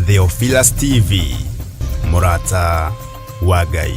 Theophilus TV, mũrata wa Ngai.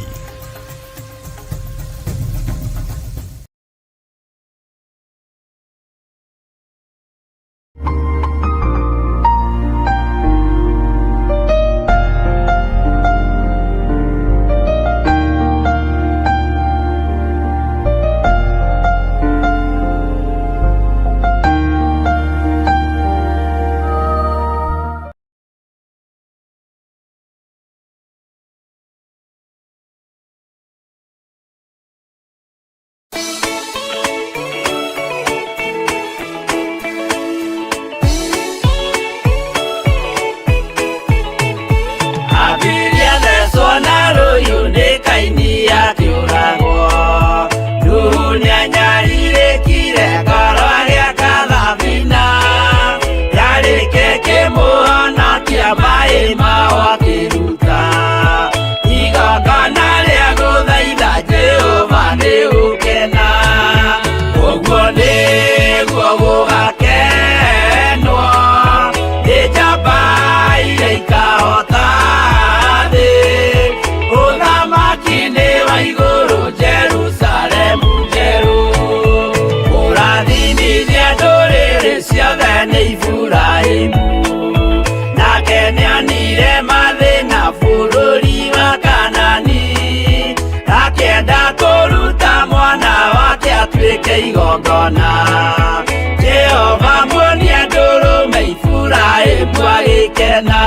Abiria thecwo na rũhiũ nĩ Kaini akĩũragwo. Nuhu nĩanyarirĩkire ngoro agĩaka thabina. Yarĩke kĩmũhonokia maĩ mao akĩruta. Igongona rĩa gũthaitha Jehova nĩ gũkena. Ũguo nĩguo gũgakenwo nĩ njamba iria ikahota thĩ. Ũthamaki nĩ wa igũrũ Jerusalemu njerũ. Kũrathimithia ndũrĩrĩ ciothe nĩ Iburahĩmu. Nake nĩonire mathĩna bũrũri wa Kanani. Akĩenda kũruta mwana wake atuĩke igongona. Jehova muonia ndũrũme Iburahĩmu agĩkena.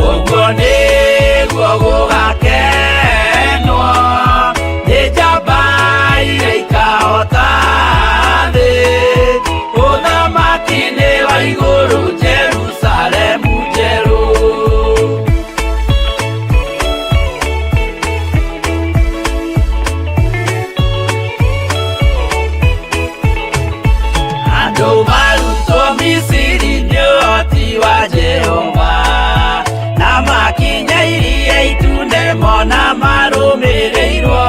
Ũguo nĩguo gũgakenwo nĩ njamba iria ikahota thĩ. Ũthamaki nĩ wa igũrũ Jerusalemu njerũ. Andũ marutwo Misiri nĩ ũhoti wa Jehova, na makinya iria itune mona marũmĩrĩirwo.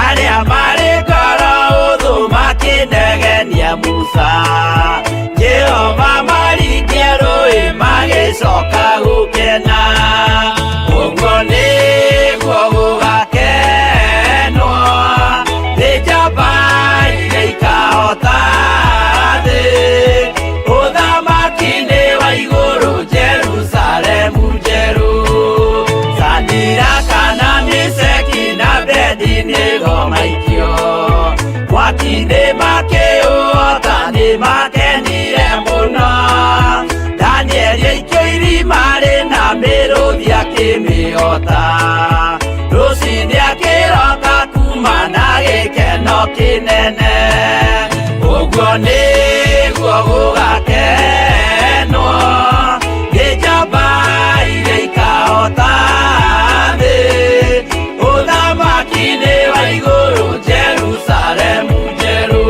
Arĩa marĩ ngoro ũthũ makĩnegenia Musa, Jehova maringia rũĩ magĩcoka gũkena. Ũguo nĩguo gũgakenwo nĩ njamba iria ikahota thĩ. Ũthamaki nĩ wa igũrũ Jerusalemu njerũ. Sadiraka na Meshaki na Abedinego maikio mwaki-inĩ makĩũhota nĩ makenire mũno. Danieli aikio irima rĩna mĩrũthi akĩmĩhota. Rũcinĩ akĩroka kuma na gĩkeno kĩnene. Ũguo nĩguo gũgakenwo nĩ njamba iria ikahota thĩ. Ũthamaki nĩ wa igũrũ Jerusalemu njerũ.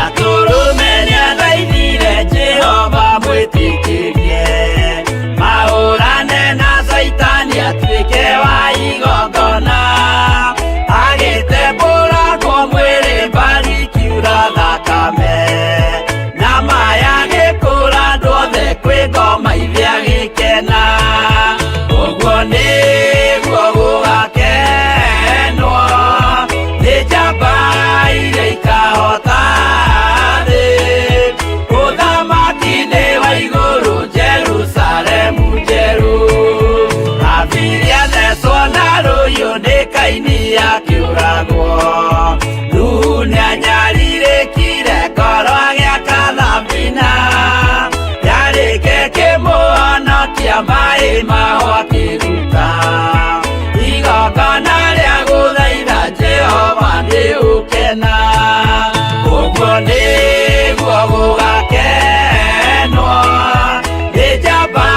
Atũrũme nĩathaithire Jehova mwĩtĩkĩrie mahũrane na Caitani atuĩke wa igongona. Agĩtembũrangwo mwĩrĩ mbari ikiura thakame na maya agĩkũra andũ othe kwĩ ngoma ithe agĩkena. Ũguo nĩguo gũgakenwo nĩ njamba iria ikahota thĩ. Ũthamaki nĩ wa igũrũ Jerusalemu njerũ. Abiria thecwo na rũhiũ nĩ Kaini akĩũragwo. Nuhu nĩanyarirĩkire ngoro agĩaka thabina. Yarĩke kĩmũhonokia maĩ mao akĩruta. Igongona rĩa gũthaitha Jehova nĩ ũkena. Ũguo nĩguo gũgakenwo nĩ njamba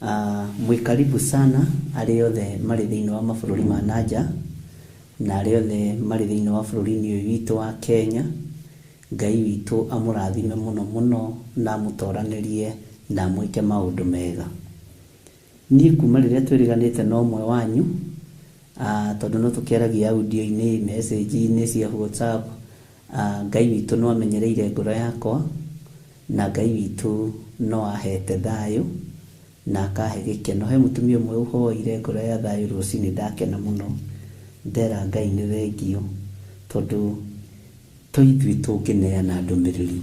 Mwĩ karibu sana arĩa othe marĩ thĩinĩ wa mabũrũri ma na nja, na arĩa othe marĩ thĩinĩ wa bũrũri-inĩ ũyũ witũ wa Kenya. Ngai witũ amũrathime mũno mũno na amũtoranĩrie na amwĩke maũndũ mega. Niĩ kuma rĩrĩa twĩrĩganĩte na ũmwe wanyu, tondũ no tũkĩaragia audio-inĩ, message-inĩ cia WhatsApp, Ngai witũ no amenyereire ngoro yakwa, na Ngai witũ no ahete thayũ na akahe gĩkeno. He mũtumia ũmwe ũhoire ngoro ya thayũ rũcinĩ ndakena mũno, ndera Ngai nĩ thengiũ, tondũ to ithuĩ tũngĩneana ndũmĩrĩri.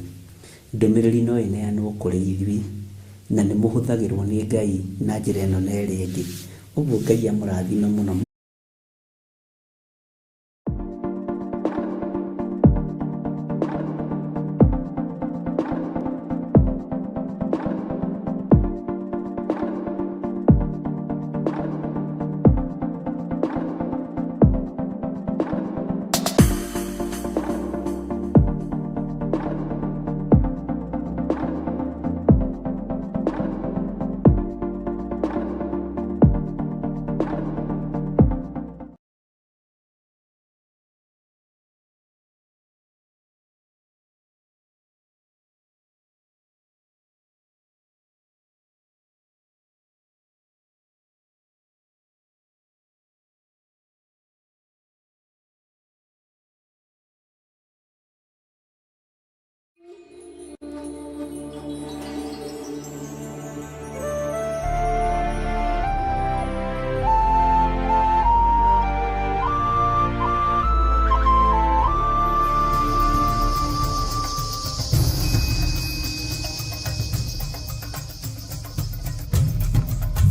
Ndũmĩrĩri no ĩneanwo kũrĩ ithuĩ, na nĩ mũhũthagĩrwo nĩ Ngai na njĩra ĩno na ĩrĩa ĩngĩ. Ũguo Ngai amũrathime mũno.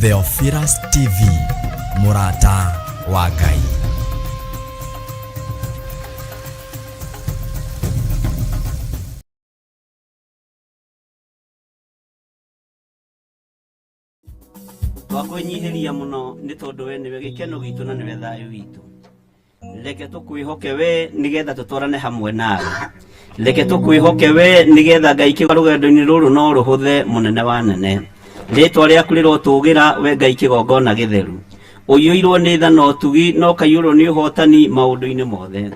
Theophilus TV, mũrata wa Ngai. Twakwĩnyihĩria mũno nĩ tondũ we nĩwe gĩkeno gitũ na nĩwe thayũ witũ. Reke tũkwĩhoke we nĩgetha tũtwarane hamwe nawe. Reke tũkwĩhoke we nĩgetha Ngai kĩga rũgendo-inĩ rũrũ no rũhũthe mũnene wa nene. Rĩtwa rĩaku rĩrotũgĩra we Ngai kĩgongona gĩtheru. Ũiyũirwo nĩ tha na ũtugi na ũkaiyũrwo nĩ ũhotani maũndũ-inĩ mothe.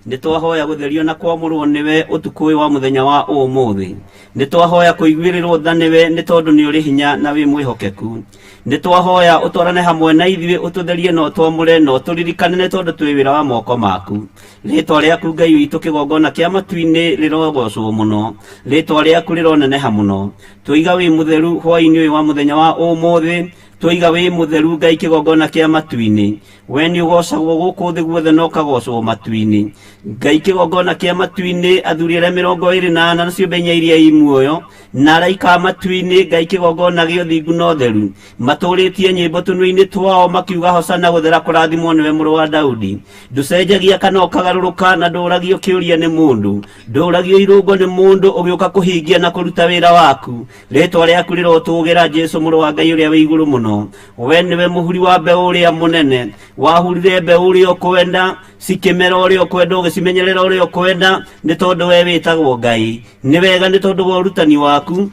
Nĩ twahoya gũtherio na kwamũrwo nĩwe ũtukũ ũyũ wa mũthenya wa ũmũthĩ. Nĩ twahoya kũiguĩrĩrwo tha nĩwe nĩ tondũ nĩ ũrĩ hinya na wĩ mwĩhokeku. Nĩ twahoya ũtwarane hamwe na ithuĩ, ũtũtherie na ũtwamũre na ũtũririkane nĩ tondũ twĩ wĩra wa moko maku. Rĩtwa rĩaku Ngai witũ kĩgongona kĩa matu-inĩ rĩrogocwo mũno. Rĩtwa rĩaku rĩroneneha mũno. Twoiga wĩ mũtheru hwaĩ-inĩ ũyũ wa mũthenya wa ũmũthĩ. Twoiga wĩ mũtheru Ngai kĩgongona kĩa matu-inĩ. We nĩ ũgocagwo gũkũ thĩ guothe na ũkagocwo matu-inĩ. Ngai kĩgongona kĩa matu-inĩ, athuri arĩa 24 na ciũmbe inya iria i muoyo, na araika a matu-inĩ, Ngai kĩgongona gĩa ũthingu na ũtheru, matũrĩtie nyĩmbo tũnua-inĩ twao makiuga hosana gũthera kũrathimwo nĩwe mũrũ wa Daudi. Ndũcenjagia kana ũkagarũrũka na ndũragio kĩũria nĩ mũndũ. Ndũragio irũngo nĩ mũndũ ũgĩũka kũhingia na kũruta wĩra waku. Rĩtwa rĩaku rĩrotũgĩra Jesu mũrũ wa Ngai ũrĩa wĩ igũrũ mũno. We nĩwe mũhuri wa mbeũ ũrĩa mũnene, wahurire mbeũ ũrĩa ũkwenda, cikĩmera ũrĩa ũkwenda, ũgĩcimenyerera ũrĩa ũkwenda, nĩ tondũ we wĩtagwo Ngai. Nĩ wega nĩ tondũ wa ũrutani waku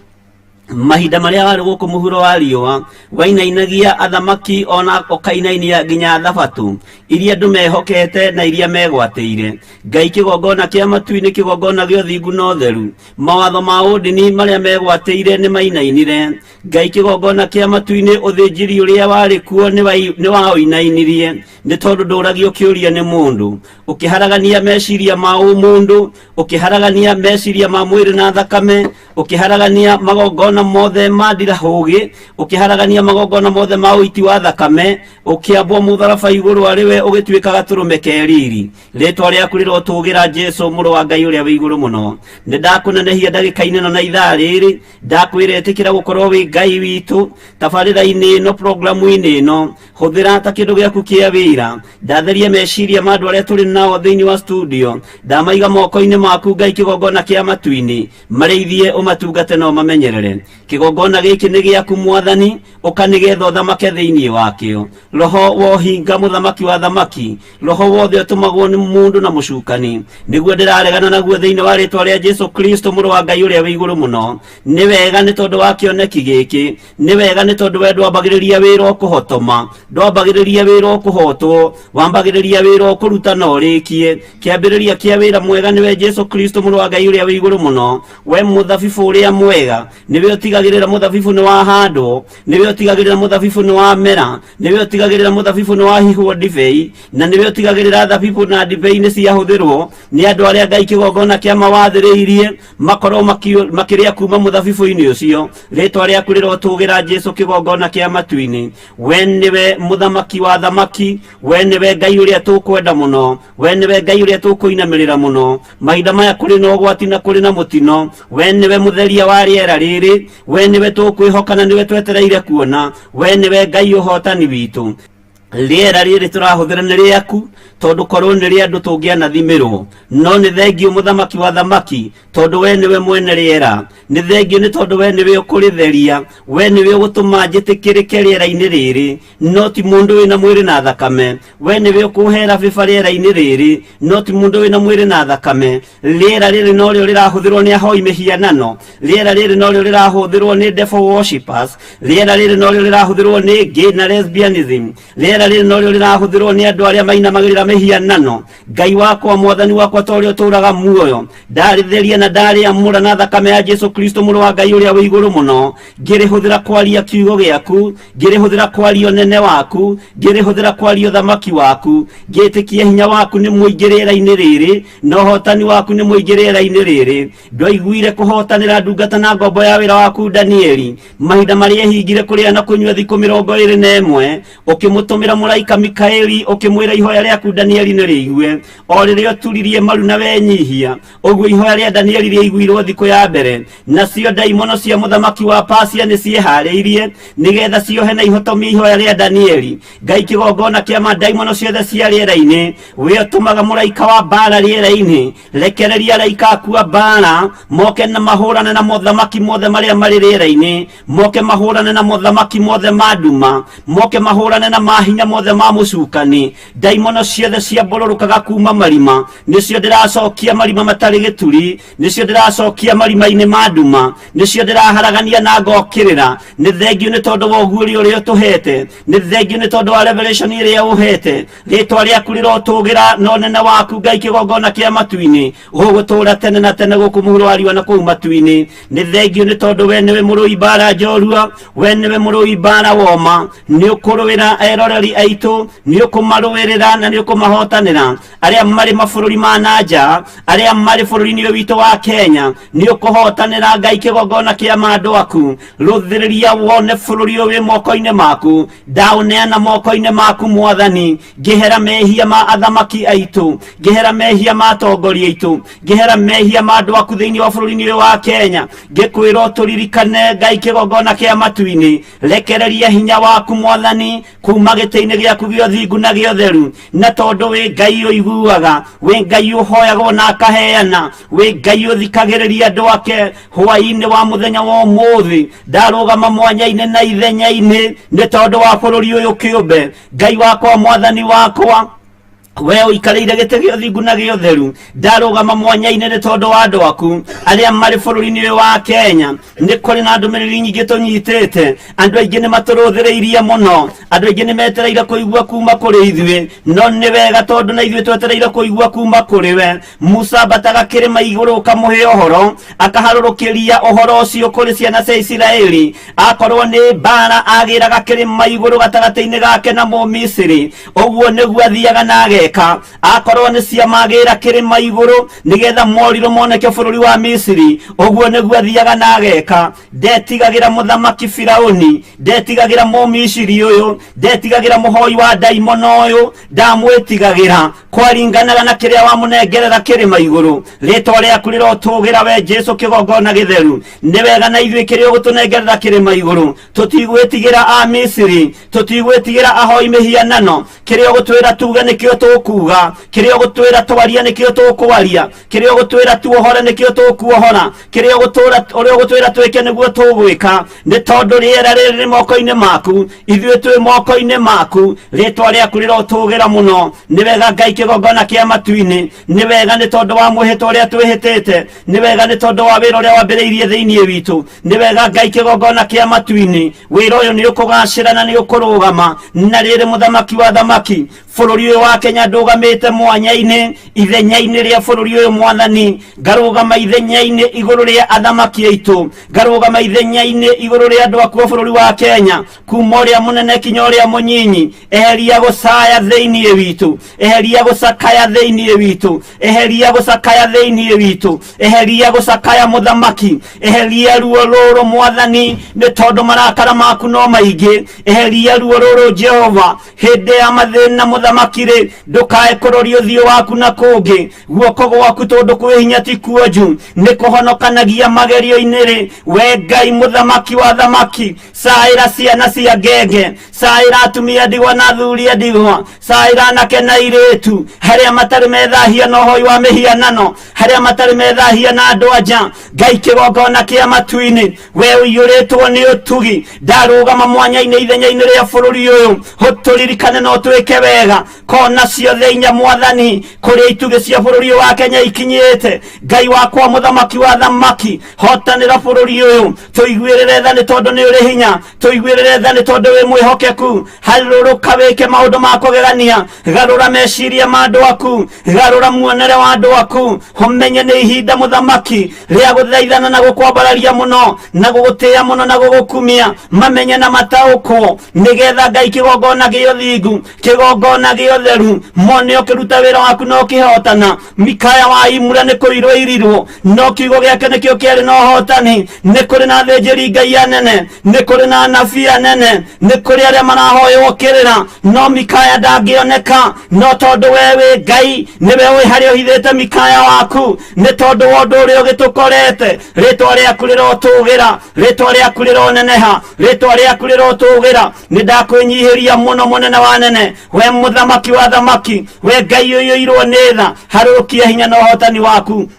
mahinda marĩa warĩ gũkũ mũhuro wa riũa wainainagia athamaki ona ũkainainia nginya thabatũ iria andũ mehokete na iria megwatĩire. Ngai kĩgongona kĩa matu-inĩ, kĩgongona gĩa ũthingu na ũtheru, mawatho ma ũndini marĩa megwatĩire nĩ mainainire. Ngai kĩgongona kĩa matu-inĩ, ũthĩnjĩri ũrĩa warĩ kuo nĩ waũinainirie, nĩ tondũ ndũragio kĩũria nĩ mũndũ. Ũkĩharagania meciria ma ũmũndũ, ũkĩharagania meciria ma mwĩrĩ na thakame, ũkĩharagania magongona mothe ma ndirahũgĩ, ũkĩharagania magongona mothe ma ũiti wa thakame, ũkĩambwo mũtharaba igũrũ arĩ we ũgĩtuĩka gatũrũme ke riri. Rĩtwa rĩaku rĩrotũgĩra Jesu mũrũ wa Ngai ũrĩa wĩ igũrũ mũno. Nĩ ndakũnenehia ndagĩka-inĩ ĩno na ithaa rĩrĩ, ndakwĩra ĩtĩkĩra gũkorwo wĩ Ngai witũ tabarĩra-inĩ ĩno, programu-inĩ ĩno, hũthĩra ta kĩndũ gĩaku kĩa wĩra. Ndatheria meciria ma andũ arĩa tũrĩ nao thĩinĩ wa studio, ndamaiga moko-inĩ maku Ngai kĩgongona kĩa matu-inĩ, marĩithie ũmatungate na ũmamenyerere. Kĩgongona gĩkĩ nĩ gĩaku Mwathani, ũka nĩgetha ũthamake thĩinĩ wakĩo. Roho wa ũhinga, mũthamaki wa thamaki, roho wothe ũtũmagwo nĩ mũndũ na mũcukani, nĩguo ndĩraregana naguo thĩinĩ wa rĩtwa rĩa Jesu Kristo mũrũ wa Ngai ũrĩa wĩ igũrũ mũno. Nĩ wega nĩ tondũ wa kĩoneki gĩkĩ, nĩ wega nĩ tondũ we ndwambagĩrĩria wĩra ũkũhotoma, ndwambagĩrĩria wĩra ũkũhotwo, wambagĩrĩria wĩra ũkũruta na ũrĩkie. Kĩambĩrĩria kĩa wĩra mwega nĩwe Jesu Kristo mũrũ wa Ngai ũrĩa wĩ igũrũ mũno. We mũthabibũ ũrĩa mwega, nĩwe ũtigagĩrĩra mũthabibũ nĩ wahandwo, nĩwe ũtigagĩrĩra mũthabibũ nĩ wamera, nĩwe ũtigagĩrĩra mũthabibũ nĩ wahihwo ndibei, na nĩwe ũtigagĩrĩra thabibũ na ndibei nĩ ciahũthĩrwo nĩ andũ arĩa Ngai kĩgongona kĩa mawathĩrĩirie makorwo makĩrĩa kuma mũthabibũ-inĩ ũcio. Rĩtwa rĩaku rĩrotũgĩra Jesu kĩgongona kĩa matu-inĩ. We nĩwe mũthamaki wa thamaki, we nĩwe Ngai ũrĩa tũkwenda mũno, we nĩwe Ngai ũrĩa tũkũinamĩrĩra mũno. Mahinda maya kũrĩ na ũgwati na kũrĩ na mũtino, we nĩwe mũtheria wa rĩera rĩrĩ, we nĩwe tũkwĩhoka na nĩwe twetereire kuona, we nĩwe Ngai ũhotani witũ. Rĩera rĩrĩ tũrahũthĩra nĩ rĩaku, tondũ korwo nĩ rĩa andũ tũngĩanathimĩrwo, no nĩ thengiũ mũthamaki wa thamaki, tondũ we nĩwe mwene rĩera. Nĩ thengiũ nĩ tondũ we nĩwe ũkũrĩtheria, we nĩwe ũgũtũma njĩtĩkĩrĩke rĩera-inĩ rĩrĩ, no ti mũndũ wĩna mwĩrĩ na thakame. We nĩwe ũkũhera bĩba rĩera-inĩ rĩrĩ, no ti mũndũ wĩna mwĩrĩ na thakame. Rĩera rĩrĩ norĩo rĩrahũthĩrwo nĩ ahoi mĩhianano, rĩera rĩrĩ norĩo rĩrahũthĩrwo nĩ devil worshippers, rĩera rĩrĩ norĩo rĩrahũthĩrwo nĩ gay na lesbianism, rĩera rĩrĩ norĩo rĩrahũthĩrwo nĩ andũ arĩa mainamagĩrĩra mĩhianano. Ngai wakwa, Mwathani wakwa, ta ũrĩa ũtũũraga muoyo, ndarĩtheria na ndarĩamũra na thakame ya Jesu Kristo mũrũ wa Ngai ũrĩa wĩ igũrũ mũno, ngĩrĩhũthĩra kwaria kiugo gĩaku, ngĩrĩhũthĩra kwaria ũnene waku, ngĩrĩhũthĩra kwaria ũthamaki waku, ngĩtĩkia hinya waku nĩ mũingĩ rĩera-inĩ rĩrĩ, na ũhotani waku nĩ mũingĩ rĩera-inĩ rĩrĩ. Ndwaiguire kũhotanĩra ndungata na ngombo ya wĩra waku Danieli, mahinda marĩa ehingire kũrĩa na kũnyua thikũ 21, ũkĩmũtũmĩra mũraika Mikaeli, ũkĩmwĩra ihoya rĩaku Danieli nĩ rĩigue. O rĩrĩa ũturirie maru na wenyihia, ũguo ihoya rĩa Danieli rĩaiguirwo thikũ ya mbere. Nacio ndaimono cia mũthamaki wa Pasia nĩ ciĩharĩirie nĩgetha ciohe na ihotomie ihoya rĩa Danieli. Ngai kĩgongona kĩa ma ndaimono ciothe cia rĩera-inĩ, we ũtũmaga mũraika wa mbara rĩera-inĩ, rekereria araika aku a mbara moke na mahũrane na mothamaki mothe marĩa marĩ rĩera-inĩ, moke mahũrane na mothamaki mothe ma nduma, moke mahũrane na mahinya mothe ma mũcukani. Ndaimono ciothe ciambũrũrũkaga kuma marima, nĩcio ndĩracokia marima matarĩ gĩturi, nĩcio ndĩracokia marima-inĩ ma nduma, nĩcio ndĩraharagania na ngokĩrĩra. Nĩ thengiũ nĩ tondũ wa ũguũrio ũrĩa ũtũhete, nĩ thengiũ nĩ tondũ wa revelation ĩrĩa ũhete. Rĩtwa rĩaku rĩrotũgĩra na ũnene waku Ngai kĩgongona kĩa matu-inĩ, ũgũtũũra tene na tene gũkũ mũhuro wa riũa na kũu matu-inĩ. Nĩ thengiũ nĩ tondũ we nĩwe mũrũi mbara njorua, we nĩwe mũrũi mbara woma, nĩ ũkũrũĩra eroreri aitũ, nĩ ũkũmarũĩrĩra na nĩ ũkũmahotanĩra. Arĩa marĩ mabũrũri ma na nja, arĩa marĩ bũrũri-inĩ ũyũ witũ wa Kenya, nĩ ũkũhotanĩra Ngai kĩgongona kĩa ma andũ aku. Rũthĩrĩria wone bũrũri ũyũ wĩ moko-inĩ maku, ndaũneana moko-inĩ maku Mwathani. Ngĩhera mehia ma athamaki aitũ, ngĩhera mehia ma atongoria aitũ, ngĩhera mehia ma andũ aku thĩinĩ wa bũrũri-inĩ ũyũ wa Kenya, ngĩkwĩra ũtũririkane Ngai kĩgongona kĩa matu-inĩ. Rekereria hinya waku Mwathani kuma gĩtĩ-inĩ gĩaku gĩa ũthingu na gĩa ũtheru, na tondũ wĩ Ngai ũiguaga, wĩ Ngai ũhoyagwo na akaheana, wĩ Ngai ũthikagĩrĩria andũ ake. Hwaĩ-inĩ wa mũthenya wa ũmũthĩ ndarũgama mwanya-inĩ na ithenya-inĩ nĩ tondũ wa bũrũri ũyũ kĩũmbe. Ngai wakwa, Mwathani wakwa, we ũikarĩire gĩtĩ gĩa ũthingu na gĩa ũtheru, ndarũgama mwanya-inĩ nĩ tondũ wa andũ aku arĩa marĩ bũrũri-inĩ ũyũ wa Kenya. Nĩ kũrĩ na ndũmĩrĩri nyingĩ tũnyitĩte, andũ aingĩ nĩ matũrũthĩrĩirie mũno, andũ aingĩ nĩ metereire kũigua kuma kũrĩ ithuĩ, no nĩ wega tondũ na ithuĩ twetereire kũigua kuma kũrĩ we. Musa ambataga kĩrĩma igũrũ ũkamũhe ũhoro, akaharũrũkĩria ũhoro ũcio kũrĩ ciana cia Isiraeli. Akorwo nĩ mbara agĩraga kĩrĩma igũrũ gatagatĩ-inĩ gake na Mũmisiri, ũguo nĩguo athiaga na ageka. Akorwo nĩ ciama agĩra kĩrĩma igũrũ nĩgetha morirũ moneke bũrũri wa Misiri, ũguo nĩguo athiaga na ageka. Ndetigagĩra mũthamaki Firauni, ndetigagĩra Mũmisiri ũyũ, ndetigagĩra mũhoi wa ndaimono ũyũ, ndamwĩtigagĩra. Kwaringanaga na kĩrĩa wamũnengerera kĩrĩma igũrũ. Rĩtwa rĩaku rĩrotũgĩra we Jesu kĩgongona gĩtheru. Nĩ wega na ithuĩ kĩrĩa ũgũtũnengerera kĩrĩma igũrũ, tũtigwĩtigĩra a Misiri, tũtigwĩtigĩra ahoi mĩhianano. Kĩrĩa ũgũtwĩra tuge nĩkĩo tũkuga. tũkuga, kĩrĩa ũgũtwĩra twaria nĩkĩo tũkwaria, kĩrĩa ũgũtwĩra tuohore nĩkĩo tũkuohora, kĩrĩa ũgũtũra ũrĩa ũgũtwĩra twĩke nĩguo tũgwĩka, nĩ tondũ rĩera rĩrĩ rĩ moko-inĩ maku, ithuĩ twĩ moko-inĩ maku, rĩtwa rĩaku rĩrotũgĩra mũno. Nĩ wega Ngai kĩgongona kĩa matu-inĩ, nĩ wega nĩ tondũ wa mwĩhĩtwa ũrĩa twĩhĩtĩte, nĩ wega nĩ tondũ wa wĩra ũrĩa wambĩrĩirie thĩinĩ witũ, nĩ wega Ngai kĩgongona kĩa matu-inĩ, wĩra ũyũ nĩ ũkũgacĩra na nĩ ũkũrũgama. Na rĩrĩ mũthamaki wa thamaki, bũrũri ũyũ wa Kenya ndũgamĩte mwanya-inĩ, ithenya-inĩ rĩa bũrũri ũyũ mwathani, ngarũgama ithenya-inĩ igũrũ rĩa athamaki aitũ, ngarũgama ithenya-inĩ igũrũ rĩa andũ aku a bũrũri wa Kenya, kuma ũrĩa mũnene kinya ũrĩa mũnyinyi. Eheria gũcaya thĩinĩ witũ, eheria gũcakaya thĩinĩ witũ, eheria gũcakaya thĩinĩ witũ, eheria gũcakaya mũthamaki, eheria ruo rũrũ mwathani, nĩ tondũ marakara maku no maingĩ. Eheria ruo rũrũ Jehova, hĩndĩ ya mathĩna mũthamaki rĩ, ndũkae kũroria ũthiũ waku na kũngĩ, guoko gwaku tondũ kwĩ hinya ti kuonju, nĩ kũhonokanagia magerio-inĩ rĩ. We Ngai mũthamaki wa thamaki, caĩra ciana cia ngenge, caĩra atumia ndigwa na athuri a ndigwa, caĩra anake na airĩtu, harĩa matarĩ methahia na ũhoi wa mĩhianano, harĩa matarĩ methahia na andũ anja. Ngai kĩgongona kĩa matu-inĩ, we ũiyũrĩtwo nĩ ũtugi, ndarũgama mwanya-inĩ ithenya-inĩ rĩa bũrũri ũyũ, ũtũririkane na ũtwĩke wega. Kona ciothe inya mwathani, kũrĩa itugĩ cia bũrũri ũyũ wa Kenya ikinyĩte, Ngai wakwa mũthamaki wa thamaki, hotanĩra bũrũri ũyũ, tũiguĩrĩre tha nĩ tondũ nĩ ũrĩ hinya, tũiguĩrĩre tha nĩ tondũ wĩ mwĩhokeku. Harũrũka wĩke maũndũ ma kũgegania, garũra meciria ma andũ aku, garũra muonere wa andũ aku, ũmenye nĩ ihinda mũthamaki rĩa gũthaithana na gũkwambararia mũno, na gũgũtĩĩa mũno na gũgũkumia, mamenye na mataũkwo, nĩgetha Ngai kĩgongona gĩa ũthingu, kĩgongona gĩa ũtheru, mone ũkĩruta wĩra waku na ũkĩhotana. Mikaya wa Imura nĩ kũirwo irirwo, no kiugo gĩake nĩkĩo kĩarĩ na ũhotani. Nĩ kũrĩ na athĩnjĩri Ngai anene, nĩ kũrĩ na anabii anene, nĩ kũrĩ arĩa marahoywo kĩrĩra, no Mikaya ndangĩoneka. No tondũ we wĩ Ngai, nĩwe ũĩ harĩa ũhithĩte Mikaya waku, nĩ tondũ wa ũndũ ũrĩa ũgĩtũkorete. Rĩtwa rĩaku rĩrotũgĩra, rĩtwa rĩaku rĩroneneha, rĩtwa rĩaku rĩrotũgĩra. Nĩ ndakwĩnyihĩria mũno mũnene wa nene, we mũthamaki wa thamaki, we Ngai ũiyũirwo nĩ tha, harũrũkia hinya na ũhotani waku.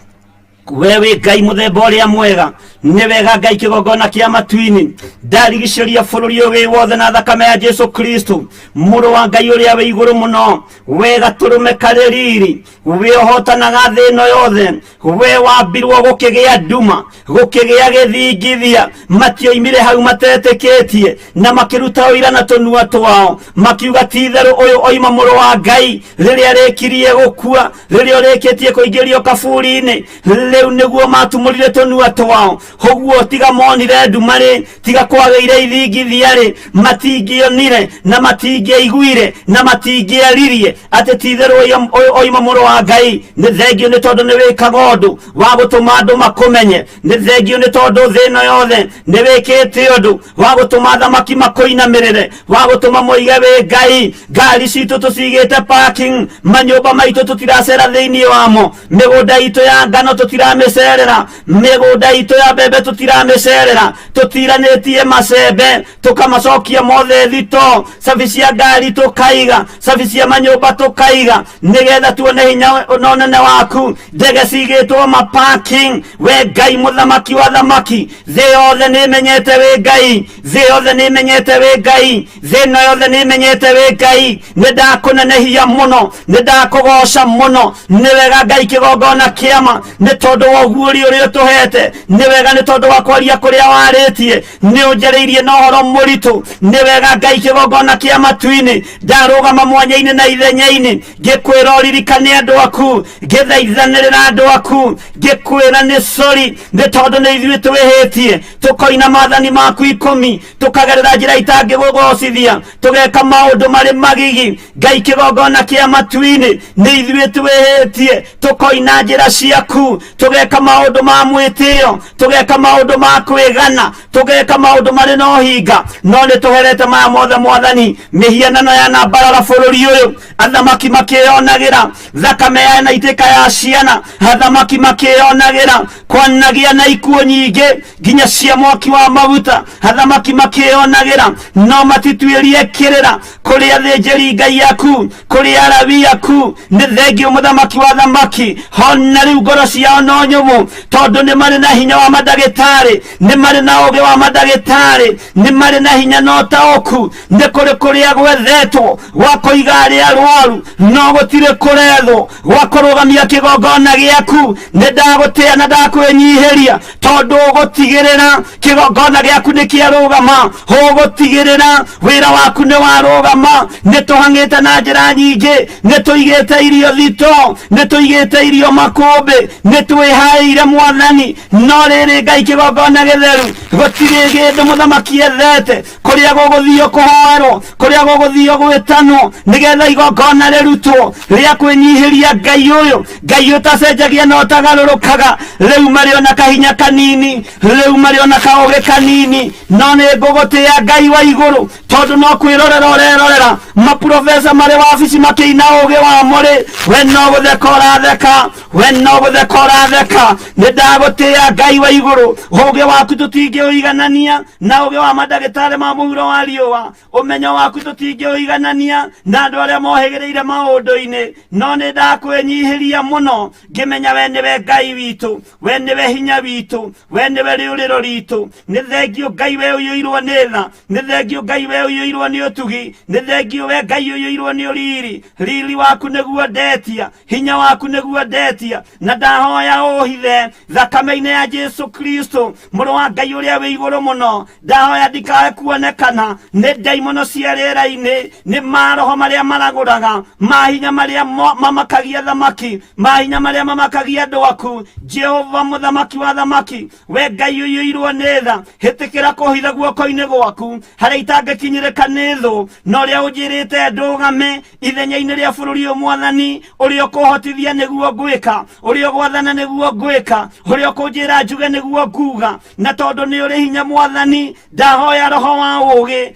We wĩ Ngai mũthemba ũrĩa mwega, nĩ wega Ngai kĩgongona kĩa matu-inĩ. Ndarigicĩria bũrũri ũyũ wĩ wothe na thakame ya Jesu Kristo, mũrũ wa Ngai ũrĩa wĩ igũrũ mũno. We gatũrũme karĩ riri, we ũhotanaga thĩ ĩno yothe, we wambirwo gũkĩgĩa nduma, gũkĩgĩa gĩthingithia, matioimire hau matetĩkĩtie, na makĩruta ũira na tũnua twao, makiuga ti itherũ ũyũ oima mũrũ wa Ngai. Rĩrĩa rĩkirie gũkua, rĩrĩa ũrĩkĩtie kũingĩrio kaburi-inĩ, rĩu nĩguo matumũrire tũnua twao. Ũguo tiga monire nduma rĩ, tiga kwagĩire ithingithia rĩ, matingĩonire na matingĩaiguire na matingĩaririe atĩ ti itherũ ũyũ oima mũrũ wa Ngai. Nĩ thengio nĩ tondũ nĩ wĩkaga ũndũ wa gũtũma andũ makũmenye, nĩ thengio nĩ tondũ thĩ ĩno yothe nĩ wĩkĩte ũndũ wa gũtũma athamaki makũinamĩrĩre, wa gũtũma moige wĩ Ngai. Ngari citũ tũcigĩte parking, manyũmba maitũ tũtiracera thĩinĩ wamo, mĩgũnda itũ ya ngano tũtiramĩcerera, mĩgũnda itũ ya mbembe tũtiramĩcerera, tũtiranĩtie macembe tũkamacokia mothe thito, cabi cia ngari tũkaiga, cabi cia manyũmba tũkaiga, nĩgetha tuone hinya na ũnene waku. Ndege cigĩtwo ma parking. We Ngai mũthamaki wa thamaki, thĩ yothe nĩ ĩmenyete wĩ Ngai, thĩ yothe nĩ ĩmenyete wĩ Ngai, thĩ ĩno yothe nĩ ĩmenyete wĩ Ngai. Nĩ ndakũnenehia mũno, nĩ ndakũgoca mũno. Nĩ wega Ngai kĩgongona kĩama, nĩ tondũ wa ũguũri ũrĩa ũtũhete. Nĩ wega nĩ tondũ wa kwaria kũrĩa warĩtie, nĩ ũnjarĩirie na ũhoro mũritũ. Nĩ wega Ngai kĩgongona kĩa matu-inĩ, ndarũgama mwanya-inĩ na ithenya-inĩ, ngĩkwĩra ũririkane andũ aku, ngĩthaithanĩrĩra andũ aku, ngĩkwĩra nĩ sorry nĩ tondũ nĩ ithuĩ twĩhĩtie, tũkoina maathani maku ikũmi, tũkagerera njĩra itangĩgũgocithia, tũgeka maũndũ marĩ magigi. Ngai kĩgongona kĩa matu-inĩ, nĩ ithuĩ twĩhĩtie, tũkoina njĩra ciaku, tũgeka maũndũ ma mwĩtĩo, tũgeka Tũgeka maũndũ ma kwĩgana, tũgeka maũndũ marĩ na ũhinga, no nĩ tũherete maya mothe Mwathani. Mĩhianano yanambarara bũrũri ũyũ, athamaki makĩyonagĩra thakame yanaitĩka ya ciana, athamaki makĩyonagĩra kwanagĩa na ikuũ nyingĩ nginya cia mwaki wa maguta, athamaki makĩyonagĩra, no matituĩrie kĩrĩra kũrĩ athĩnjĩri Ngai aku, kũrĩ Arawi aku. Nĩ thengio mũthamaki wa thamaki, hona rĩu ngoro ciao no nyũmũ, tondũ nĩ marĩ na hinya wa mandagĩtarĩ, nĩ marĩ na ũgĩ wa mandagĩtarĩ, nĩ marĩ na hinya na ũtaũku. Nĩ kũrĩ kũrĩa gwethetwo gwa kũiga arĩa arwaru, no gũtirĩ kũrethwo gwa kũrũgamia kĩgongona gĩaku. Nĩ ndagũtĩa na ndakwĩnyihĩria, tondũ ũgũtigĩrĩra kĩgongona gĩaku nĩ kĩarũgama, ũgũtigĩrĩra wĩra waku nĩ warũgama. Nĩ tũhang'ĩte na njĩra nyingĩ, nĩ tũigĩte irio thito, nĩ tũigĩte irio makũmbĩ, nĩ twĩhaĩire Mwathani, no rĩrĩ Ngai kĩgongona gĩtheru gũtirĩ kĩndũ mũthamaki ethete, kũrĩa gũgũthio kũhoerwo, kũrĩa gũgũthio gwĩtanwo, nĩgetha igongona rĩrutwo rĩa kwĩnyihĩria Ngai ũyũ, Ngai ũtacenjagia na ũtagarũrũkaga. Rĩu marĩ ona kahinya kanini, rĩu marĩ ona kaũgĩ kanini, no nĩ ngũgũtĩa Ngai wa igũrũ, tondũ no kwĩrorera ũrerorera maprofesa marĩ wabici makĩina ũgĩ wa mũrĩ, we no gũtheka ũratheka, we no gũtheka ũratheka. Nĩ ndagũtĩa Ngai wa igũrũ, ũgĩ waku tũtingĩũiganania na ũgĩ wa mandagĩtarĩ ma mũhuro wa riũa, ũmenyo waku tũtingĩũiganania na andũ arĩa mohĩgĩrĩire maũndũ-inĩ, no nĩ ndakwĩnyihĩria mũno ngĩmenya we nĩwe Ngai witũ, we nĩwe hinya witũ, we nĩwe rĩũrĩro ritũ. Nĩ thengio Ngai we ũiyũirwo nĩ tha, nĩ thengio Ngai we ũiyũirwo nĩ ũtugi, nĩ thengio we Ngai ũiyũirwo nĩ ũriri. Riri waku nĩguo ndetia, hinya waku nĩguo ndetia, na ndahoya ũhithe thakame-inĩ ya Jesu Kristo mũrũ wa Ngai ũrĩa wĩ igũrũ mũno. Ndahoya ndikae kuonekana nĩ ndaimono cia rĩera-inĩ, nĩ maroho marĩa maragũraga, mahinya marĩa mamakagia thamaki, mahinya marĩa mamakagia andũ aku. Jehova mũthamaki wa thamaki, we Ngai ũiyũirwo nĩ tha, hĩtĩkĩra kũhitha guoko-inĩ gwaku harĩa itangĩkinyĩrĩka nĩ thũ, na ũrĩa ũnjĩrĩte ndũgame ithenya-inĩ rĩa bũrũri ũyũ Mwathani, ũrĩa ũkũhotithia nĩguo ngwĩka, ũrĩa ũgwathana nĩguo ngwĩka, ũrĩa ũkũnjĩra njuge nĩguo nguga. Na tondũ nĩ ũrĩ hinya Mwathani, ndahoya roho wa ũũgĩ,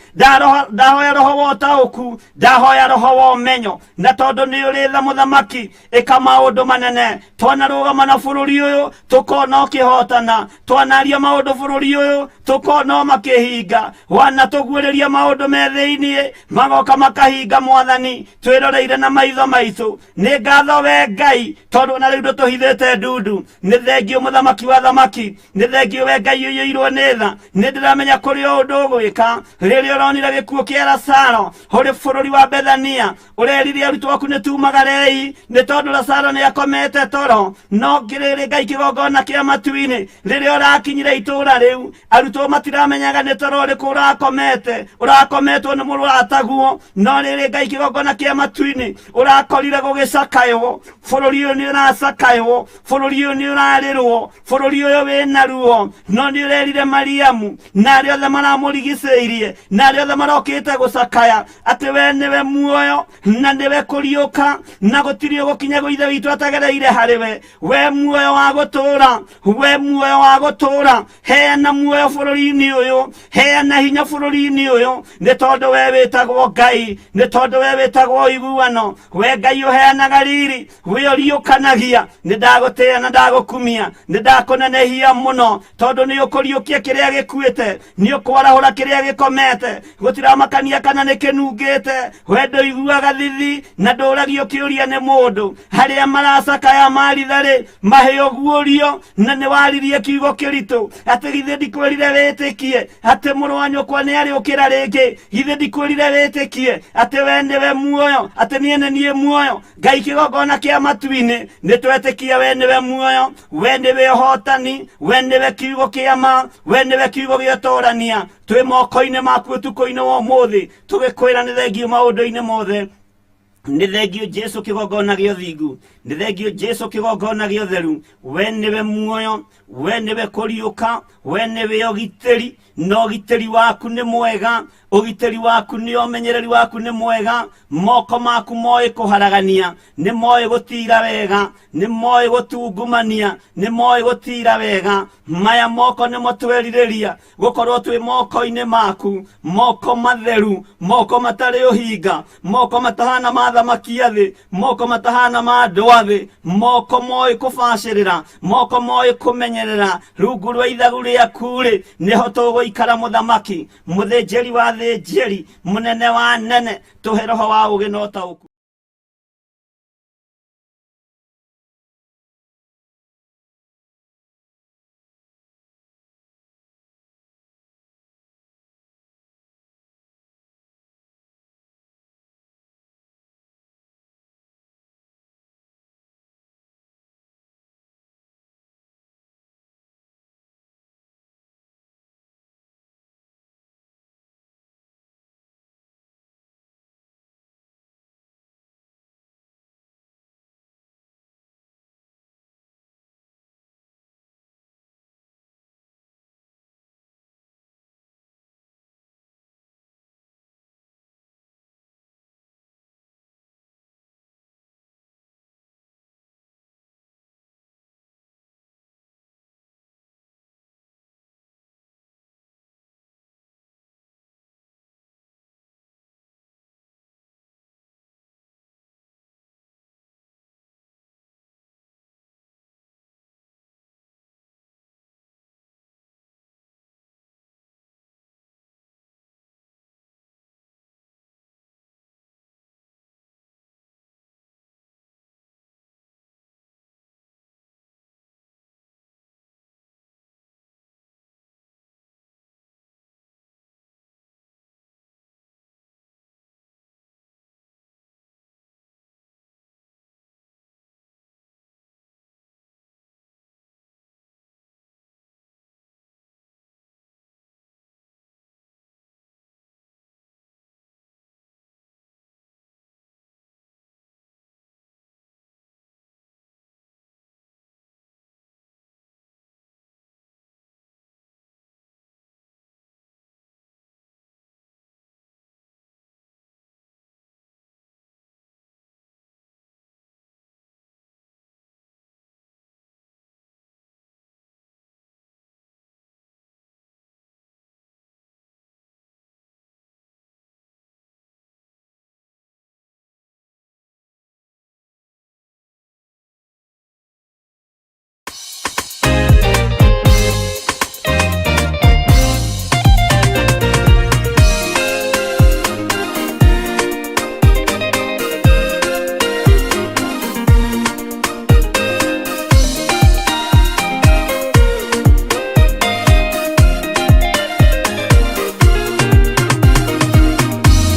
ndahoya roho wa ũtaũku, ndahoya roho wa ũmenyo. Na tondũ nĩ ũrĩ tha mũthamaki, ĩka maũndũ manene. Twanarũgama na bũrũri ũyũ tũkona ũkĩhotana, twanaria maũndũ bũrũri ũyũ tũkona makĩhinga, wanatũguũrĩria maũndũ me thĩiniĩ magoka makahinga. Mwathani, twĩroreire na maitho maitũ. Nĩ ngatho we Ngai, tondũ ona rĩu ndũtũhithĩte ndundu. Nĩ thengio mũthamaki wa thamaki, nĩ thengio we Ngai ũiyũirwo nĩ tha. Nĩ ndĩramenya kũrĩ o ũndũ ũgwĩka. Rĩrĩa ũronire gĩkuũ kĩa Lazaro ũrĩ bũrũri wa Bethania, ũrerire arutwo aku nĩ tumagarei, nĩ tondũ Lazaro nĩ akomete toro. No ngĩrĩrĩ Ngai kĩgongona kĩa matu-inĩ, rĩrĩa ũrakinyire itũũra rĩu, arutwo matiramenyaga nĩ toro ũrĩkũ ũrakomete, ũrakometwo nĩ mũrataguo. No rĩrĩ Ngai kĩgongona kĩa matu-inĩ, ũrakorire gũgĩcakaywo, bũrũri ũyũ nĩ ũracakaywo, bũrũri ũyũ nĩ ũrarĩrwo, bũrũri ũyũ wĩna ruo. No nĩ ũrerire Mariamu na arĩa othe maramũrigicĩirie na arĩa othe marokĩte gũcakaya atĩ we nĩwe muoyo na nĩwe kũriũka, na gũtirĩ ũgũkinya gwĩ Ithe witũ atagereire harĩ we. We muoyo wa gũtũũra, we muoyo wa gũtũũra, heana muoyo bũrũri-inĩ ũyũ, heana hinya bũrũri-inĩ ũyũ, nĩ tondũ we wĩtagwo Ngai, nĩ tondũ we wĩtagwo ũiguano, we Ngai ũheanaga riri, we ũriũkanagia. Nĩ ndagũtĩĩa na ndagũkumia, nĩ ndakũnenehia mũno, tondũ nĩ ũkũriũkia kĩrĩa gĩkuĩte, nĩ ũkwarahũra kĩrĩa gĩkomete. Gũtiramakania kana nĩ kĩnungĩte, we ndũiguaga thithi na ndũragio kĩũria nĩ mũndũ. Harĩa maracakaya maritharĩ mahĩ ũguũrio, na nĩ waririe kiugo kĩritũ atĩ githĩ ndikwĩrire wĩtĩkie atĩ mũrũ wa nyũkwa nĩ arĩũkĩra rĩngĩ? Githĩ ndikwĩrire wĩtĩkie atĩ we nĩwe muoyo, atĩ niĩ nĩ niĩ muoyo? Ngai kĩgongona kĩa matu-inĩ, nĩ twetĩkia we nĩwe muoyo, we nĩwe ũhotani, we nĩwe kiugo kĩa ma, we nĩwe kiugo gĩa ũtũrania. Twĩ moko-inĩ maku ũtukũ-inĩ wa ũmũthĩ, tũgĩkwĩra nĩ thengio maũndũ-inĩ mothe. Nĩ thengio Jesu kĩgongona gĩa ũthingu, nĩ thengio Jesu kĩgongona gĩa ũtheru. We nĩwe muoyo, we nĩwe kũriũka, we nĩwe ũgitĩri, na ũgitĩri waku nĩ mwega. Ũgitĩri waku nĩ ũmenyereri waku nĩ mwega. Moko maku moĩ kũharagania, nĩ moĩ gũtira wega, nĩ moĩ gũtungumania, nĩ moĩ gũtira wega. Maya moko nĩmo twerirĩria gũkorwo twĩ moko-inĩ maku, moko matheru, moko matarĩ ũhinga, moko matahana ma thamaki a thĩ, moko matahana ma andũ a thĩ, moko moĩ kũbacĩrĩra, moko moĩ kũmenyerera. Rungu rwa ithagu rĩaku-rĩ, nĩho tũgũikara mũthamaki, mũthĩnjĩri wa thĩnjĩri, mũnene wa nene. Tũhe roho wa ũũgĩ na ũtaũku.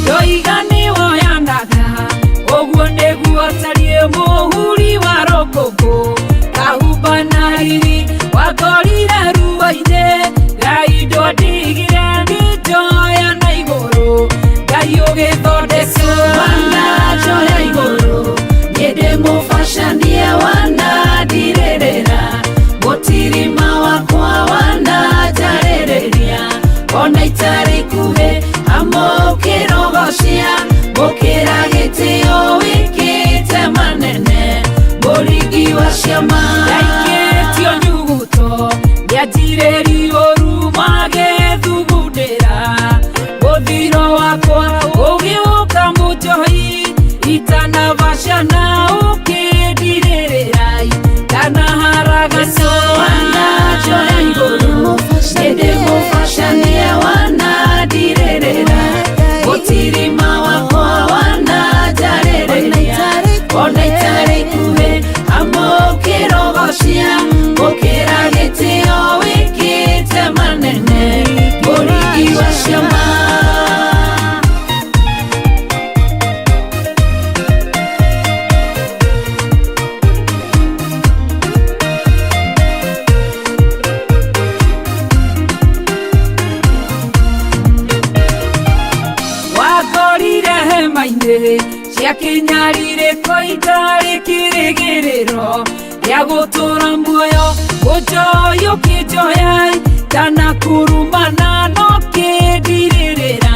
Ndoiga nĩwoyanaga ũguo nĩguo tariĩ mũhuri wa rũkũngũ kahumba na riri wangorire ruo-inĩ Ngai ndwandigire ngĩnjoya na igũrũ Ngai ũgĩthondeka wananjoya igũrũ niĩ ndĩmũbacanie wanandirĩrĩra mũtirima wakwa wananjarĩrĩria ona itarĩ ikuhĩ amũkĩrogocia mũkĩra gĩtĩo wĩkĩte manene mũringi wa ciama ndaikĩtio nyuguto nĩanjirĩrio ũru magĩthugundĩra mũthiro wakwa ũgĩũka mũnjohi itanabacana ũkĩndirĩrĩra ndanaharagana wananjoya igũrũ nĩ ndĩmũbacanie wanandirĩrĩra mũtirima wakwa wananjarĩrĩria ona itarĩ ikuhĩ amũkĩrogocia mũkĩra gĩtĩo wĩkĩte manene mũringi wa ciama. Wakorire hema-inĩ cia kĩnyarire itarĩ kĩrĩgĩrĩro gĩa gũtũra muoyo ũnjoya ũkĩnjoya ndanakurumana no kĩndirĩrĩra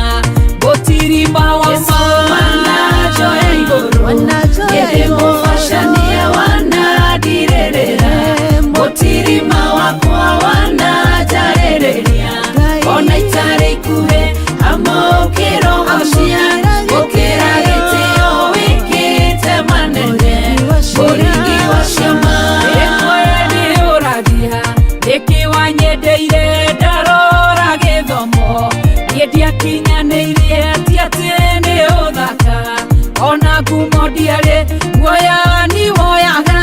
Ũkinyanĩirie ti atĩ nĩ ũthaka ona ngumo ndiarĩ muoyani woyaga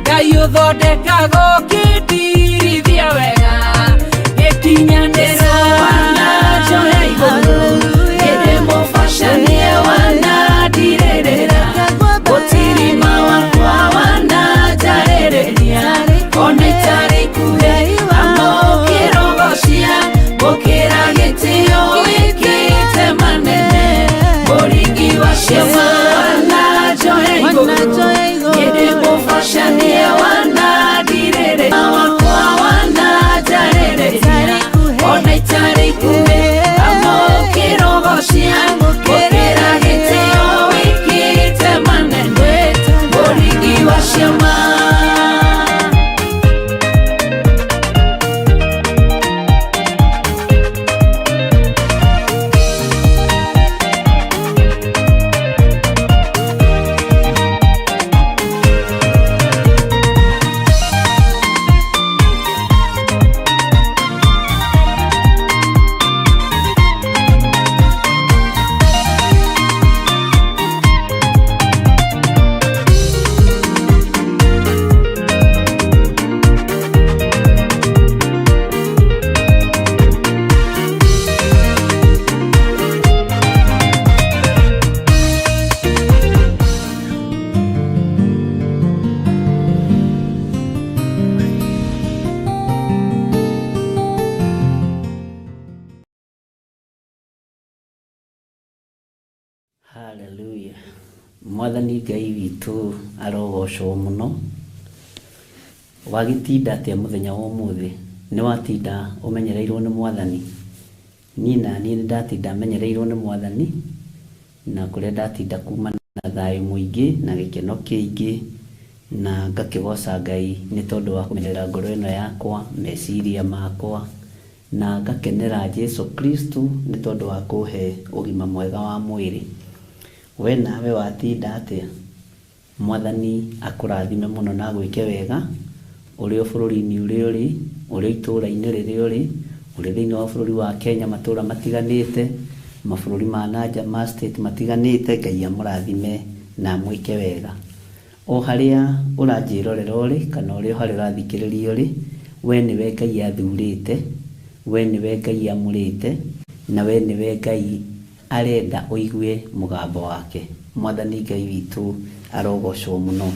Ngai ũthondekaga ũkĩndirithia wega gĩkinyanĩra wananjoya igũrũ ĩndĩ mũbacanie wanandirĩrĩra gũtirima wakwa wananjarĩrĩria ona itarĩ ikuhĩ amũkĩrogocia gũkĩra gĩtĩo wĩkĩte manene mũringi wa ciama wananjoya igũrũ ĩndĩ mũbacanie wanandirĩrĩra wakwa wananjarĩrĩria ona itarĩ ikuhĩ amũkĩrogocia gũkĩra gĩtĩo wĩkĩte manene mũringi wa ciama. Hallelujah. Mwathani Ngai witũ arogocwo mũno. Wagĩtinda atĩa mũthenya wa ũmũthĩ? Nĩ watinda ũmenyereirwo nĩ Mwathani? Niĩ na niĩ nĩ ndatinda menyereirwo nĩ Mwathani, na kũrĩa ndatinda kuma na thayũ mũingĩ na gĩkeno kĩingĩ, na ngakĩgoca Ngai nĩ tondũ wa kũmenyerera ngoro ĩno yakwa, meciria makwa, na ngakenera Jesu Kristo nĩ tondũ wa kũhe ũgima mwega wa mwĩrĩ. We nawe watinda atĩa? Mwathani akũrathime mũno na agwĩke wega, ũrĩ o bũrũri-inĩ ũrĩa ũrĩ, ũrĩ itũũra-inĩ rĩrĩa ũrĩ, ũrĩ thĩinĩ wa bũrũri wa Kenya matũũra matiganĩte, mabũrũri ma nanja ma state matiganĩte, Ngai amũrathime na amwĩke wega. O harĩa ũranjĩrorera ũrĩ, kana ũrĩ o harĩa ũrathikĩrĩria ũrĩ, we nĩwe Ngai athurĩte, we nĩwe Ngai amũrĩte, na we nĩwe Ngai arenda ũigue mũgambo wake. Mwathani Ngai witũ arogocwo mũno.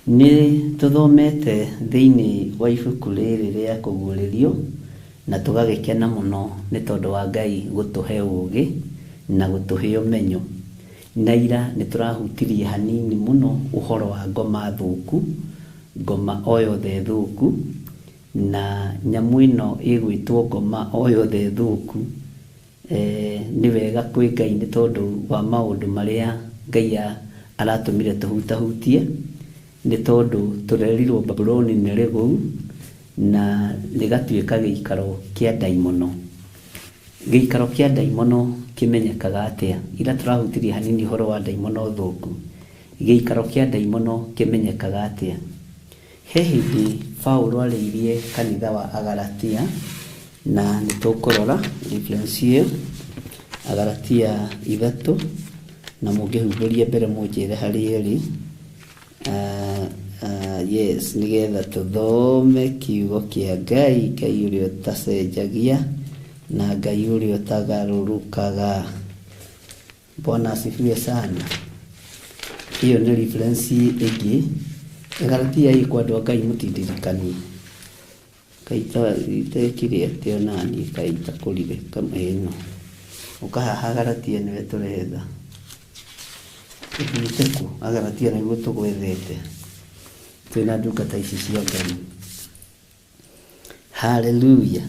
Nĩ tũthomete thĩinĩ wa ibuku rĩrĩ rĩa kũguũrĩrio, na tũgagĩkena mũno nĩ tondũ wa Ngai gũtũhe ũũgĩ na gũtũhe ũmenyo. Na ira nĩ tũrahutirie hanini mũno ũhoro wa ngoma thũku, ngoma o yothe thũku, na nyamũ ĩno ĩgwĩtwo ngoma o yothe thũku. Nĩ wega kwĩ Ngai nĩ tondũ wa maũndũ marĩa Ngai aratũmire tũhutahutie, nĩ tondũ tũrerirwo Babuloni nĩ rĩgũu na rĩgatuĩka gĩikaro kĩa ndaimono. Gĩikaro kĩa ndaimono kĩmenyekaga atĩa? Ira tũrahutirie hanini ũhoro wa ndaimono thũku. Gĩikaro kĩa ndaimono kĩmenyekaga atĩa? He hĩndĩ Paũlũ arĩirie kanitha wa Agalatia, na nĩ tũkũrora reference ĩyo Agalatia 3, na mũngĩhumbũria mbere mũnjĩre harĩa ĩrĩ. Yes, nĩgetha tũthome kiugo kĩa Ngai, Ngai ũrĩa ũtacenjagia na Ngai ũrĩa ũtagarũrũkaga. Bwana asifiwe sana. Ĩyo nĩ reference ĩngĩ. Galatia ĩ kwa andũ a Ngai mũtindirikanie. Kaita itekire atĩa nani kaita kũrire kama ĩno. Ũkahaha Galatia nĩwe tũretha. Ũthiĩte kũ? Agalatia nĩguo tũgwethete. Twĩna ndungata ici cia Ngai. Hallelujah.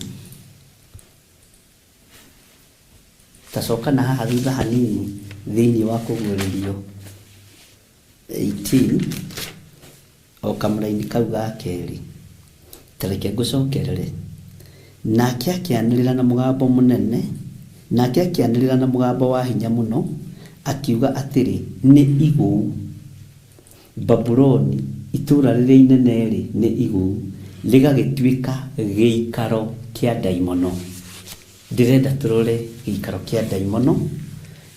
Tacoka na haha thutha hanini thĩinĩ wa kũguũrĩrio 18 o kamũraini kau ga kerĩ. Ta reke ngũcokerere. Nake akĩanĩrĩra na mũgambo mũnene, nake akĩanĩrĩra na mũgambo wa hinya mũno, akiuga atĩrĩ, nĩ igũu. Babuloni, itũũra rĩrĩa inene rĩ, nĩ igũu, rĩgagĩtuĩka gĩikaro kĩa ndaimono. Ndĩrenda tũrore gĩikaro kĩa ndaimono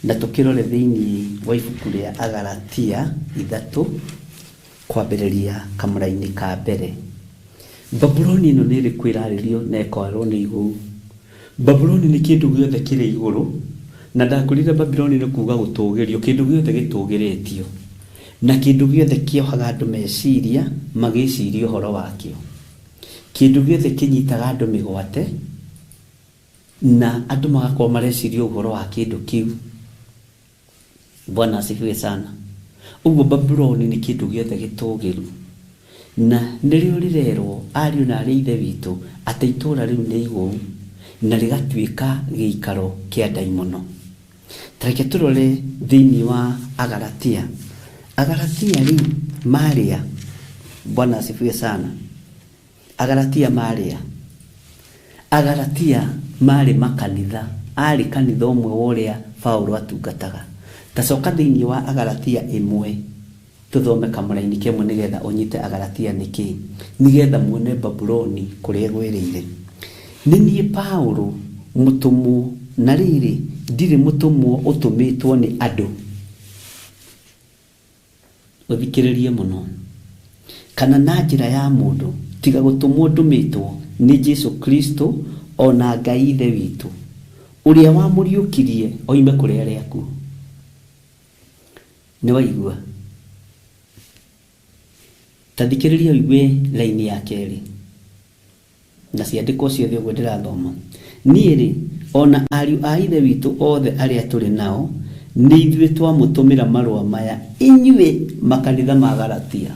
na tũkĩrore thĩinĩ wa ibuku rĩa Agalatia 3 kwambĩrĩria kamũra-inĩ ka mbere. Babuloni ĩno nĩ ĩrĩkũ ĩrarĩrio na ĩkorwo nĩ igũu? Babuloni nĩ kĩndũ gĩothe kĩrĩ igũrũ, na ndakwĩrire Babuloni nĩ kuga gũtũgĩrio, kĩndũ gĩothe gĩtũgĩrĩtio na kĩndũ gĩothe kĩohaga andũ meciria magĩciria ũhoro wakĩo, kĩndũ gĩothe kĩnyitaga andũ mĩgwate na andũ magakorwo mareciria ũhoro wa kĩndũ kĩu. Bwana asifiwe sana. Ũguo Babuloni nĩ kĩndũ gĩothe gĩtũgĩru, na nĩrĩo rĩrerwo ariũ na arĩ ithe witũ atĩ itũũra rĩu nĩ igũu na rĩgatuĩka gĩikaro kĩa ndaimono. Tareke tũrore thĩinĩ wa Agalatia. Agalatia rĩu marĩa, Bwana asifiwe sana. Agalatia marĩa, Agalatia marĩ makanitha, arĩ kanitha ũmwe wa ũrĩa Paulo atungataga. Tacoka thĩinĩ wa Agalatia 1 tũthome kamũra-inĩ kemwe nĩgetha ũnyite Agalatia nĩkĩ, nĩgetha muone Babuloni kũrĩa ĩgwĩrĩire. Nĩ niĩ Paulo mũtũmwo, na rĩrĩ ndirĩ mũtũmwo ũtũmĩtwo nĩ andũ. Ũthikĩrĩrie mũno. Kana na njĩra ya mũndũ, tiga gũtũmwo ndũmĩtwo nĩ Jesu Kristo ona Ngai Ithe witũ, ũrĩa wamũriũkirie oime kũrĩ arĩa akuũ. Nĩ waigua? Ta thikĩrĩria ũigue laini ya kerĩ na ciandĩkwo ciothe ũguo ndĩrathoma. Niĩ rĩ, ona ariũ a Ithe witũ othe arĩa tũrĩ nao, nĩ ithuĩ twamũtũmĩra marũa maya inyuĩ makanitha ma Galatia.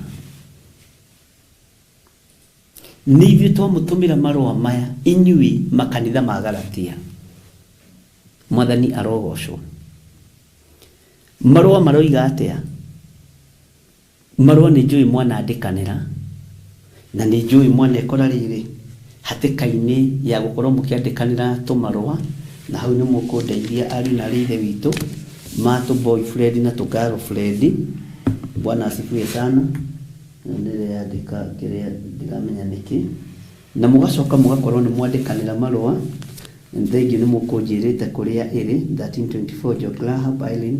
Nĩ ithuĩ twamũtũmĩra marũa maya inyuĩ makanitha ma Galatia. Mwathani arogocwo. Marũa maroiga atĩa? Marũa nĩ njũĩ mwanandĩkanĩra, na nĩ njũĩ mwanekora rĩrĩ hatĩka-inĩ ya gũkorwo mũkĩandĩkanĩra tũmarũa, na hau nĩ mũkũndeithia ariũ na arĩ ithe witũ ma tũ boyfriend na tũ girlfriend. Bwana asifiwe sana. Nĩndĩreyandĩka kĩrĩa ndiramenya nĩkĩ. Na mũgacoka mũgakorwo nĩ mwandĩkanĩra marũa. Thengiũ nĩ mũkũnjĩrĩte kũrĩa ĩrĩ 1324 Joglaha Island.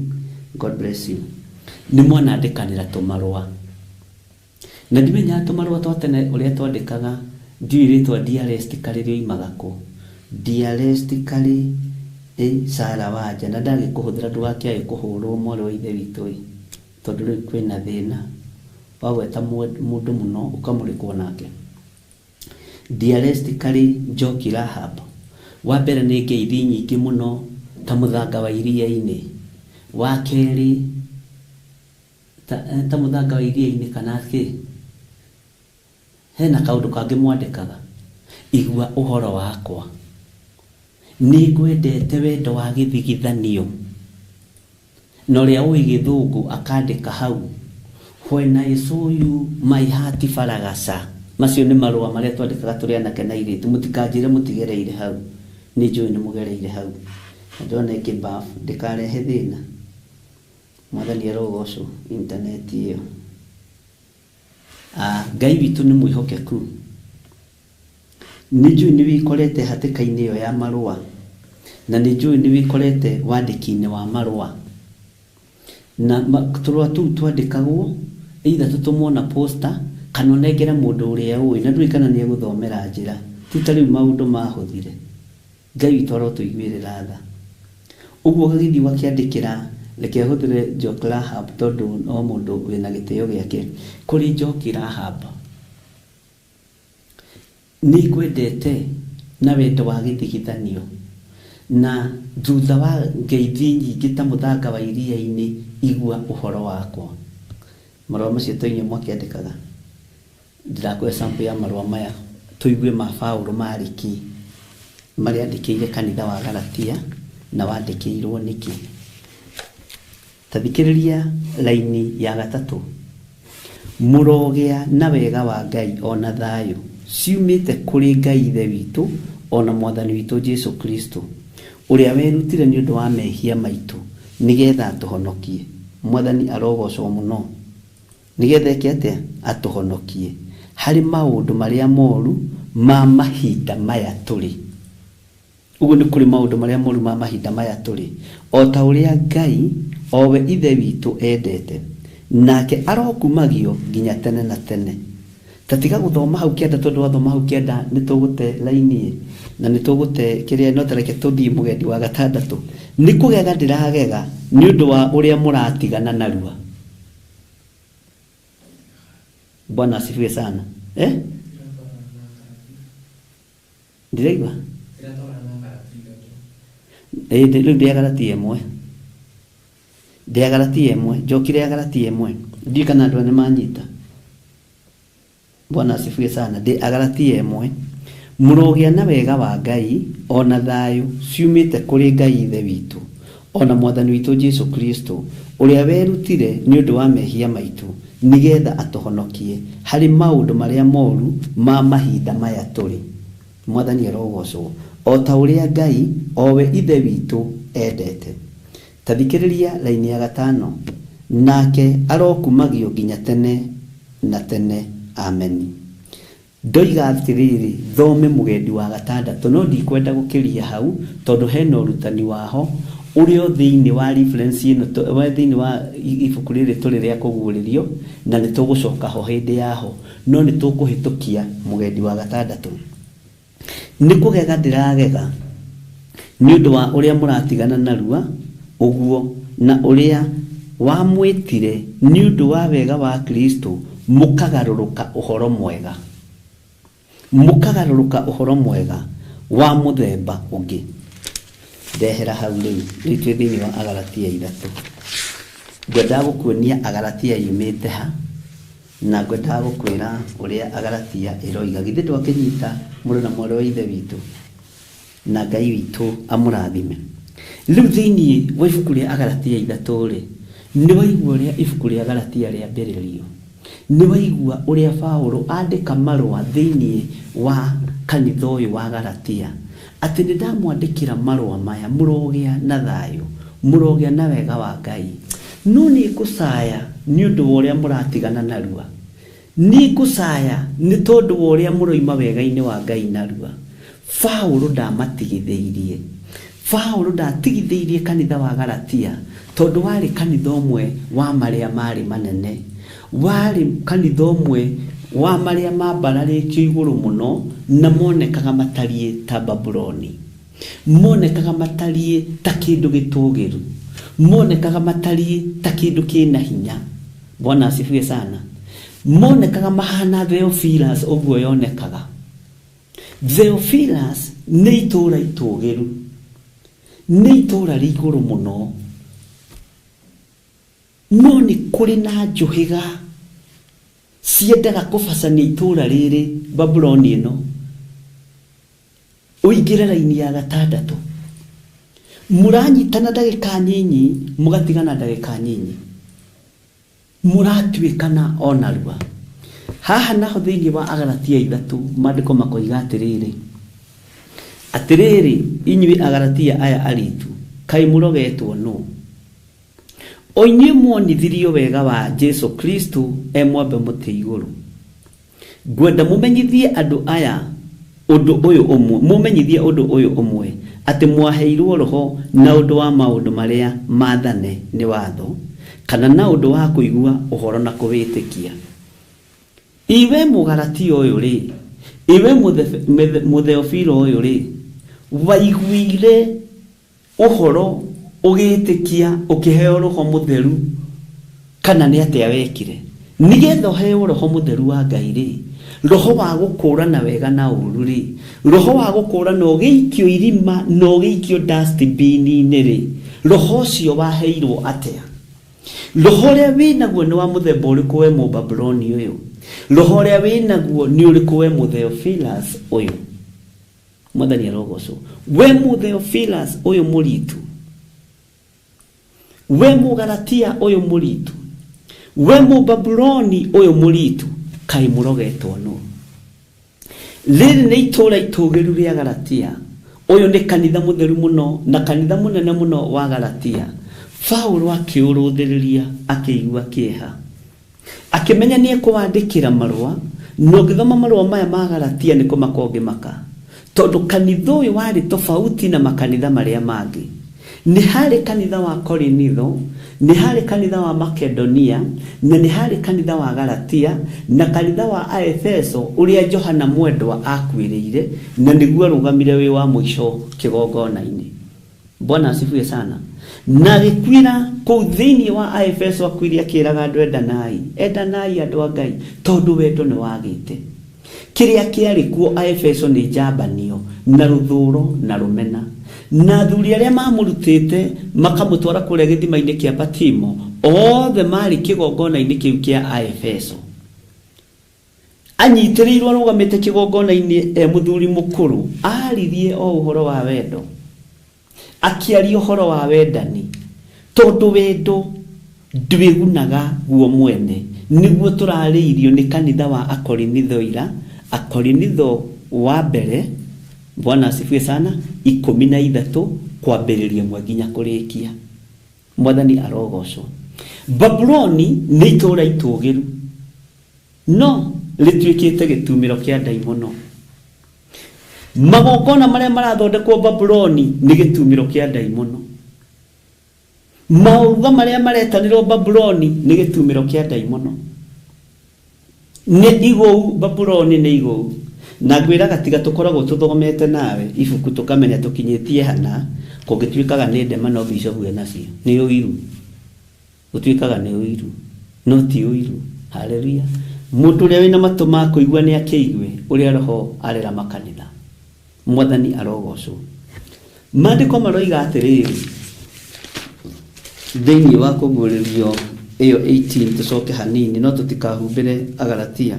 God bless you. Nĩ mwanandĩkanĩra tũmarũa, na ndimenyaga tũmarũa twa tene ũrĩa twandĩkaga, ndiũĩ rĩtwa dearest karĩ rĩoimaga kũ. Dearest karĩ Sarah Wanja, na ndagĩkũhũthĩra ndũgakĩage kũhũrwo mwarĩ wa ithe witũ ĩ, tondũ rĩu kwĩna thĩna wagweta mũndũ mũno ũkamũrĩkwo nake. Dearest karĩ Njoki Rahab, wa mbere nĩ ngeithi nyingĩ mũno ta mũthanga wa iria-inĩ, wa kerĩ ta mũthanga wa iria-inĩ kana kĩ, hena kaũndũ kangĩ mwandĩkaga, igua ũhoro wakwa, nĩ ngwendete wendo wa gĩthigithanio, na ũrĩa ũĩ gĩthũngũ akandĩka hau, when I saw you my heart faragasa. Macio nĩ marũa marĩa twandĩkaga tũrĩ anake na airĩtu. Mũtikanjĩre mũtigereire hau, nĩ njũĩ nĩ mũgereire hau. Na ndĩrona ĩkĩ ndĩkarehe thĩna. Mwathani arogocwo intaneti ĩyo. Ngai witũ nĩ mwĩhokeku. Nĩ njũĩ nĩ wĩkorete hatĩka-inĩ ĩyo ya marũa, na nĩ njũĩ nĩ wĩkorete wandĩki-inĩ wa marũa, na tũrũa tũu twandĩkagwo either tũtũmwo na posta kana ũnengere mũndũ ũrĩa ũĩ, na ndũĩ kana nĩ egũthomera njĩra. Ti ta rĩu maũndũ mahũthire. Ngai witũ arotũiguĩrĩra tha. Ũguo ũgagĩthiĩ ũgakĩandĩkĩra, reke hũthĩre Njoki Rahab tondũ no mũndũ wĩna gĩtĩo gĩake. Kũrĩ Njoki Rahab, nĩ ngwendete na wendo wa gĩthigithanio, na thutha wa ngeithi nyingĩ ta mũthanga wa iria-inĩ, igua ũhoro wakwa. Marũa macio to inyuĩ mwakĩandĩkaga. Ndĩrakũhe sample ya marũa maya tũigue ma Paulo marĩ kĩ, marĩa andĩkĩire kanitha wa Galatia na wandĩkĩirwo nĩkĩ. Ta thikĩrĩria laini ya gatatũ. Mũrogĩa na wega wa Ngai ona thayũ ciumĩte kũrĩ Ngai Ithe witũ ona Mwathani witũ Jesu Kristo, ũrĩa werutire nĩ ũndũ wa mehia maitũ nĩgetha atũhonokie. Mwathani arogocwo mũno. Nĩgetha eke atĩa? Atũhonokie harĩ maũndũ marĩa moru ma mahinda maya tũrĩ. Ũguo nĩ kũrĩ maũndũ marĩa moru ma mahinda maya tũrĩ, o ta ũrĩa Ngai o we Ithe witũ endete, nake arokumagio nginya tene na tene. Ta tiga gũthoma hau kĩanda, tondũ wathoma hau kĩanda nĩ tũgũte raini na nĩ tũgũte kĩrĩa, no tareke tũthiĩ mũgendi wa gatandatũ. Nĩ kũgega ndĩragega nĩ ũndũ wa ũrĩa mũratigana narua. Bwana asifiwe sana. Eh? Ndiraigua? Ĩĩ, rĩu ndĩ Agalatia ĩmwe. Ndĩ Agalatia ĩmwe, njokire Agalatia ĩmwe. Ndiũĩ kana andũ aya nĩ manyita. Bwana asifiwe sana. Ndĩ Agalatia ĩmwe. Mũrogĩa na wega wa Ngai o na thayũ ciumĩte kũrĩ Ngai Ithe witũ o na Mwathani witũ Jesu Kristo, ũrĩa werutire nĩ ũndũ wa mehia maitũ nĩgetha atũhonokie harĩ maũndũ marĩa moru ma mahinda maya tũrĩ. Mwathani arogocwo, o ta ũrĩa Ngai o we Ithe witũ endete. Ta thikĩrĩria raini ya gatano, nake arokumagio nginya tene na tene. Ameni. Ndoiga atĩrĩrĩ, thome mũgendi wa gatandatũ, no ndikwenda gũkĩria hau tondũ hena ũrutani waho ũrĩa o thĩinĩ wa reference ĩno, wa thĩinĩ wa ibuku rĩrĩ tũrĩ rĩa kũguũrĩrio, na nĩ tũgũcoka ho hĩndĩ yaho, no nĩ tũkũhĩtũkia mũgendi wa gatandatũ. Nĩ kũgega ndĩragega nĩ ũndũ wa ũrĩa mũratigana narua ũguo, na ũrĩa wamwĩtire nĩ ũndũ wa wega wa Kristo mũkagarũrũka ũhoro mwega, mũkagarũrũka ũhoro mwega wa mũthemba ũngĩ. Ndehera hau rĩu, rĩu twĩ thĩinĩ wa Agalatia ithatũ. Ngwendaga gũkuonia Agalatia yumĩte ha, na ngwendaga gũkwĩra ũrĩa Agalatia ĩroiga. Githĩ ndwakĩnyita mũrũ na mwarĩ wa Ithe witũ, na Ngai witũ amũrathime. Rĩu thĩinĩ wa ibuku rĩa Agalatia ithatũ rĩ, nĩ waigua ũrĩa ibuku rĩa Galatia rĩambĩrĩrio. Nĩ waigua ũrĩa Paũlũ andĩka marũa thĩinĩ wa kanitha ũyũ wa Galatia, atĩ nĩ ndamwandĩkĩra marũa maya, mũrogĩa na thayũ, mũrogĩa na wega wa Ngai. No nĩ ngũcaya nĩ ũndũ wa ũrĩa mũratigana narua. Nĩ ngũcaya nĩ tondũ wa ũrĩa mũroima wega-inĩ wa Ngai narua. Paũlũ ndamatigithĩirie. Paũlũ ndatigithĩirie kanitha wa Galatia tondũ warĩ kanitha ũmwe wa marĩa marĩ manene. Warĩ kanitha ũmwe wa marĩa mambararĩtio igũrũ mũno na monekaga matariĩ ta Babuloni. Monekaga matariĩ ta kĩndũ gĩtũgĩru. Monekaga matariĩ ta kĩndũ kĩna hinya. Bwana asifiwe sana. Monekaga mahana Theophilus ũguo yonekaga. Theophilus nĩ itũũra itũgĩru, nĩ itũũra rĩ igũrũ mũno, no nĩ kũrĩ na njũhĩga ciendaga kũbacania itũũra rĩrĩ Babuloni ĩno. Ũingĩre raini ya gatandatũ, mũranyitana ndagĩka nyinyi, mũgatigana ndagĩka nyinyi, mũratuĩkana o narua. Haha naho thĩinĩ wa Agalatia ithatũ maandĩko makoiga atĩrĩrĩ, atĩrĩrĩ inyuĩ Agalatia aya aritu, kaĩ mũrogetwo nũ? O inyuĩ mwonithirio wega wa Jesu Kristo e mwambe mũtĩ igũrũ. Ngwenda mũmenyithie andũ aya ũndũ ũyũ ũmwe, mũmenyithie ũndũ ũyũ ũmwe, atĩ mwaheirwo roho na ũndũ wa maũndũ marĩa maathane nĩ watho, kana na ũndũ wa kũigua ũhoro na kũwĩtĩkia. Iwe Mũgalatia ũyũ rĩ, iwe Mũtheofilo ũyũ rĩ, waiguire ũhoro ũgĩtĩkia ũkĩheo roho mũtheru, kana nĩ atĩa wekire nĩgetha ũheo roho mũtheru wa Ngai rĩ, roho wa gũkũrana wega na ũru rĩ, roho wa gũkũrana ũgĩikio irima na ũgĩikio dustbin-inĩ rĩ, roho ũcio waheirwo atĩa? Roho ũrĩa wĩnaguo nĩ wa mũthemba ũrĩkũ we Mũbabuloni ũyũ? Roho ũrĩa wĩnaguo nĩ ũrĩkũ we Mũtheophilus ũyũ? Mwathani arogocwo. We Mũtheophilus ũyũ mũritu, we Mũgalatia ũyũ mũritu, we Mũbabuloni ũyũ mũritu, kaĩ mũrogetwo nũ? Rĩrĩ nĩ itũũra itũgĩru rĩa Galatia. Ũyũ nĩ kanitha mũtheru mũno na kanitha mũnene mũno wa Galatia. Paũlũ akĩũrũthĩrĩria akĩigua kĩeha, akĩmenya nĩ ekũwandĩkĩra marũa, na ũngĩthoma marũa maya ma Galatia nĩ kũmaka ũngĩmaka, Tondu kanitha ũyũ warĩ tofauti na makanitha marĩa mangĩ. Nĩ harĩ kanitha wa Korinitho, nĩ harĩ kanitha wa Makedonia, na nĩ harĩ kanitha wa Galatia, na kanitha wa Aefeso ũrĩa Johana mwendwa akuĩrĩire, na nĩguo arũgamire wĩ wa mũico kĩgongona-inĩ. Bwana asifiwe sana. Na agĩkuĩra kũu thĩinĩ wa Aefeso, akuire akĩraga andũ endanai, endanai andũ a Ngai, tondũ wendo nĩ wagĩte. Kĩrĩa kĩarĩ kuo Aefeso nĩ njambanio na rũthũro na rũmena. Na athuri arĩa mamũrutĩte makamũtwara kũrĩa gĩthima-inĩ kĩa Patimo, othe marĩ kĩgongona-inĩ kĩu kĩa Aefeso. Anyitĩrĩirwo arũgamĩte kĩgongona-inĩ e mũthuri mũkũrũ, aririe o ũhoro wa wendo, akĩaria ũhoro wa wendani, tondũ wendo ndwĩgunaga guo mwene. Nĩguo tũrarĩirio nĩ kanitha wa Akorinitho ira, Akorinitho wa mbere, Bwana asifiwe sana, 13 kwambĩrĩria mwe nginya kũrĩkia. Mwathani arogocwo. Babuloni nĩ itũũra itũũgĩru, no rĩtuĩkĩte gĩtumĩro kĩa ndaimono. Magongona marĩa marathondekwo Babuloni nĩ gĩtumĩro kĩa ndaimono. Maũruga marĩa maretanĩrwo Babuloni nĩ gĩtumĩro kĩa ndaimono. Nĩ igũu, Babuloni nĩ igũu. Na ngwĩraga tiga tũkoragwo tũthomete nawe ibuku tũkamenya tũkinyĩtie hana, kũngĩtuĩkaga nĩ ndema no bishofu enacio. Nĩ ũiru. Gũtuĩkaga nĩ ũiru. No ti ũiru. Haleluya. Mũndũ ũrĩa wĩna matũ ma kũigua nĩ akĩigue ũrĩa roho arera makanitha. Mwathani arogocwo. Maandĩko maroiga atĩrĩrĩ, thĩinĩ wa kũguũrĩrio ĩyo 18, tũcoke hanini no tũtikahumbĩre Agalatia.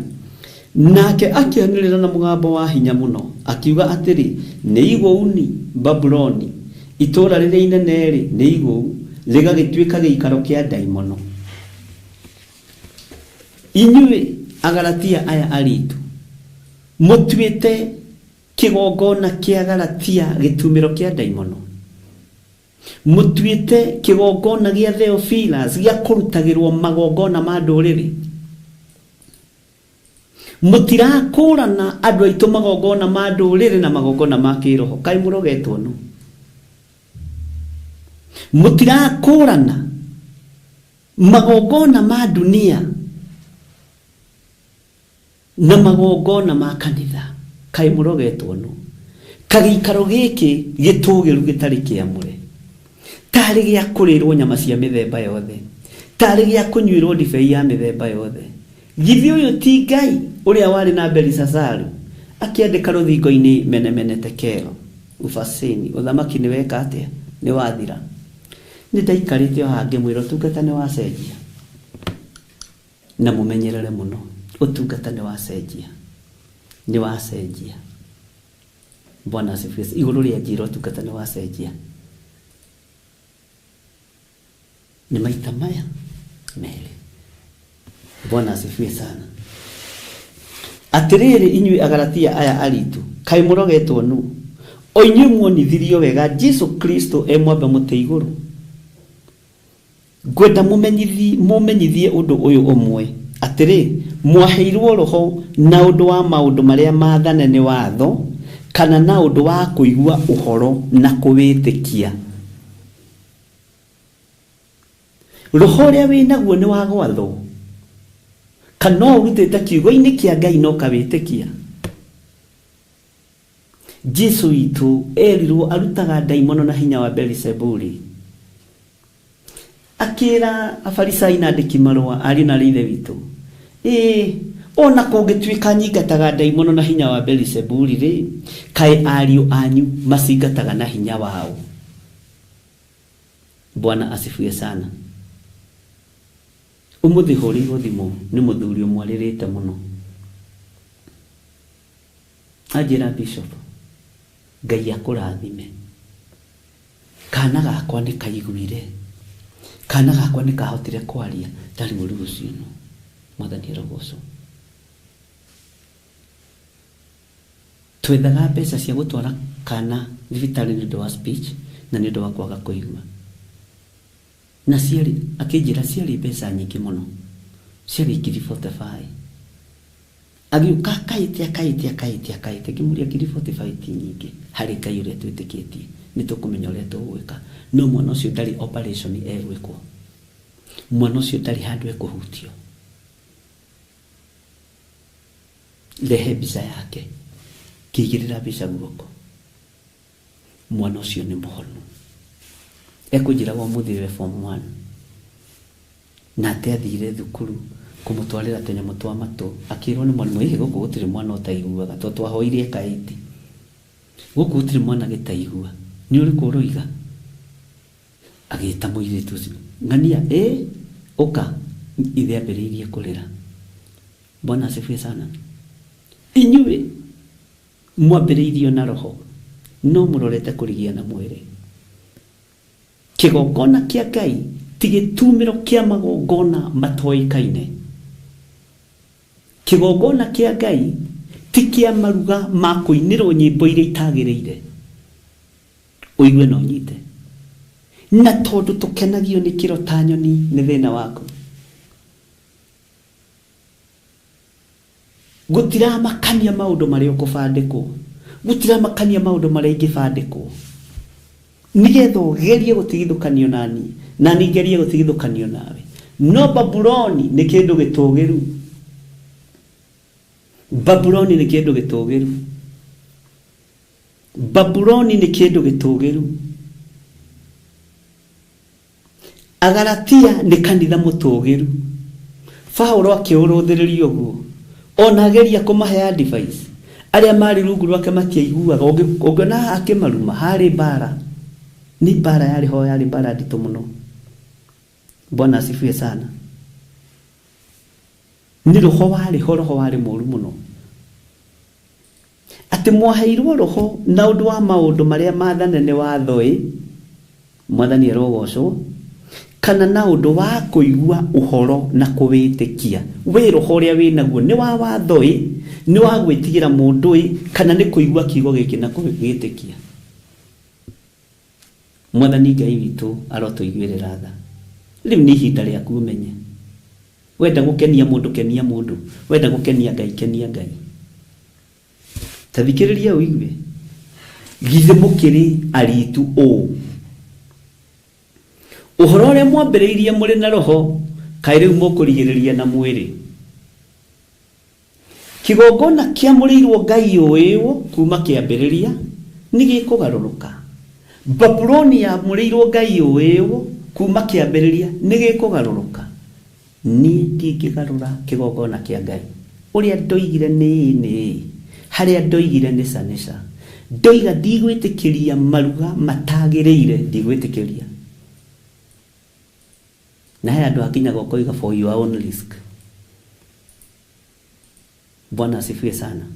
Nake akĩanĩrĩra na mũgambo wa hinya mũno akiuga atĩrĩ, nĩ igũuni Babuloni, itũũra rĩrĩa inene rĩ, nĩ igũu, rĩgagĩtuĩka gĩikaro kĩa ndaimono. Inyuĩ Agalatia aya aritu, mũtuĩte kĩgongona kĩa Galatia gĩtumĩro kĩa ndaimono. Mũtuĩte kĩgongona gĩa Theophilus gĩa kũrutagĩrwo magongona ma ndũrĩrĩ. Mũtirakũrana andũ aitũ magongona ma ndũrĩrĩ na magongona ma kĩroho. Kaĩ mũrogetwo nũ? Mũtirakũrana magongona ma dunia na magongona ma kanitha. Kaĩ mũrogetwo nũ? Kagĩikaro gĩkĩ gĩtũgĩru gĩtarĩ kĩamũre, tarĩ gĩa kũrĩrwo nyama cia mĩthemba yothe, tarĩ gĩa kũnyuĩrwo ndibei ya mĩthemba yothe. Githĩ ũyũ ti Ngai ũrĩa warĩ na Belisazaru akĩandĩka rũthingo-inĩ mene mene tekelo ufasini, ũthamaki nĩ weka atĩa? Nĩ wathira. Nĩ ndaikarĩte o haha ngĩmwĩra ũtungata nĩ wacenjia, na mũmenyerere mũno, ũtungata nĩ wacenjia, nĩ wacenjia. Bwana asifiwe. Igũrũ rĩa njĩra ũtungata nĩ wacenjia. Nĩ maita maya merĩ. Bwana asifiwe sana. Atĩrĩrĩ inyuĩ Agalatia aya aritu, kaĩ mũrogetwo nũ? O inyuĩ muonithirio wega Jesu Kristo e mwambe mũtĩ igũrũ. Ngwenda mũmenyithie ũndũ ũyũ ũmwe, atĩrĩ, mwaheirwo roho na ũndũ wa maũndũ marĩa maathane nĩ watho, kana na ũndũ wa kũigua ũhoro na kũwĩtĩkia. Roho ũrĩa wĩnaguo nĩ wa gwathwo, kana ũrutĩte kiugo-inĩ kĩa Ngai na ũkawĩtĩkia. Jesu witũ erirwo arutaga ndaimono na hinya wa Beelizebuli. Akĩra Afarisai na andĩki marũa, ariũ na ithe witũ, ĩĩ ona kũngĩtuĩka nyingataga ndaimono na hinya wa Beelizebuli rĩ, kaĩ ariũ anyu macingataga na hinya wao. Bwana asifiwe sana. Ũmũthĩ hũrĩirwo thimũ nĩ mũthuri ũmwe arĩrĩte mũno. Anjĩra, Bishop, Ngai akũrathime. Kana gakwa nĩ kaiguire, kana gakwa nĩ kahotire kwaria, ndarigwo rĩu ũcio nũ. Mwathani arogocwo. Twethaga mbeca cia gũtwara kana thibitarĩ nĩ ũndũ wa speech na nĩ ũndũ wa kwaga kũigua. Na ciarĩ, akĩnjĩra ciarĩ mbeca nyingĩ mũno, ciarĩ ngiri 45. Agĩũka akaĩte akaĩte akaĩte akaĩte ngĩmũria ngiri 45 ti nyingĩ harĩ Ngai ũrĩa twĩtĩkĩtie nĩ tũkũmenya ũrĩa tũgwĩka. No mwana ũcio ndarĩ operation egwĩkwo, mwana ũcio ndarĩ handũ ekũhutio. Rehe mbica yake, kĩigĩrĩra mbica guoko, mwana ũcio nĩ mũhonu. Ekũnjĩraga ũmũthĩ we form 1 na ate athire thukuru kũmũtwarĩra tũnyamũ twa matũ, akĩrwo nĩ mwarimũ ĩhĩ gũkũ gũtirĩ mwana ũtaiguaga tondũ twahoire eka 8, gũkũ gũtirĩ mwana gĩtaigua, nĩ ũrĩkũ ũroiga? Agĩta mũirĩtu ũcio, ng'ania ĩ ũka, ithe ambĩrĩirie kũrĩra. Bwana asifiwe sana. Inyuĩ mwambĩrĩirio na roho no mũrorete kũrigia na mwĩrĩ. Kĩgongona kĩa Ngai ti gĩtumĩro kĩa magongona matoĩkaine. Kĩgongona kĩa Ngai ti kĩa maruga ma kũinĩrwo nyĩmbo iria itagĩrĩire. Ũigue na ũnyite. Na tondũ tũkenagio nĩ kĩro ta nyoni nĩ thĩna waku. Gũtiramakania maũndũ marĩa ũkũbandĩkwo, gũtiramakania maũndũ marĩa ingĩbandĩkwo, nĩgetha ũgerie gũtigithũkanio nani na niĩ ngerie gũtigithũkanio nawe. No Babuloni nĩ kĩndũ gĩtũgĩru. Babuloni nĩ kĩndũ gĩtũgĩru. Babuloni nĩ kĩndũ gĩtũgĩru. Agalatia nĩ kanitha mũtũgĩru. Paulo akĩũrũthĩrĩria ũguo, ona ageria kũmahe advice, arĩa marĩ rungu rwake matiaiguaga. Ũngĩona akĩmaruma, harĩ mbara, nĩ mbara yarĩ ho, yarĩ mbara nditũ mũno. Bwana asifiwe sana. Nĩ roho warĩ ho, roho warĩ mũru mũno. Atĩ mwaheirwo roho na ũndũ wa maũndũ marĩa maathane nĩ watho ĩ, Mwathani arogocwo, kana na ũndũ wa kũigua ũhoro na kũwĩtĩkia. Wĩ roho ũrĩa wĩ naguo nĩ wa watho ĩ, nĩ wa gwĩtigĩra mũndũ ĩ, kana nĩ kũigua kiugo gĩkĩ na kũgĩtĩkia. Mwathani Ngai witũ arotũiguĩrĩra tha. Rĩu nĩ ihinda rĩaku ũmenye. Wenda gũkenia mũndũ, kenia mũndũ. Wenda gũkenia Ngai, kenia Ngai. Ta thikĩrĩria ũigue. Githĩ mũkĩrĩ aritu ũũ? Ũhoro ũrĩa mwambĩrĩirie mũrĩ na roho, kaĩ rĩu mũkũrigĩrĩria na mwĩrĩ. Kĩgongona kĩamũrĩirwo Ngai ũĩwo kuma kĩambĩrĩria nĩ gĩkũgarũrũka. Babuloni yamũrĩirwo Ngai ũĩwo kuma kĩambĩrĩria nĩ gĩkũgarũrũka. Niĩ ndingĩgarũra kĩgongona kĩa Ngai. Ũrĩa ndoigire nĩ nĩ, harĩa ndoigire nĩ ca nĩ ca. Ndoiga ndigwĩtĩkĩria maruga matagĩrĩire, ndigwĩtĩkĩria. Na he andũ hakinyaga ũkoiga for your own risk. Bwana asifiwe sana.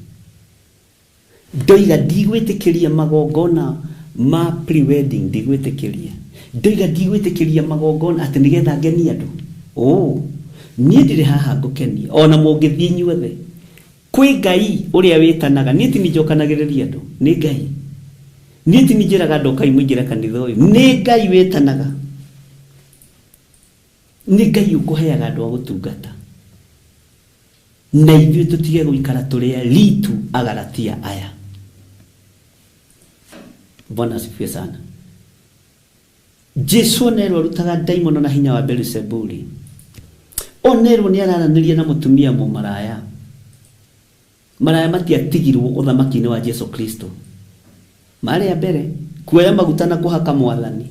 Ndoiga ndigwĩtĩkĩria magongona ma pre-wedding, ndigwĩtĩkĩria. Ndoiga ndigwĩtĩkĩria magongona atĩ nĩgetha ngenie andũ. Oh, niĩ ndirĩ haha ngũkenie, ona mũngĩthiĩ inyuothe. Kwĩ Ngai ũrĩa wĩtanaga, niĩ ti niĩ njokanagĩrĩria andũ, nĩ Ngai. Niĩ ti niĩ njĩraga andũ ũkai mũingĩre kanitha ũyũ, nĩ Ngai wĩtanaga. Nĩ Ngai ũkũheaga andũ a gũtungata. Na ithuĩ tũtige gũikara tũrĩ aritu Agalatia aya. Bwana asifiwe sana. Jesu onerwo arutaga ndaimono na hinya wa Beelzebuli. Onerwo nĩ araranĩria na mũtumia mũmaraya. Maraya matiatigirwo ũthamaki-inĩ wa Jesu Kristo. Marĩ a mbere kuoya maguta na kũhaka mwathani.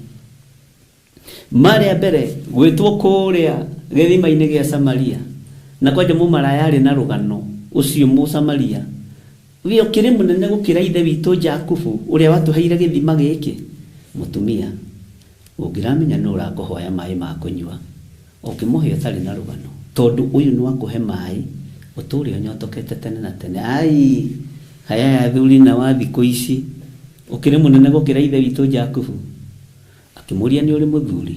Marĩ a mbere gwĩtwo kũrĩa gĩthima-inĩ gĩa Samaria. Na kwanja mũmaraya arĩ na rũgano ũcio Mũsamaria. We ũkĩrĩ mũnene gũkĩra ithe witũ Jakubu ũrĩa watũheire gĩthima gĩkĩ. Mũtumia, ũngĩramenya nũ ũrakũhoya maĩ ma kũnyua, ũngĩmũhe ũtarĩ na rũgano, tondũ ũyũ nĩ wakũhe maĩ ũtũre ũnyotokete tene na tene. Ai, haya athuri na wa thikũ ici, ũkĩrĩ mũnene gũkĩra ithe witũ Jakubu. Akĩmũria nĩ ũrĩ mũthuri?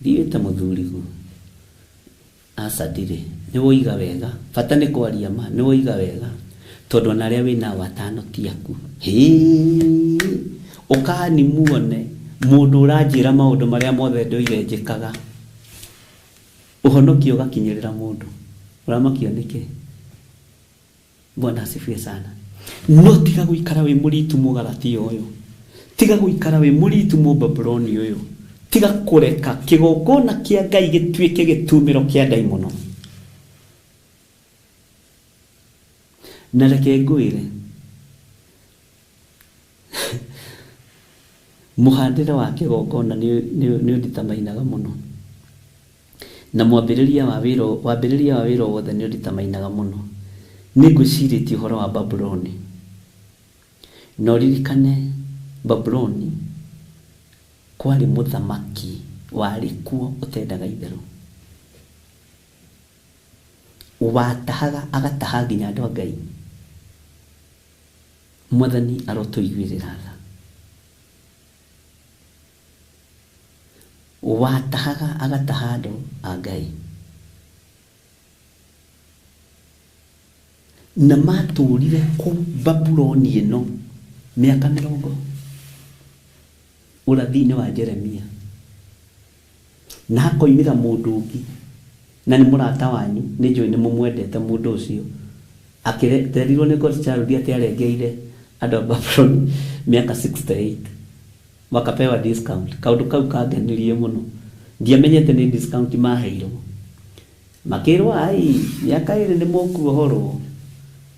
Ndiũĩ ta mũthuri guo. Aca ndirĩ. Nĩ woiga wega. Bata nĩ kwaria ma, nĩ woiga wega. Tondũ ona arĩa wĩnao atano ti aku. Hĩĩ, ũkani muone mũndũ ũranjĩra maũndũ marĩa mothe ndoire njĩkaga. Ũhonokio ũgakinyĩrĩra mũndũ. Ũramakio nĩkĩ? Bwana asifiwe sana. No tiga gũikara wĩ mũritu mũgalatia ũyũ. Tiga gũikara wĩ mũritu mũbabuloni ũyũ. Tiga kũreka kĩgongona kĩa Ngai gĩtuĩke gĩtumĩro kĩa ndaimono. Na reke ngwĩre, mũhandĩre wa kĩgongona nĩ ũnditamainaga mũno. Na mwambĩrĩria wa wĩra, wambĩrĩria wa wĩra wothe nĩ ũnditamainaga mũno. Nĩ ngwĩcirĩtie ũhoro wa Babuloni. Na ũririkane Babuloni kwarĩ mũthamaki warĩ kuo ũtendaga itherũ. Watahaga agataha nginya andũ a Ngai. Mwathani arotũiguĩrĩra tha. Watahaga agataha andũ a Ngai. Na matũrire kũu Babuloni ĩno mĩaka mĩrongo ũrathi-inĩ wa Jeremia. Na hakoimĩra mũndũ ũngĩ na nĩ mũrata wanyu, nĩ njũĩ nĩ mũmwendete mũndũ ũcio. Akĩrerirwo nĩ God Child atĩ arengeire andũ a Babuloni mĩaka 68. Wakapewa discount. Kaũndũ kau kangenirie mũno. Ndiamenyete nĩ discount maheirwo. Makĩrwo ai mĩaka ĩrĩ nĩ mũkuohorwo.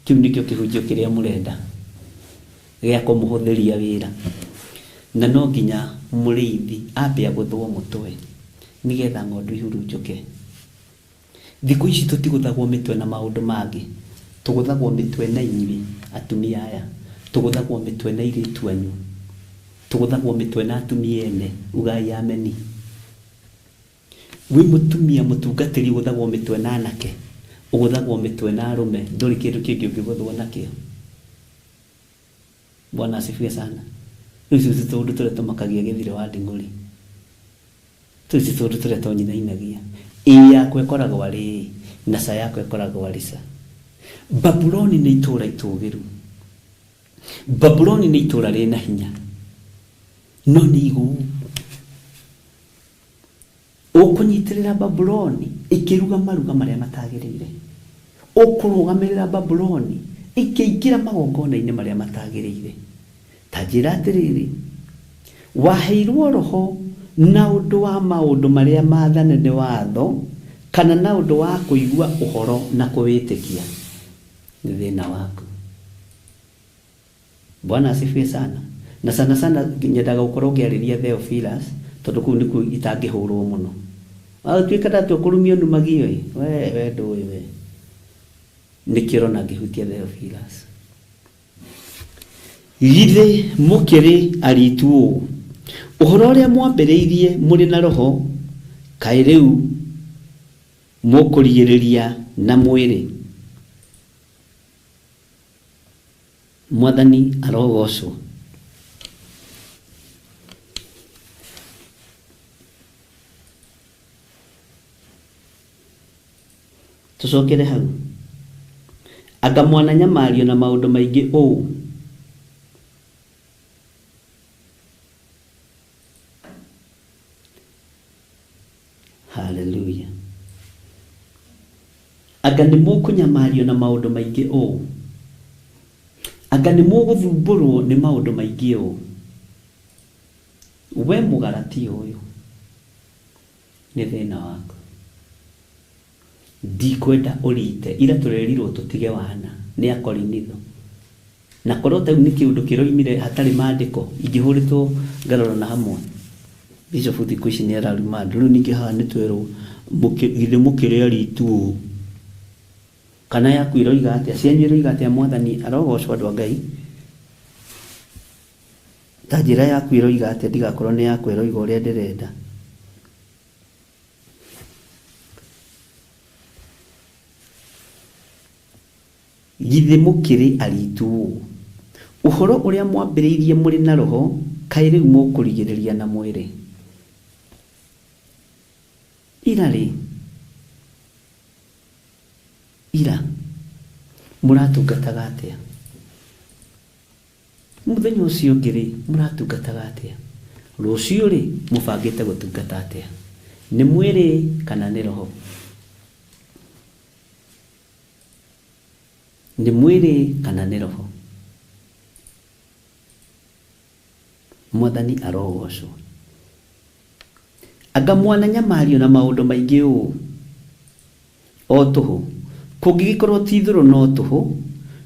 Kĩu nĩkĩo kĩhunjio kĩrĩa mũrenda gĩa kũmũhũthĩria wĩra. Na no nginya mũrĩithi ambe agũthwo mũtwe nĩgetha ng'ondu ihurunjũke. Thikũ ici tũtigũthagwo mĩtwe na maũndũ mangĩ. Tũgũthagwo mĩtwe na inyuĩ atumia aya. Tũgũthagwo mĩtwe na airĩtu anyu. Tũgũthagwo mĩtwe na atumia ene. Ugai ameni. Wĩ mũtumia mũtungatĩri ũgũthagwo mĩtwe na anake. Ũgũthagwo mĩtwe na arũme. Ndũrĩ kĩndũ kĩngĩ ũngĩgũthwo nakĩo. Bwana asifiwe sana. Rĩu icio ti tũũndũ tũrĩa tũmakagia gĩthire wa nding'ũri. Tũu ti tũũndũ tũrĩa tonyinainagia. Ĩ yakwa ĩkoragwo arĩ ĩ, na ca yakwa ĩkoragwo arĩ ca. Babuloni nĩ itũũra itũũgĩru. Babuloni nĩ itũũra rĩna hinya. No nĩ igũu. Ũkũnyitĩrĩra Babuloni ĩkĩruga maruga marĩa matagĩrĩire. Ũkũrũgamĩrĩra Babuloni ĩkĩingĩra magongona-inĩ marĩa matagĩrĩire. Ta njĩra atĩrĩrĩ, waheirwo roho na ũndũ wa maũndũ marĩa maathane nĩ watho kana na ũndũ wa kũigua ũhoro na kũwĩtĩkia? Nĩ thĩna waku. Bwana asifiwe sana. Na sana sana nyendaga gũkorwo ngĩarĩria Theophilus tondũ kũu nĩkuo itangĩhũrwo mũno. Watuĩka ndatua kũrumio numagio ĩ, we ndũĩ we. Nĩkĩo ũrona ngĩhutia Theophilus. Githĩ mũkĩrĩ aritu ũũ? Ũhoro ũrĩa mwambĩrĩirie mũrĩ na roho, kaĩ rĩu mũkũrigĩrĩria na mwĩrĩ? Mwathani arogocwo. Tũcokere hau. Anga mwananyamario na maũndũ maingĩ ũũ? Hallelujah. Anga nĩ mũkũnyamario na maũndũ maingĩ ũũ? Anga nĩ mũgũthumbũrwo nĩ maũndũ maingĩ ũũ? We mũgaratia ũyũ, nĩ thĩna waku. Ndikwenda ũrite. Ira tũrerirwo tũtige wana nĩ akorinitho. Na korwo ta rĩu nĩ kĩũndũ kĩroimire hatarĩ maandĩko, ingĩhũrĩtwo ngarora na hamwe. Bishop thikũ ici nĩ araruma andũ. Rĩu ningĩ haha nĩ twerwo githĩ mũkĩrĩ aritu ũũ? Kana yaku ĩroiga atĩa? Cianyu ĩroiga atĩa? Mwathani arogocwo andũ a Ngai. Ta njĩra yaku ĩroiga atĩa? Ndigakorwo nĩ yakwa ĩroiga ũrĩa ndĩrenda. Githĩ mũkĩrĩ aritu ũũ? Ũhoro ũrĩa mwambĩrĩirie mũrĩ na roho, kaĩ rĩu mũkũrigĩrĩria na mwĩrĩ? Ira rĩ, ira mũratungataga atĩa? Mũthenya ũcio ũngĩ rĩ, mũratungataga atĩa? Rũciũ rĩ, mũbangĩte gũtungata atĩa? Nĩ mwĩrĩ kana nĩ roho? Nĩ mwĩrĩ kana nĩ roho? Mwathani arogocwo. Anga mwananyamario na maũndũ maingĩ ũũ o tũhũ, kũngĩgĩkorwo ti itherũ no tũhũ.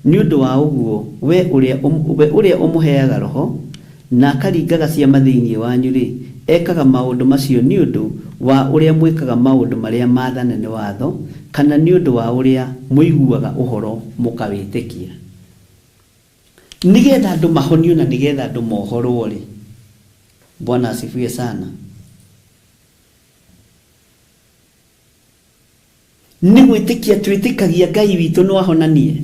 Nĩ ũndũ wa ũguo we ũrĩa ũmũheaga roho na akaringaga ciama thĩinĩ wanyu-rĩ, ekaga maũndũ macio nĩ ũndũ wa ũrĩa mwĩkaga maũndũ marĩa maathane nĩ watho, kana nĩ ũndũ wa ũrĩa mũiguaga ũhoro mũkawĩtĩkia. Nĩgetha andũ mahonio na nĩgetha andũ mohorwo-rĩ, Bwana asifiwe sana. Nĩ gwĩtĩkia twĩtĩkagia Ngai witũ no ahonanie.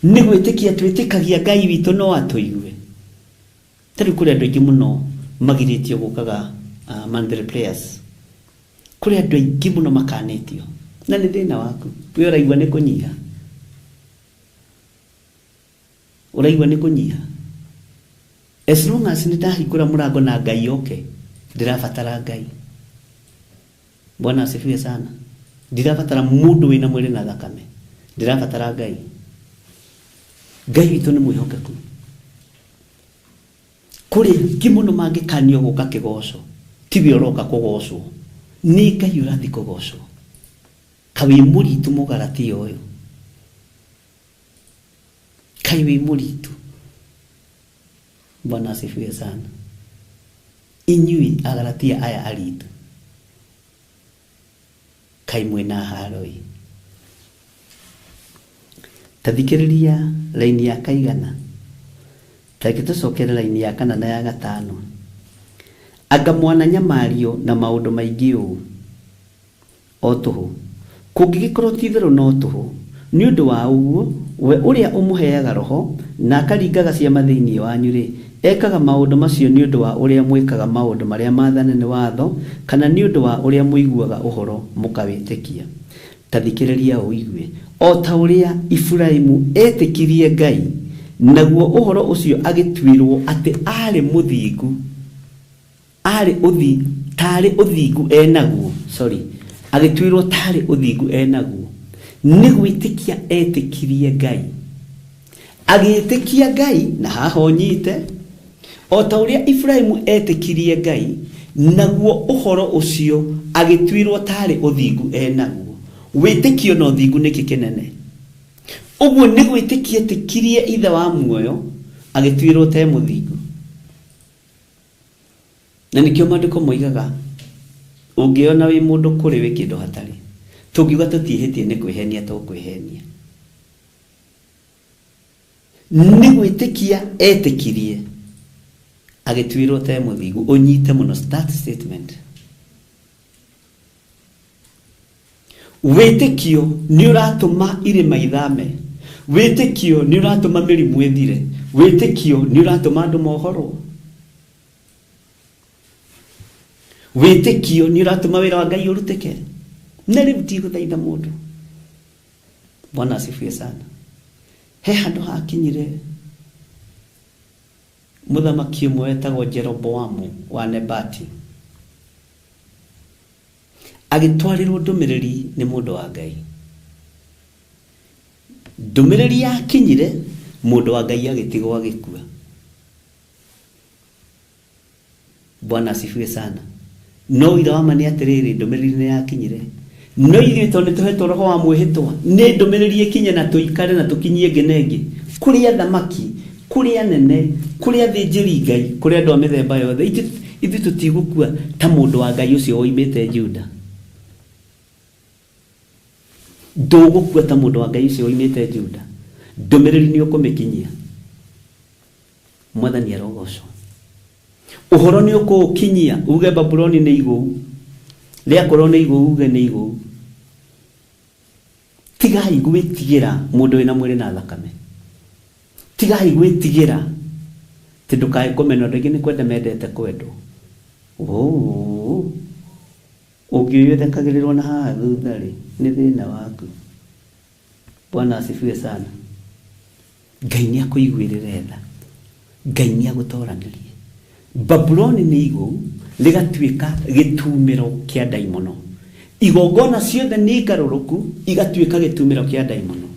Nĩ gwĩtĩkia twĩtĩkagia Ngai witũ no atũigue. Ta rĩu kũrĩ andũ aingĩ mũno magirĩtio gũkaga monthly prayers. Kũrĩ andũ aingĩ mũno makanĩtio. Na nĩ thĩna waku. We ũraigua nĩ kũnyiha. Ũraigua nĩ kũnyiha. As long as nĩ ndahingũra mũrango na Ngai oke, ndĩrabatara Ngai. Bwana asifiwe sana. Ndirabatara mũndũ wĩna mwĩrĩ na thakame. Ndirabatara Ngai. Ngai witũ nĩ mwĩhokeku. Kũrĩ aingĩ mũno mangĩkanio gũka kĩgoco, tiwe ũroka kũgocwo. Nĩ Ngai ũrathiĩ kũgocwo. Kaĩ wĩ mũritũ mũgaratia ũyũ. Kaĩ wĩ mũritũ. Bwana asifiwe sana. Inyuĩ agaratia aya aritũ, kaĩ mwĩna haro ĩ. Ta thikĩrĩria raini ya kaigana. Ta reke tũcokere raini ya kana na ya gatano. Anga mwananyamario na maũndũ maingĩ ũũ o tũhũ, kũngĩgĩkorwo ti itherũ no tũhũ. Nĩ ũndũ wa ũguo we ũrĩa ũmũheaga roho na akaringaga ciama thĩinĩ wanyu-rĩ, ekaga maũndũ macio nĩ ũndũ wa ũrĩa mwĩkaga maũndũ marĩa maathane nĩ watho, kana nĩ ũndũ wa ũrĩa mũiguaga ũhoro mũkawĩtĩkia. Ta thikĩrĩria ũigue. O ta ũrĩa Iburaimu etĩkirie Ngai, naguo ũhoro ũcio agĩtuĩrwo atĩ aarĩ mũthingu, aarĩ ũthi tarĩ ũthingu enaguo, sorry, agĩtuĩrwo tarĩ ũthingu enaguo. Nĩ gwĩtĩkia etĩkirie Ngai. Agĩĩtĩkia Ngai, na haha ũnyite, o ta ũrĩa Iburaimu etĩkirie Ngai, naguo ũhoro ũcio agĩtuĩrwo tarĩ ũthingu enaguo. Wĩtĩkio na ũthingu nĩkĩ kĩnene? Ũguo nĩ gwĩtĩkia etĩkirie Ithe wa muoyo, agĩtuĩrwo te mũthingu. Na nĩkĩo maandĩko moigaga, ũngĩona wĩ mũndũ kũrĩ wĩ kĩndũ hatarĩ. Tũngiuga tũtiĩhĩtie nĩ kwĩhenia tũkwĩhenia. Nĩ gwĩtĩkia etĩkirie, agĩtuĩrwo te mũthingu. Ũnyite mũno that statement. Wĩtĩkio nĩ ũratũma irĩma ithame. Wĩtĩkio nĩ ũratũma mĩrimũ ĩthire. Wĩtĩkio nĩ ũratũma andũ mohorwo. Wĩtĩkio nĩ ũratũma wĩra wa Ngai ũrutĩke. Na rĩu ndigũthaitha mũndũ. Bwana asifiwe sana. He handũ hakinyire mũthamaki ũmwe wetagwo Jeroboamu wa Nebati. Agĩtwarĩrwo ndũmĩrĩri nĩ mũndũ wa Ngai. Ndũmĩrĩri yakinyire, mũndũ wa Ngai agĩtigwo agĩkua. Bwana asifiwe sana. No ũira wa ma nĩ atĩrĩrĩ, ndũmĩrĩri nĩ yakinyire. No ithuĩ tondũ nĩ tũhetwo roho wa mwĩhĩtwa, nĩ ndũmĩrĩri ĩkinye na tũikare na tũkinyie ĩngĩ na ĩngĩ. Kũrĩ athamaki, kũrĩ anene, kũrĩ athĩnjĩri Ngai, kũrĩ andũ a mĩthemba yothe. Ithuĩ tũtigũkua ta mũndũ wa Ngai ũcio woimĩte Juda. Ndũgũkua ta mũndũ wa Ngai ũcio woimĩte Juda. Ndũmĩrĩri nĩ ũkũmĩkinyia. Mwathani arogocwo. Ũhoro nĩ ũkũũkinyia, uge Babuloni nĩ igũu. Rĩakorwo nĩ igũu, uge nĩ igũu. Tigai gwĩtigĩra mũndũ wĩna mwĩrĩ na thakame. Tigai gwĩtigĩra atĩ ndũkae kũmenwo. Andũ aingĩ nĩ kwenda mendete kwendwo. Ũngĩũyũ ũthekagĩrĩrwo na haha thutha rĩ, nĩ thĩna waku. Bwana asifiwe sana. Ngai nĩ akũiguĩrĩre tha. Ngai nĩ agũtoranĩrie. Babuloni nĩ igũ rĩgatuĩka gĩtumĩro kĩa ndaimono. Igongona ciothe nĩ ngarũrũku igatuĩka gĩtumĩro kĩa ndaimono.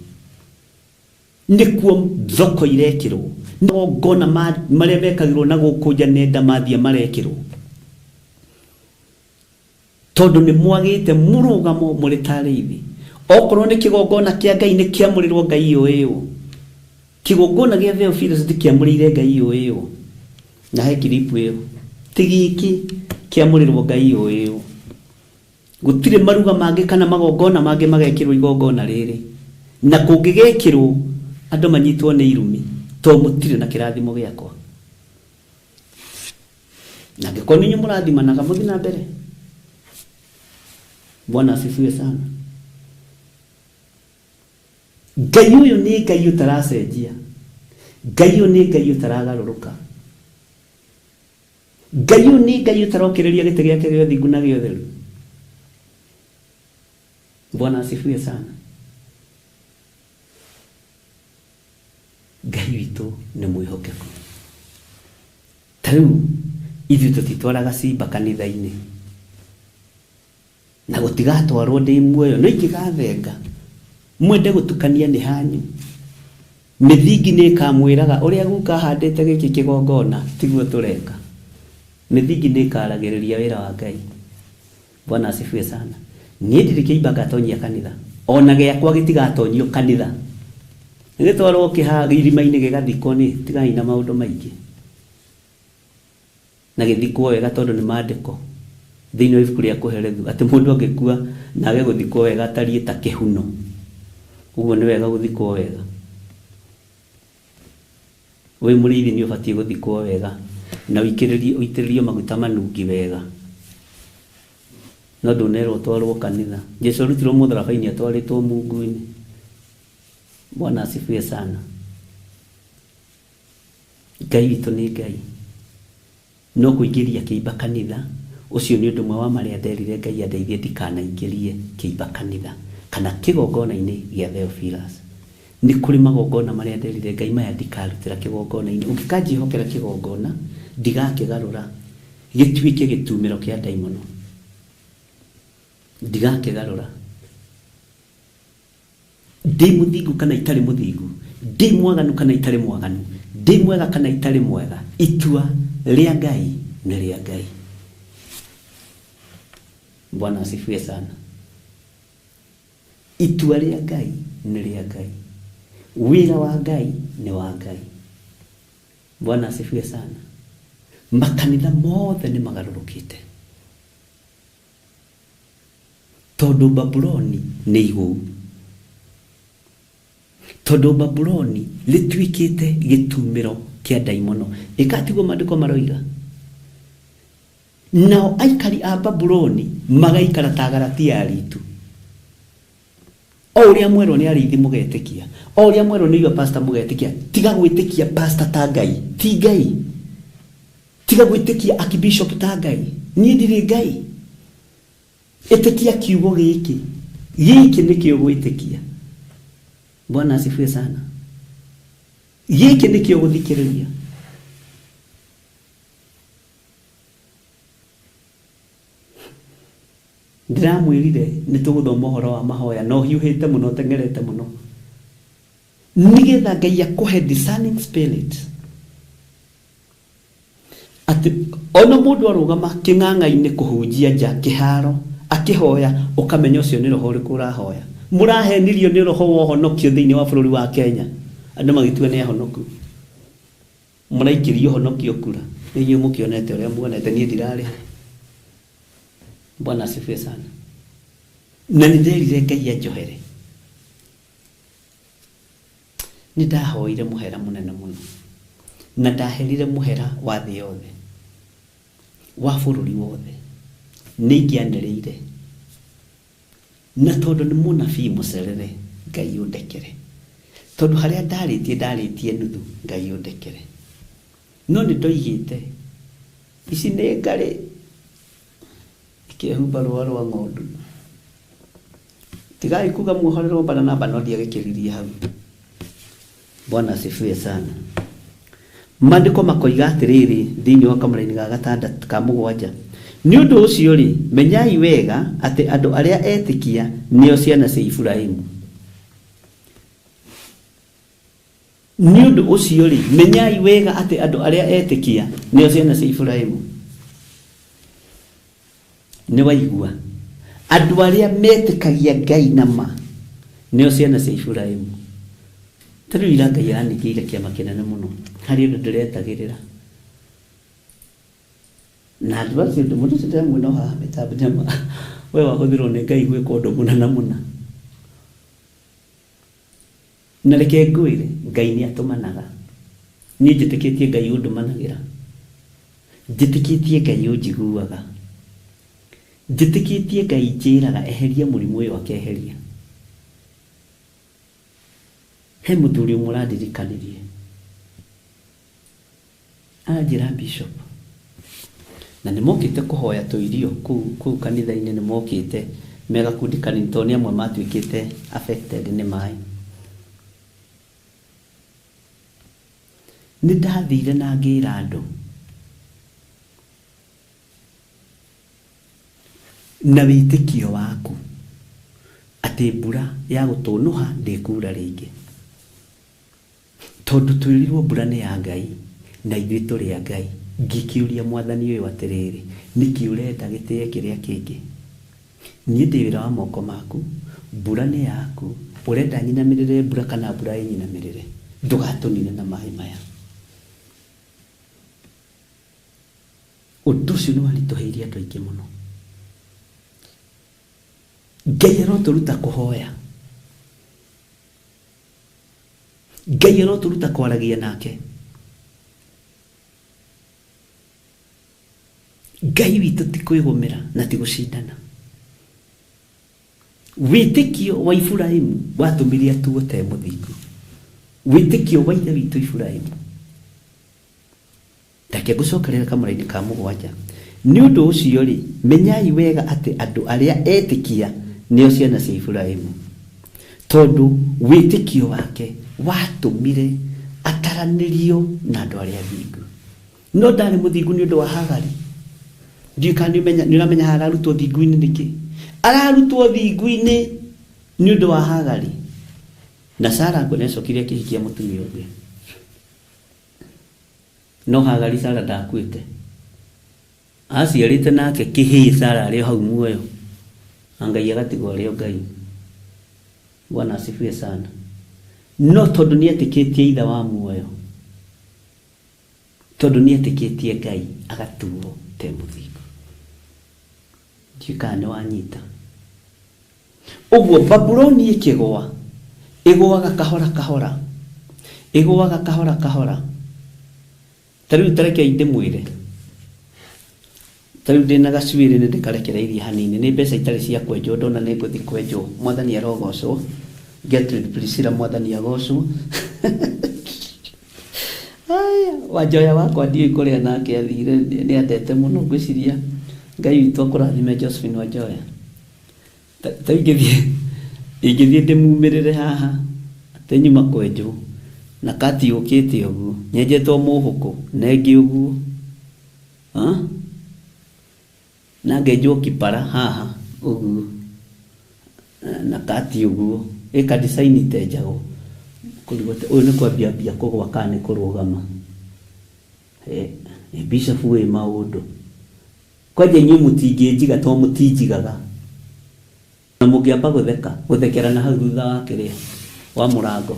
Nĩkuo thoko irekĩrwo, magongona marĩa mekagĩrwo na gũkũ nja nenda mathiĩ marekĩrwo, tondũ nĩ mwagĩte mũrũgamo mũrĩ ta arĩithi. Okorwo nĩ kĩgongona kĩa Ngai nĩ kĩamũrĩrwo Ngai ũyũ, kĩgongona gĩa Theophilus ndĩkĩamũrĩire Ngai ũyũ, na he kiripu ĩyo ti gĩkĩ kĩamũrĩrwo Ngai ũyũ. Gũtirĩ maruga mangĩ kana magongona mangĩ magekĩrwo igongona rĩrĩ, na kũngĩgekĩrwo andũ manyitwo nĩ irumi to mũtirĩ na kĩrathimo gĩakwa. Na angĩkorwo nĩ inyuĩ mũrathimanaga mũthiĩ na mbere. Bwana asifiwe sana. Ngai ũyũ nĩ Ngai ũtaracenjia, Ngai ũyũ nĩ Ngai ũtaragarũrũka, Ngai ũyũ nĩ Ngai ũtarokĩrĩria gĩtĩ gĩake gĩa ũthingu na gĩa ũtheru. Bwana asifiwe sana. Ngai witũ nĩ mwĩhokeku. Ta rĩu ithuĩ tũtitwaraga cimba kanitha-inĩ, na gũtigatwarwo ndĩ muoyo, no ingĩgathenga mwende gũtukania nĩ hanyu. Mĩthingi nĩ ĩkamwĩraga ũrĩa guka ahandĩte gĩkĩ kĩgongona tiguo tũreka. Mĩthingi nĩ ĩkaragĩrĩria wĩra wa Ngai. Bwana asifiwe sana. Niĩ ndirĩ kĩimba ngatonyia kanitha, ona gĩakwa gĩtigatonyio kanitha, gĩtwarwo irima-inĩ gĩgathikwo nĩ tigai na maũndũ maingĩ, na gĩthikwo wega tondũ nĩ maandĩko thĩinĩ wa ibuku rĩa Kũherethu atĩ mũndũ angĩkua na age gũthikwo wega atariĩ ta kĩhuno. Ũguo nĩ wega gũthikwo wega. Wĩ mũrĩithi nĩ ũbatiĩ gũthikwo wega na ũitĩrĩrio maguta manungi wega, no ndũnerwo ũtwarwo kanitha. Jesu arutirwo mũtharaba-inĩ atwarĩtwo mungu-inĩ. Bwana asifiwe sana. Ngai witũ nĩ Ngai. No kũingĩria kĩimba kanitha, ũcio nĩ ũndũ ũmwe wa marĩa nderire Ngai andeithie ndikanaingĩrie kĩimba kanitha kana kĩgongona-inĩ gĩa Theophilus. Nĩ kũrĩ magongona marĩa nderire Ngai maya ndikarutĩra kĩgongona-inĩ. Ũngĩkanjĩhokera kĩgongona ndigakĩgarũra gĩtuĩke gĩtumĩro kĩa ndaimono, ndigakĩgarũra. Ndĩ mũthingu kana itarĩ mũthingu, ndĩ mwaganu kana itarĩ mwaganu, ndĩ mwega kana itarĩ mwega, itua rĩa Ngai nĩ rĩa Ngai. Bwana asifiwe sana. Itua rĩa Ngai nĩ rĩa Ngai, wĩra wa Ngai nĩ wa Ngai. Bwana asifiwe sana. Makanitha mothe nĩ magarũrũkĩte tondũ Babuloni nĩ igũu, tondũ Babuloni rĩtuĩkĩte gĩtumĩro kĩa ndaimono. Ĩka tiguo maandĩko maroiga, nao aikari a Babuloni magaikara ta Galatia ritu. O ũrĩa mwerwo nĩ arĩithi mũgetĩkia, o ũrĩa mwerwo nĩ inyuĩ pastor mũgetĩkia. Tiga gwĩtĩkia pastor ta Ngai, ti Ngai. Tiga gwĩtĩkia archbishop ta Ngai, niĩ ndirĩ Ngai. Ĩtĩkia kiugo gĩkĩ, gĩkĩ nĩkĩo gwĩtĩkia. Bwana asifiwe sana. Gĩkĩ nĩkĩo gũthikĩrĩria. Ndĩramwĩrire nĩ tũgũthoma ũhoro wa mahoya, no hiũhĩte mũno, teng'erete mũno, nĩgetha Ngai akũhe discerning spirit, atĩ ona mũndũ arũgama kĩng'ang'a-inĩ kũhunjia nja kĩharo akĩhoya, ũkamenya ũcio nĩ roho ũrĩkũ ũrahoya. Mũrahenirio nĩ roho wa ũhonokio thĩinĩ wa bũrũri wa Kenya, andũ magĩtua nĩ ahonoku, mũraikĩrio ũhonokio kura. Nĩ inyuĩ mũkĩonete ũrĩa muonete, niĩ ndirarĩ ho. Bwana asifiwe sana. Na nĩ nderire Ngai anjohere. Nĩ ndahoire mũhera mũnene mũno, na ndaherire mũhera wa thĩ yothe, wa bũrũri wothe. Nĩ ingĩanĩrĩire, na tondũ nĩ mũnabii mũcerere, Ngai ũndekere, tondũ harĩa ndarĩtie ndarĩtie nuthu, Ngai ũndekere. No nĩ ndoigĩte ici nĩ ngarĩ ikehumba rũa rwa ng'ondu. Tigai kuga muohorerwo Baranaba, no ndiagĩkĩririe hau. Bwana asifiwe sana. Maandĩko makoiga atĩrĩrĩ thĩinĩ wa kamũraini ga gatandatũ ka mũgwanja, nĩ ũndũ ũcio rĩ, menyai wega atĩ andũ arĩa etĩkia nĩo ciana cia Iburahĩmu. Nĩ ũndũ ũcio rĩ, menyai wega atĩ andũ arĩa etĩkia nĩo ciana cia Iburahĩmu. Nĩ waigua, andũ arĩa metĩkagia Ngai na ma nĩo ciana cia Iburahĩmu. Ta rĩu ira Ngai araningĩire kĩama kĩnene mũno harĩ ũndũ ndĩretagĩrĩra. Na andũ acio mũndũ ũcio ndĩramuona haha mĩtambo nyama, we wahũthĩrwo nĩ Ngai gwĩka ũndũ mũna na mũna. Na reke ngwĩre, Ngai nĩ atũmanaga. Niĩ njĩtĩkĩtie Ngai ũndũmanagĩra. Njĩtĩkĩtie Ngai ũnjiguaga. Njĩtĩkĩtie Ngai njĩraga eheria mũrimũ ũyũ akeheria. He mũthuri ũmwe ũrandirikanirie. Aranjĩra bishop. Na nĩ mokĩte kũhoya tũirio kũu kanitha-inĩ, nĩ mokĩte me gakundi kanini tondũ nĩ amwe matuĩkĩte affected nĩ maĩ. Nĩ ndathire na ngĩra andũ na wĩtĩkio waku atĩ mbura ya gũtũnũha ndĩkura rĩngĩ, tondũ twĩrirwo mbura nĩ ya Ngai na ithuĩ tũrĩ a Ngai. Ngĩkĩũria mwathani ũyũ atĩrĩrĩ, nĩkĩ ũrenda gĩtĩe kĩrĩa kĩngĩ? Niĩ ndĩ wĩra wa moko maku, mbura nĩ yaku, ũrenda nyinamĩrĩre mbura kana mbura ĩnyinamĩrĩre? Ndũgatũnine na maĩ maya. Ũndũ ũcio nĩ waritũhĩirie andũ aingĩ mũno. Ngai arotũruta kũhoya. Ngai arotũruta kwaragia nake. Ngai witũ ti kwĩgũmĩra na ti gũcindana. Wĩtĩkio wa Iburahĩmu watũmire atuo te mũthingu. Wĩtĩkio wa ithe witũ Iburahĩmu. Reke ngũcokerere kamũraini ka mũgwanja. Nĩ ũndũ ũcio rĩ, menyai wega atĩ andũ arĩa etĩkia nĩo ciana cia Iburahĩmu. Tondũ wĩtĩkio wake watũmire ataranĩrio na andũ arĩa athingu. No ndarĩ mũthingu nĩ ũndũ wa Hagari. Ndiũĩ kana nĩ ũramenya haha ararutwo thingu-inĩ nĩkĩ. Ararutwo thingu-inĩ nĩ ũndũ wa Hagari. Na Sara nĩ acokire akĩhikia mũtumia ũngĩ. No Hagari Sara ndakuĩte. Aciarĩte nake kĩhĩĩ Sara arĩ o hau muoyo. Na Ngai agatigwo arĩ o Ngai. Bwana asifiwe sana. No tondũ nĩ etĩkĩtie ithe wa muoyo, tondũ nĩ etĩkĩtie Ngai, agatuo te mũthingu. Ndiũĩ kana nĩ wanyita. Ũguo Babuloni ĩkĩgũa, ĩgũaga kahora kahora, ĩgũaga kahora kahora. Ta rĩu ta rekei ndĩmwĩre, ta rĩu ndĩna gacuĩrĩ nĩ ndĩkarekereirie hanini, nĩ mbeca itarĩ cia kwenjwo, ndona nĩ ngũthiĩ kwenjwo. Mwathani arogocwo. Gertrude Priscilla, mwathani agocwo. Aya, Wanjoya wakwa ndiũĩ kũrĩa nake athire, nĩ andete mũno, ngwĩciria Ngai witũ akũrathime Josephine Wanjoya. Ta ingĩthiĩ ndĩmumĩrĩre haha atĩ nyuma kwenjwo na kati yũkĩte ũguo, nyenjetwo mũhũkũ na ĩngĩ ũguo, na ngenjwo kipara haha ũguo na kati ũguo, ĩka design itenjagwo. Kũrigwo atĩ ũyũ nĩ kwambia mbia kũgwa kana nĩ kũrũgama. Bishop wĩ maũndũ. Kwanja inyuĩ mũtingĩnjiga tondũ mũtinjigaga. Na mũngĩamba gũtheka, gũthekera na hau thutha wa kĩrĩa, wa mũrango.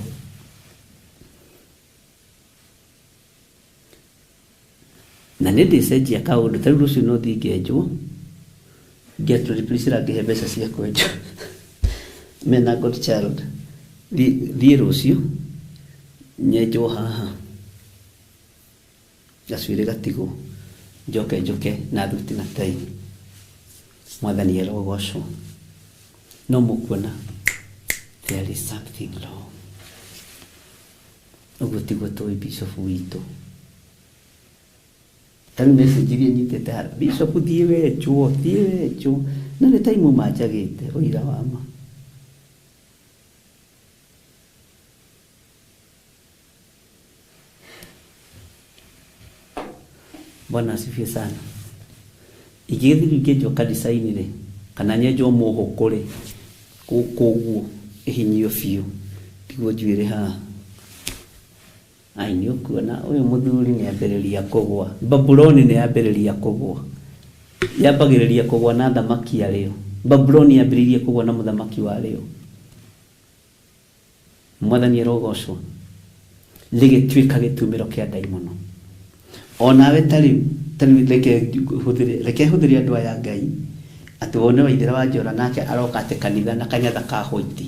Na nĩ ndĩcenjia kaũndũ, ta rĩu rũciũ no thiĩ ngenjwo, Gertrude Priscilla ngĩhe mbeca cia kwenjwo. Mena God child. Thiĩ rũciũ, nyenjwo haha. Gacuĩrĩ gatigwo, njoke njũke na thuti na tai. Mwathani arogocwo. No mũkuona there is something wrong. Ũguo tiguo tũĩ bishop witũ. Ta rĩu message iria nyitĩte haha, bishop thiĩ wenjwo, thiĩ wenjwo. No nĩ time manjagĩte ũira wa ma. Bwana asifiwe sana. Ingĩgĩthiĩ rĩu ngĩenjwo kanitha-inĩ rĩ, kana nyenjwo mũhũkũ rĩ, gũkũ ũguo ĩhinyio biũ ndigwo njuĩrĩ haha. Ai, nĩ ũkuona ũyũ mũthuri nĩ ambĩrĩria kũgũa. Babuloni nĩ yambĩrĩria kũgũa. Yambagĩrĩria kũgũa na athamaki arĩo. Babuloni yambĩrĩirie kũgũa na mũthamaki warĩo. Mwathani arogocwo. Rĩgĩtuĩka gĩtumĩro kĩa ndaimono. Onawe ta rĩu reke hũthĩre andũ aya Ngai atĩ wone Waithera wa Njora nake aroka atĩ kanitha na kanyatha ka white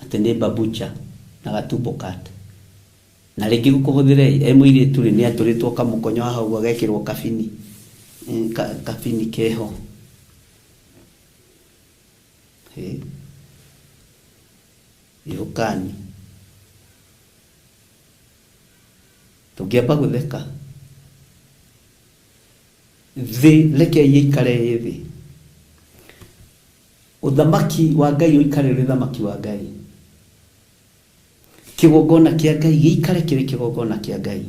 atĩ nĩ babucha na gatumbo kat na rĩngĩ gũkũhũthĩre e mũirĩtu rĩ nĩ atũrĩtwo kamũkonyo haha ũguo agekĩrwo kabini kabini keho. Ĩũkani tũngĩamba gũtheka thĩ, reke ĩikare ĩ thĩ. Ũthamaki wa Ngai ũikare ũrĩ ũthamaki wa Ngai. Kĩgongona kĩa Ngai gĩikare kĩrĩ kĩgongona kĩa Ngai.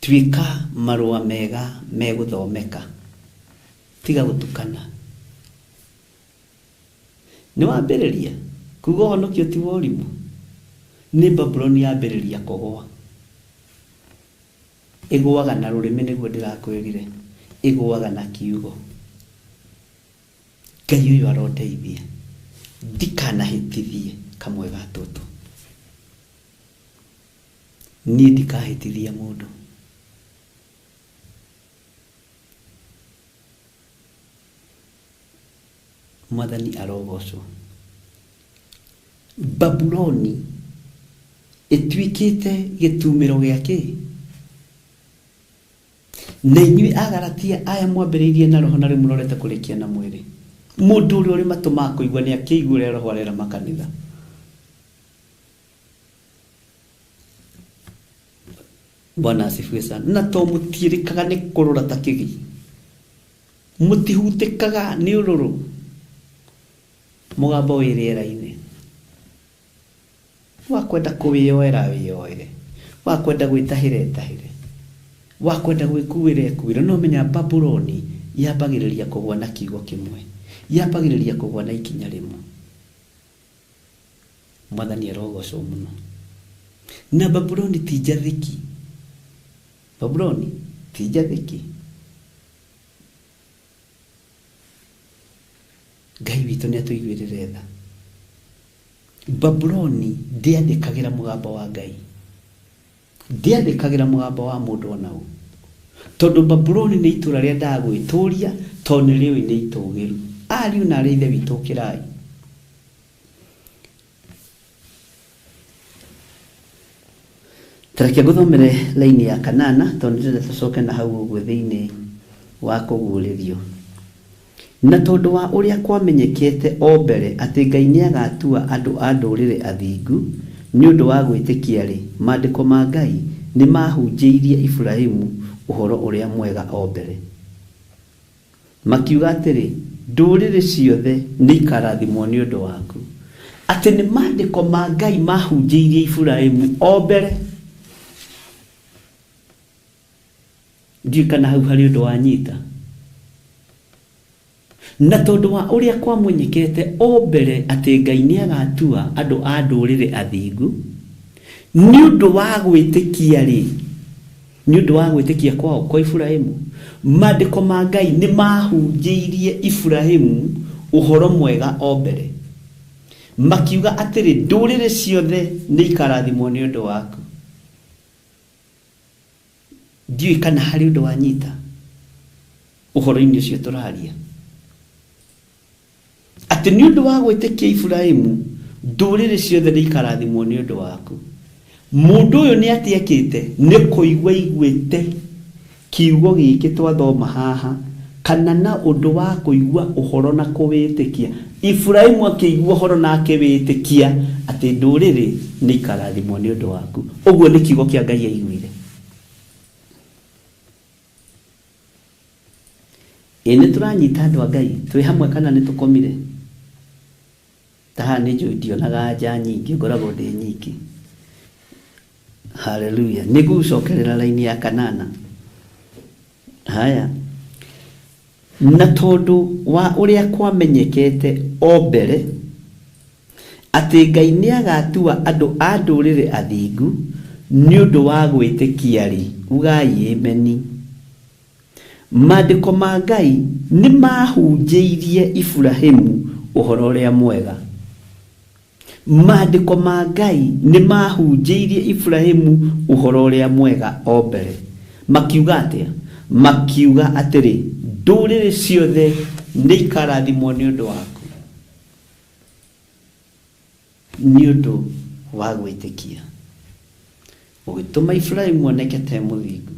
Tuĩka marũa mega megũthomeka, tiga gũtukana. Nĩ wambĩrĩria kuga ũhonokio ti wa ũrimũ. Nĩ Babuloni yambĩrĩria kũgũa. Ĩgũaga na rũrĩmĩ nĩguo ndĩrakwĩrire, ĩgũaga na kiugo. Ngai ũyũ arondeithia ndikanahĩtithie kamwe ga tũtũ. Niĩ ndikahĩtithia mũndũ. Mwathani arogocwo. Babuloni ĩtuĩkĩte gĩtumĩro gĩa kĩ? Na inyuĩ Agalatia aya mwambĩrĩirie na roho na rĩu mũrorete kũrĩkia na mwĩrĩ. Mũndũ ũrĩa ũrĩ matũ ma kũigua nĩ akĩigua ũrĩa roho arera makanitha. Bwana asifiwe sana. Na to mũtiĩrĩkaga nĩ kũrũra ta kĩgi. Mũtihutĩkaga nĩ ũrũrũ. Mũgambo wĩ rĩera-inĩ. Wakwenda kũwĩyoera wĩyoere. Wakwenda gwĩtahĩra ĩtahĩre. Wakwenda gwĩkuĩra ĩkuĩre. No menya Babuloni yambagĩrĩria kũgũa na kiugo kĩmwe. Yambagĩrĩria kũgũa na ikinya rĩmwe. Mwathani arogocwo mũno. Na Babuloni ti njathĩki. Babuloni ti njathĩki. Ngai witũ nĩ atũiguĩrĩre tha. Babuloni ndĩathĩkagĩra mũgambo wa Ngai. Ndĩathĩkagĩra mũgambo wa mũndũ ona ũ. Tondũ Babuloni nĩ itũũra rĩendaga gwĩtũũria tondũ nĩ rĩũĩ nĩ itũũgĩru. Ariũ na arĩ ithe witũ ũkĩrai. Tareke ngũthomere laini ya kanana tondũ ndĩrenda tũcoke na hau ũguo thĩinĩ wa kũguũrĩrio. Na tondũ wa ũrĩa kwamenyekete o mbere atĩ Ngai nĩagatua andũ a ndũrĩrĩ athingu nĩ ũndũ wa gwĩtĩkia rĩ, maandĩko ma Ngai nĩ mahunjĩirie Iburahĩmu ũhoro ũrĩa mwega o mbere. Makiuga atĩrĩ, ndũrĩrĩ ciothe nĩ ikarathimwo nĩ ũndũ waku. Atĩ nĩ maandĩko ma Ngai mahunjĩirie Iburahĩmu o mbere. Ndiũĩ kana hau harĩ ũndũ wanyita. Na tondũ wa ũrĩa kwamenyekete o mbere atĩ Ngai nĩagatua andũ a ndũrĩrĩ athingu nĩ ũndũ wa gwĩtĩkia rĩ, nĩ ũndũ wa gwĩtĩkia kwao kwa Iburahĩmu, maandĩko ma Ngai nĩ mahunjĩirie Iburahĩmu ũhoro mwega o mbere. Makiuga atĩrĩ, ndũrĩrĩ ciothe nĩ ikarathimwo nĩ ũndũ waku. Ndiũĩ kana harĩ ũndũ wanyita ũhoro-inĩ ũcio tũraria. Atĩ nĩ ũndũ wa gwĩtĩkia Iburahĩmu, ndũrĩrĩ ciothe nĩ ikarathimwo nĩ ũndũ waku. Mũndũ ũyũ nĩ atĩ ekĩte nĩ kũigua aiguĩte kiugo gĩkĩ twathoma haha, kana na ũndũ wa kũigua ũhoro na kũwĩtĩkia. Iburahĩmu akĩigua ũhoro na akĩwĩtĩkia atĩ ndũrĩrĩ nĩ ikarathimwo nĩ ũndũ waku. Ũguo nĩ kiugo kĩa Ngai aiguire. Ĩ nĩ tũranyita andũ a Ngai twĩ hamwe kana nĩ tũkomire? Ta haha nĩ njũĩ ndionaga anja nyingĩ, ngoragwo ndĩ nyiki. Haleluya. Nĩngũgũcokerera raini ya kanana. Haya, na tondũ wa ũrĩa kwamenyekete o mbere atĩ Ngai nĩagatua andũ a ndũrĩrĩ athingu nĩ ũndũ wa gwĩtĩkia-rĩ, ugai ameni. Maandĩko ma Ngai nĩ mahunjĩirie Iburahĩmu ũhoro ũrĩa mwega. Maandĩko ma Ngai nĩ mahunjĩirie Iburahĩmu ũhoro ũrĩa mwega o mbere. Makiuga atĩa? Makiuga atĩrĩ, ndũrĩrĩ ciothe nĩ ikarathimwo nĩ ũndũ waku, nĩ ũndũ wa gwĩtĩkia. Ũgĩtũma Iburahĩmu oneke ta e mũthingu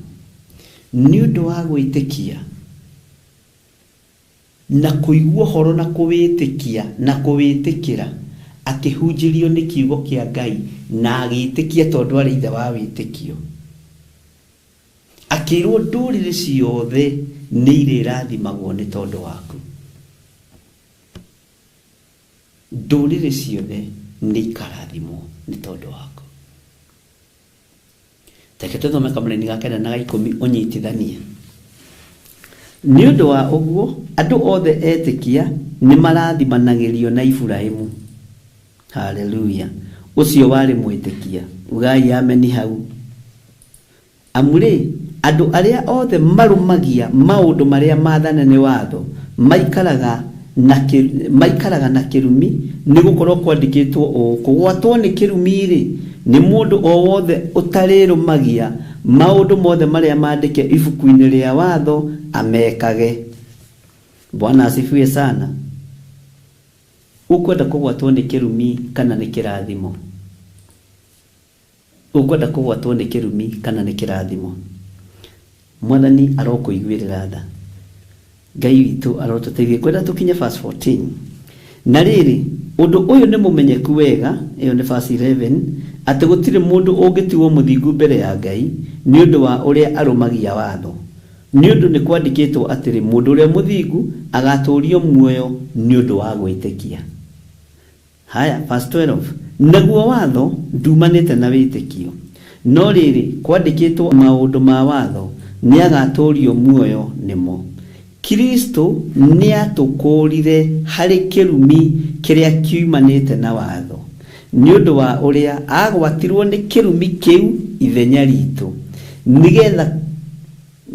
nĩ ũndũ wa gwĩtĩkia na kũigua ũhoro na kũwĩtĩkia na kũwĩtĩkĩra, akĩhunjĩrio nĩ kiugo kĩa Ngai na agĩtĩkia tondũ arĩ ithe wa wĩtĩkio. Akĩrwo ndũrĩrĩ ciothe nĩ irĩrathimagwo nĩ tondũ waku. Ndũrĩrĩ ciothe nĩ ikarathimwo nĩ tondũ waku. Reke tũthome kamũraini ga kenda na ga ikũmi ũnyitithanie. Nĩ ũndũ wa ũguo andũ othe etĩkia nĩ marathimanagĩrio na Iburahĩmu. Haleluya. Ũcio warĩ mwĩtĩkia. Ugai ameni hau. Amu rĩ, andũ arĩa othe marũmagia maũndũ marĩa maathane nĩ watho maikaraga na kĩrumi, nĩ gũkorwo kwandĩkĩtwo ũũ, kũgwatwo nĩ kĩrumi-rĩ nĩ mũndũ o wothe ũtarĩrũmagia maũndũ mothe marĩa maandĩke ibuku-inĩ rĩa watho amekage. Bwana asifiwe sana. Ũkwenda kũgwatwo nĩ kĩrumi kana nĩ kĩrathimo? Ũkwenda kũgwatwo nĩ kĩrumi kana nĩ kĩrathimo? Mwathani arokũiguĩrĩra tha. Ngai witũ arotũteithie. Kwenda tũkinye verse 14. Na rĩrĩ, ũndũ ũyũ nĩ mũmenyeku wega, ĩyo nĩ verse 11, atĩ gũtirĩ mũndũ ũngĩtigwo mũthingu mbere ya Ngai nĩ ũndũ wa ũrĩa arũmagia watho. Nĩ ũndũ nĩ kwandĩkĩtwo atĩrĩ, mũndũ ũrĩa mũthingu agatũũrio muoyo nĩ ũndũ wa gwĩtĩkia. Haya, verse 12. Naguo watho ndumanĩte na wĩtĩkio. No rĩrĩ, kwandĩkĩtwo maũndũ ma watho nĩ agatũũrio muoyo nĩmo. Kristo nĩatũkũũrire harĩ kĩrumi kĩrĩa kiumanĩte na watho, nĩ ũndũ wa ũrĩa agwatirwo nĩ kĩrumi kĩu ithenya ritũ, nĩgetha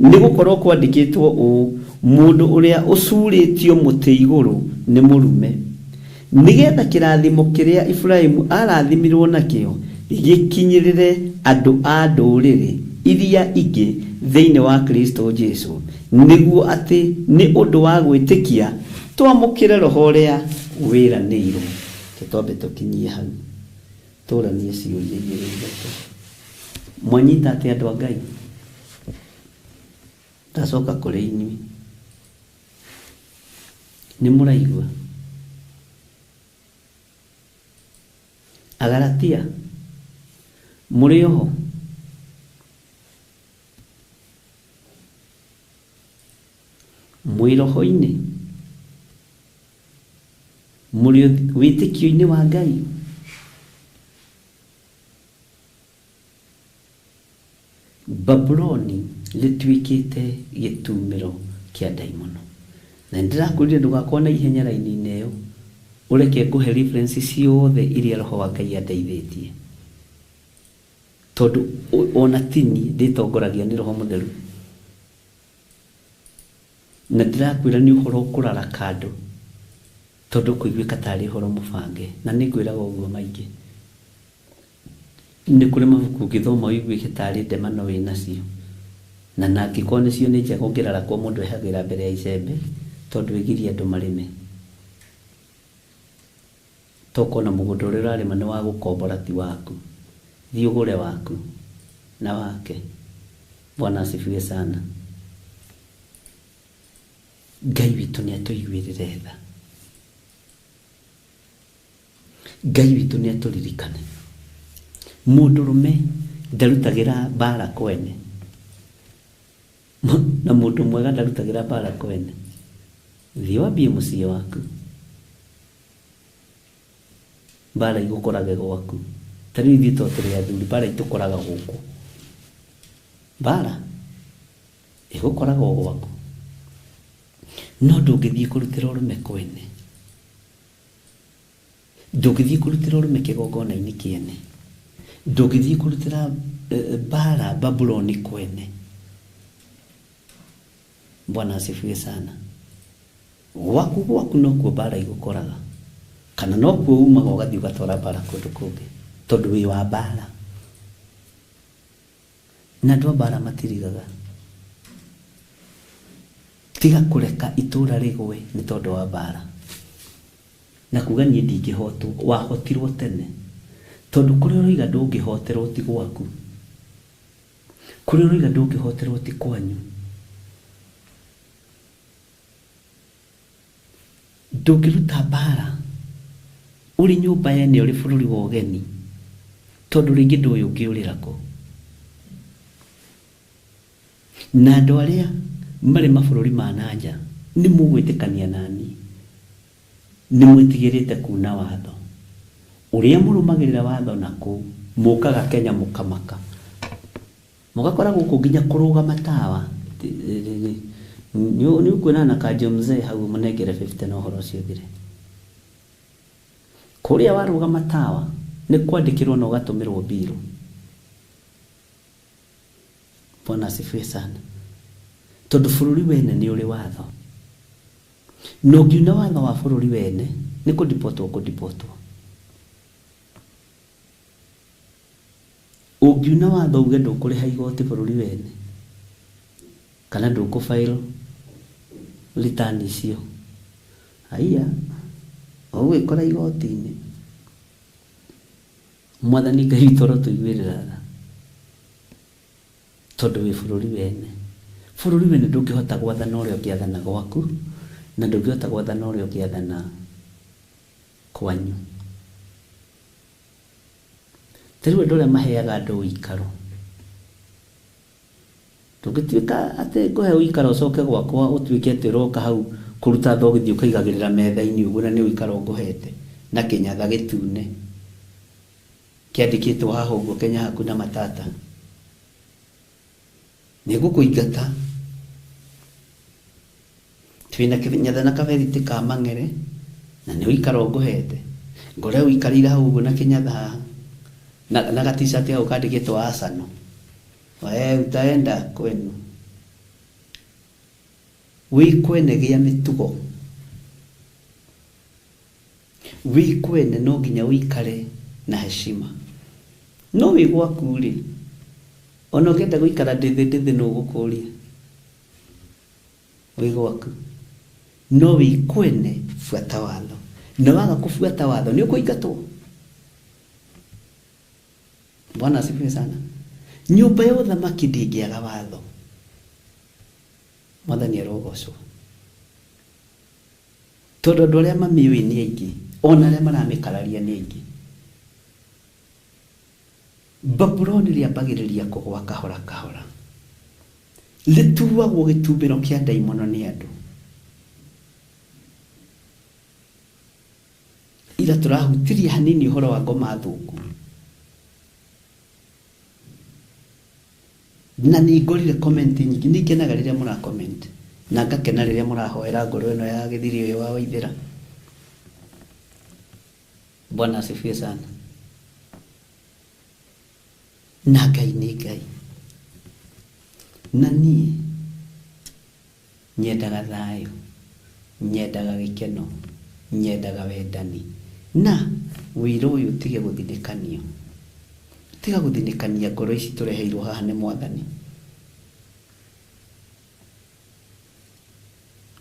nĩ gũkorwo kwandĩkĩtwo ũũ, mũndũ ũrĩa ũcurĩtio mũtĩ igũrũ nĩ mũrume, nĩgetha kĩrathimo kĩrĩa Iburahĩmu arathimirwo nakĩo gĩkinyĩrĩre andũ a ndũrĩrĩ iria ingĩ thĩinĩ wa Kristo Jesu, nĩguo atĩ nĩ ũndũ wa gwĩtĩkia twamũkĩre roho ũrĩa wĩranĩirwo. Tũtwambe tũkinyie hau, tũranie ciũria igĩrĩ ithatũ. Mwanyita atĩ andũ a Ngai? Ndacoka kũrĩ inyuĩ. Nĩ mũraigua? Agalatia, mũrĩ oho? Mwĩ roho-inĩ? Mũrĩ wĩtĩkio-inĩ wa Ngai? Babuloni rĩtuĩkĩte gĩtumĩro kĩa ndaimono. Na nĩndĩrakwĩrire ndũgakorwo na ihenya raini-inĩ ĩyo, ũreke ngũhe reference ciothe iria roho wa Ngai andeithĩtie. Tondũ ona tini ndĩtongoragia nĩ roho mũtheru. Na ndĩrakwĩra nĩ ũhoro ũkũrara kando, tondũ ũkũiguĩka tarĩ ũhoro mũbange, na nĩngwĩraga ũguo maingĩ. Nĩ kũrĩ mabuku ũngĩthoma ũiguĩke tarĩ ndemano wĩnacio, na nangĩkorwo nĩcio nĩ njega ũngĩrarakwo mũndũ ehagĩra mbere ya icembe, tondũ ĩgirie andũ marĩme. Tokona mũgũnda ũrĩa ũrarĩma nĩ wa gũkombora ti waku. Thiĩ ũgũre waku na wake. Bwana asifiwe sana. Ngai witũ nĩ atũiguĩrĩre tha. Ngai witũ nĩ atũririkane. Mũndũrũme ndarutagĩra mbara kwene, na mũndũ mwega ndarutagĩra mbara kwene. Thiĩ wambie mũciĩ waku, mbara igũkorage gwaku. Ta rĩu ithuĩ to tũrĩ athuri, mbara itũkoraga gũkũ. Mbara ĩgũkoraga o gwaku. No ndũngĩthiĩ kũrutĩra ũrũme kwene. Ndũngĩthiĩ kũrutĩra ũrũme kĩgongona-inĩ kĩene. Ndũngĩthiĩ kũrutĩra mbara Babuloni kwene. Bwana asifiwe sana. Gwaku gwaku nokuo mbara igũkoraga. Kana nokuo umaga ũgathiĩ ũgatwara mbara kũndũ kũngĩ. Tondũ wĩ wa mbara. Na andũ a mbara matirigaga. Tiga kũreka itũra rĩgwe nĩ tondũ wa mbara. Na kuga niĩ ndingĩhotwo, wahotirwo tene. Tondũ kũrĩa ũroiga ndũngĩhoterwo ti gwaku. Kũrĩa ũroiga ndũngĩhoterwo ti kwanyu. Ndũngĩruta mbara ũrĩ nyũmba yene ũrĩ bũrũri wa ũgeni. Tondũ rĩngĩ ndũĩ ũngĩũrĩra kũ. Na andũ arĩa marĩ mabũrũri ma na nja nĩ mũgwĩtĩkania nani. Nĩ mwĩtigĩrĩte kuna watho. Ũrĩa mũrũmagĩrĩra watho na kũu, mũkaga Kenya mũkamaka. Mũgakora gũkũ nginya kũrũgama tawa. Nĩ ũkuona na kanjũ mzee hau mũnengere 50 na ũhoro ũcio ũthire. Kũrĩa warũgama tawa nĩ kwandĩkĩrwo na ũgatũmĩrwo mbirũ. Bwana asifiwe sana. Tondũ bũrũri wene nĩ ũrĩ watho. Na ũngiuna watho wa bũrũri wene nĩ kũdipotwo kũdipotwo. Ũngiuna watho uge ndũkũrĩha igoti bũrũri wene kana ndũkũ file return icio, haiya ũgwĩkora igoti-inĩ. Mwathani Ngai witũ arotũiguĩrĩra tha. Tondũ wĩ bũrũri wene. Bũrũri wene ndũngĩhota gwathana ũrĩa ũngĩathana gwaku, na ndũngĩhota gwathana ũrĩa ũngĩathana kwanyu. Ta rĩu andũ arĩa maheaga andũ ũikaro. Ndũngĩtuĩka atĩ ngũhe ũikaro ũcoke gwakwa ũtuĩke atĩ ũroka hau kũruta thogithi ũkaigagĩrĩra metha-inĩ ũguo na nĩ ũikaro ngũhete na kĩnyatha gĩtune kĩandĩkĩtwo haha ũguo Kenya hakuna matata. Nĩ ngũkũingata. Twĩna kĩnyatha na kaberiti ka mang'ere na nĩ ũikaro ngũhete. Ngore ũikarĩire hau ũguo na kĩnyatha haha na ga-t-shirt hau kandĩkĩtwo Arsenal. We utaenda kwenu. Wĩ kwene gĩa mĩtugo. Wĩ kwene no nginya ũikare na heshima. No wĩ gwaku rĩ, ona ũngĩenda gũikara ndĩthĩ ndĩthĩ nũ ũgũkũria. Wĩ gwaku. No wĩ kwene buata watho. Na waga kũbuata watho nĩ ũkũingatwo. Bwana asifiwe sana. Nyũmba ya ũthamaki ndĩngĩaga watho. Mwathani arogocwo. Tondũ andũ arĩa mamĩũĩ nĩ aingĩ, ona arĩa maramĩkararia nĩ aingĩ. Babuloni rĩambagĩrĩria kũgwa kahora kahora. Rĩtuagwo gĩtumbĩro kĩa ndaimono nĩ andũ. Ira tũrahutirie hanini ũhoro wa ngoma thũku. Na nĩ ngorire comment nyingĩ, nĩ ngenaga rĩrĩa mũra comment na ngakena rĩrĩa mũrahoera ngoro ĩno ya gĩthiri ũyũ wa Waithĩra. Bwana asifiwe sana. Na Ngai nĩ Ngai. Na niĩ nyendaga thayũ, nyendaga gĩkeno, nyendaga wendani. Na wĩra ũyũ ũtige gũthinĩkanio. Tiga gũthinĩkania ngoro ici tũreheirwo haha nĩ Mwathani.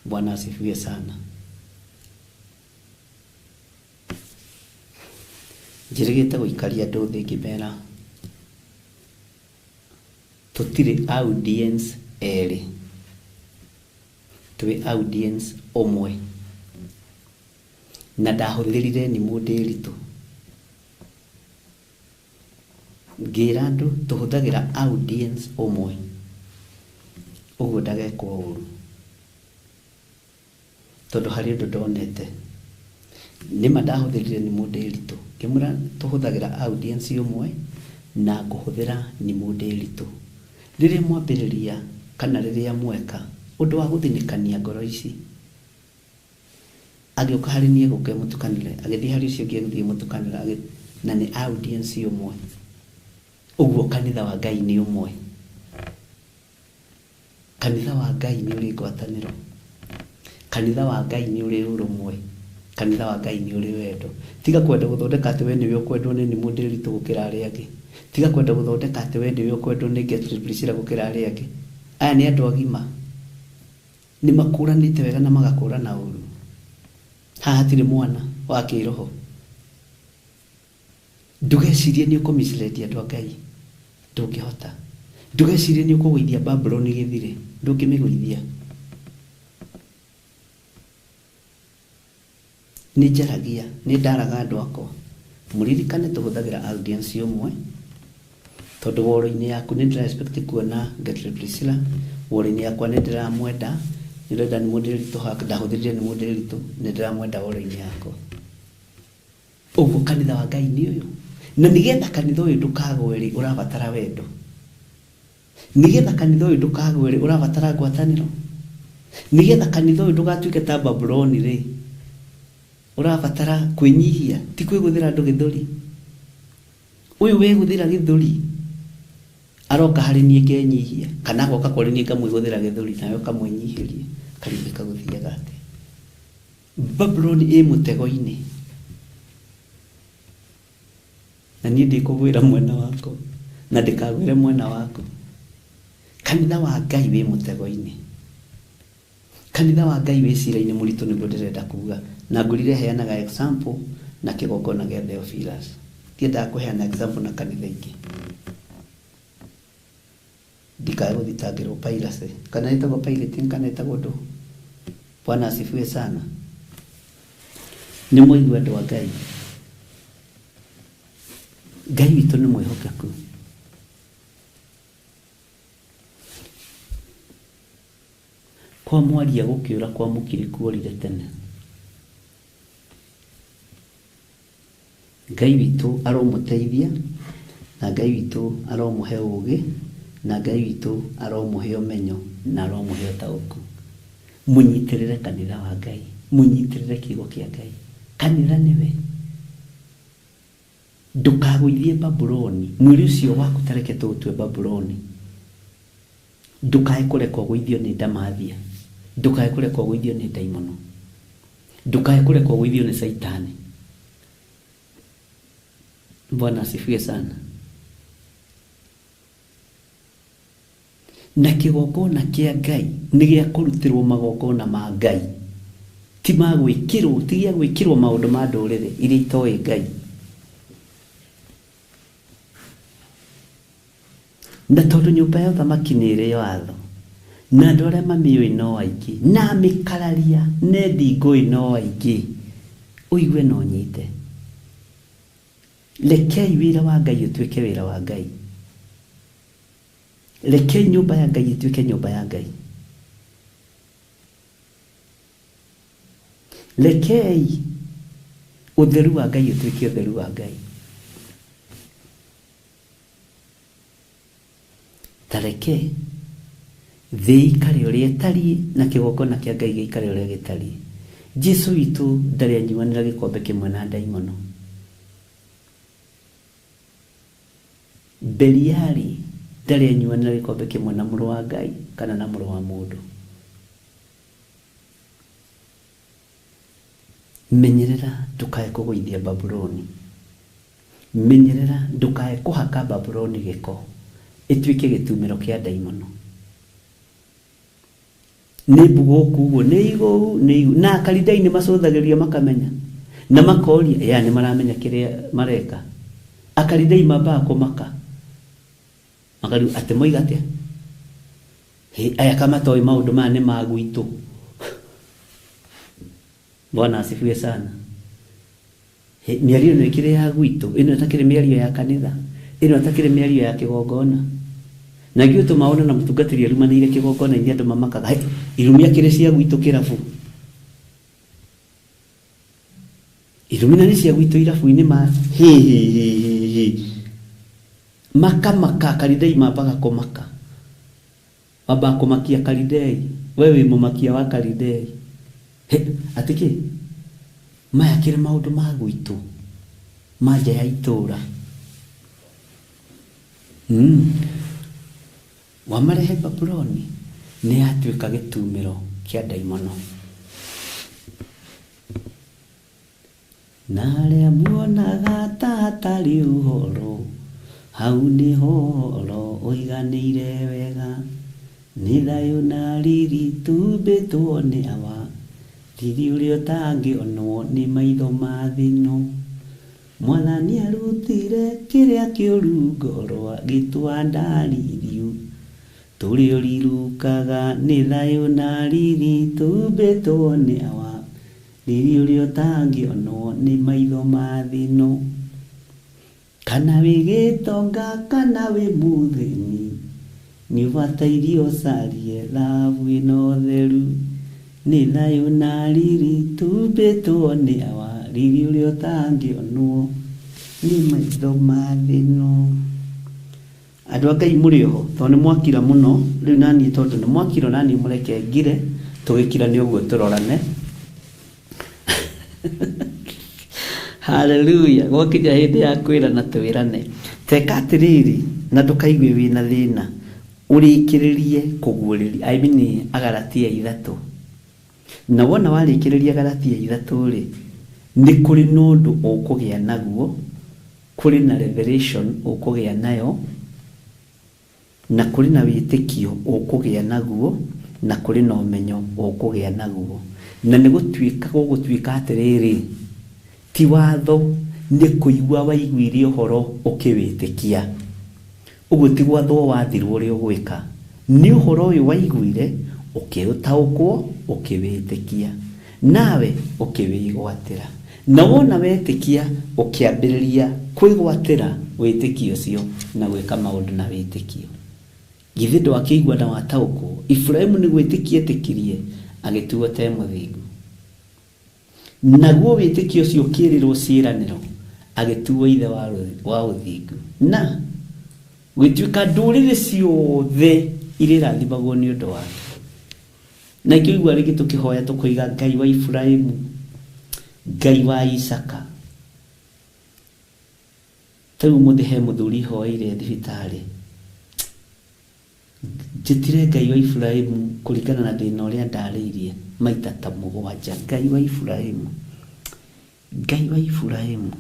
Bwana asifiwe sana. Njĩrĩgĩte gũikaria andũ thĩ ngĩmera tũtirĩ audience erĩ, twĩ audience ũmwe. Na ndahũthĩrire nimũ ndĩritũ. Ngĩra andũ tũhũthagĩra audience ũmwe, ũguo ndagekwo ũru. Tondũ harĩ ũndũ ndonete. Nĩma ndahũthĩrire Nimũndĩritũ, ngĩmwĩra tũhũthagĩra audience ũmwe na ngũhũthĩra Nimũndĩritũ. Rĩrĩa mwambĩrĩria kana rĩrĩa mweka ũndũ wa gũthinĩkania ngoro ici, agĩũka harĩ niĩ gũka mũtukanĩre, agĩthiĩ harĩ ũcio ũngĩ agĩthiĩ mũtukanĩre, na nĩ audience ũmwe. Ũguo kanitha wa Ngai nĩ ũmwe. Kanitha wa Ngai nĩ ũrĩ ngwatanĩro. Kanitha wa Ngai nĩ ũrĩ ũrũmwe. Kanitha wa Ngai nĩ ũrĩ wendo. Tiga kwenda gũthondeka atĩ we nĩwe ũkwendwo nĩ Nimũndĩritũ gũkĩra arĩa angĩ. Tiga kwenda gũthondeka atĩ we nĩwe ũkwendwo nĩ Gertrude Priscilla gũkĩra arĩa angĩ. Aya nĩ andũ agima. Nĩ makũranĩte wega na magakũrana ũru. Haha hatirĩ mwana wa kĩroho. Ndũgecirie nĩ ũkũ mislead andũ a Ngai. Ndũngĩhota. Ndũgecirie nĩ ũkũgũithia Babuloni gĩthire. Ndũngĩmĩgũithia. Nĩ njaragia, nĩ ndaraga andũ akwa. Mũririkane tũhũthagĩra audience ũmwe, tondũ wall-inĩ yaku nĩ ndĩra expect kuona Gertrude Priscilla, wall-inĩ yakwa nĩ ndĩramwenda, nĩ ndĩrenda Nimũndĩritũ, ndahũthĩrire Nimũndĩritũ, nĩ ndĩramwenda wall-inĩ yakwa. Ũguo kanitha wa Ngai nĩ ũyũ. Na nĩgetha kanitha ũyũ ndũkagwe rĩ, ũrabatara wendo. Nĩgetha kanitha ũyũ ndũkagwe rĩ, ũrabatara ngwatanĩro. Nĩgetha kanitha ũyũ ndũgatuĩke ta Babuloni rĩ, ũrabatara kwĩnyihia, ti kwĩgũthĩra andũ gĩthũri. Ũyũ wegũthĩra gĩthũri aroka harĩ niĩ ngenyihia, kana agoka kũrĩ niĩ ngamwĩgũthĩra gĩthũri, nawe ũkamwĩnyihĩria, karigĩ kagũthiaga atĩa? Babuloni ĩ mũtego-inĩ, na niĩ ndikũgwĩra mwena waku, na ndĩkagwĩre mwena waku. Kanitha wa Ngai wĩ mũtego-inĩ. Kanitha wa Ngai wĩ cira-inĩ mũritũ, nĩguo ndĩrenda kuga. Na ngũrire heanaga example na kĩgongona gĩa Theophilus. Ndiendaga kũheana example na kanitha ingĩ, ndikae gũthitangĩrwo piracy, kana ĩtagwo pirating, kana ĩtagwo ndũ. Bwana asifiwe sana. Nĩ mũigue andũ a Ngai. Ngai witũ nĩ mwĩhokeku. Kwa mwaria gũkĩũra kwa mũkiri kuorire tene. Ngai witũ aromũteithia, na Ngai witũ aromũhe ũgĩ, na Ngai witũ aromũhe ũmenyo, na aromũhe ũtaũku. Mũnyitĩrĩre kanitha wa Ngai, mũnyitĩrĩre kiugo kĩa Ngai. Kanitha nĩwe. Ndũkagũithie Babuloni, mwĩrĩ ũcio waku tareke tũũtue Babuloni. Ndũkae kũreka ũgũithio nĩ ndamathia, ndũkae kũreka ũgũithio nĩ ndaimono, ndũkae kũreka ũgũithio nĩ Caitani. Bwana asifiwe sana. Na kĩgongona kĩa Ngai nĩ gĩa kũrutĩrwo magongona ma Ngai, ti ma gwĩkĩrwo, ti gĩa gwĩkĩrwo maũndũ ma ndũrĩrĩ iria itoĩ Ngai. Na tondũ nyũmba ya ũthamaki nĩ ĩrĩ watho, na andũ arĩa mamĩũĩ no aingĩ, na amĩkararia nendi ngũĩ no aingĩ, ũigue na ũnyite. Rekei wĩra wa Ngai ũtuĩke wĩra wa Ngai. Rekei nyũmba ya Ngai ĩtuĩke nyũmba ya Ngai. Rekei ũtheru wa Ngai ũtuĩke ũtheru wa Ngai. Ta reke thĩ ĩikare ũrĩa ĩtariĩ, na kĩgongona kĩa Ngai gĩikare ũrĩa gĩtariĩ. Jesu witũ ndarĩ anyuanĩra gĩkombe kĩmwe na ndaimono. Beliali ndarĩ anyuanĩra gĩkombe kĩmwe na mũrũ wa Ngai kana na mũrũ wa mũndũ. Menyerera ndũkae kũgũithia Babuloni. Menyerera ndũkae kũhaka Babuloni gĩko, ĩtuĩke gĩtumĩro kĩa ndaimono. Nĩ mbugũku ũguo, nĩ igũu, nĩ igũu. Na akaridai nĩ macũthagĩrĩria makamenya, na makoria, ya nĩ maramenya kĩrĩa mareka. Akaridai mambaga kũmaka, makariu atĩ moiga atĩa? Hĩ, aya kamatoĩ maũndũ maya nĩ ma gwitũ. Bwana asifiwe sana. Hĩ, mĩario ĩno ĩkĩrĩ ya gwitũ, ĩno ĩtakĩrĩ mĩario ya kanitha, ĩno ĩtakĩrĩ mĩario ya kĩgongona. Na ngĩ ũtũma wone na mũtungatĩri arumanĩire kĩgongona-inĩ andũ mamakaga, hĩ, irumi akĩrĩ cia gwitũ kĩrabu. Irumina nĩ cia gwitũ irabu-inĩ ma hi hi hi hi hi. Makamaka Kalidei mambaga kũmaka. Mambaga kũmakia Kalidei. We wĩ mũmakia wa Kalidei. He, atĩ kĩ? Maya kĩrĩ maũndũ ma gwitũ ma nja ya itũũra. Wamarehe Babuloni nĩ yatuĩka gĩtumĩro kĩa ndaimono. Na arĩa muonaga ta hatarĩ ũhoro, hau nĩho ũhoro ũiganĩire wega. Nĩ thayũ na riri tumbĩtwo nĩ Awa, riri ũrĩa ũtangĩonwo nĩ maitho ma thĩ ĩno. Mwathani arutire kĩrĩa kĩũru ngoro agĩtwanda ririũ. Tũrĩa ũrirũkaga nĩ thayũ na riri tumbĩtwo nĩ Awa, riri ũrĩa ũtangĩonwo nĩ maitho ma thĩ ĩno. Kana wĩ gĩtonga kana wĩ mũthĩni, nĩ ũbataire ũcarie thahabu ĩno theru. Nĩ thayũ na riri tumbĩtwo nĩ Awa, riri ũrĩa ũtangĩonwo nĩ maitho ma thĩ ĩno. Andũ a Ngai mũrĩ oho, tondũ nĩ mwakira mũno, rĩu naniĩ tondũ nĩ mwakira naniĩ mũreke ngire, tũgĩkira nĩ ũguo tũrorane. Hallelujah. Gwakinya hĩndĩ ya kwĩrana twĩrane. Teka atĩrĩrĩ, na ndũkaigue wĩna thĩna, ũrĩkĩrĩrie kũguũrĩria, I mean Agalatia 3. Na wona warĩkĩrĩria Galatia 3 rĩ, nĩ kũrĩ na ũndũ ũkũgĩa naguo, kũrĩ na revelation ũkũgĩa nayo, na kũrĩ na wĩtĩkio ũkũgĩa naguo, na kũrĩ na ũmenyo ũkũgĩa naguo. Na nĩ gũtuĩka gũgũtuĩka atĩrĩrĩ, ti watho nĩ kũigua waiguire ũhoro ũkĩwĩtĩkia. Ũguo ti gwathwo wathirwo ũrĩa ũgwĩka, nĩ ũhoro ũyũ waiguire ũkĩũtaũkwo ũkĩwĩtĩkia, nawe ũkĩwĩgwatĩra. Na wona wetĩkia ũkĩambĩrĩria kwĩgwatĩra wĩtĩkio ũcio na gwĩka maũndũ na wĩtĩkio. Githĩ ndwakĩigua na wataũkwo? Iburahĩmu nĩ gwĩtĩkia etĩkirie agĩtuo te mũthingu. Naguo wĩtĩkio ũcio ũkĩĩrĩrwo ciĩranĩro agĩtuo ithe wa ũthingu. Na gũgĩtuĩka ndũrĩrĩ ciothe irĩrathimagwo nĩ ũndũ wake. Na ikĩo igua rĩngĩ tũkĩhoya tũkoiga Ngai wa Iburahĩmu, Ngai wa Isaka. Ta rĩu ũmũthĩ he mũthuri hoeire thibitarĩ. Njĩtire Ngai wa Iburahĩmu kũringana na thĩna ũrĩa ndarĩirie maita ta 7. Ngai wa Iburahĩmu, Ngai wa Iburahĩmu,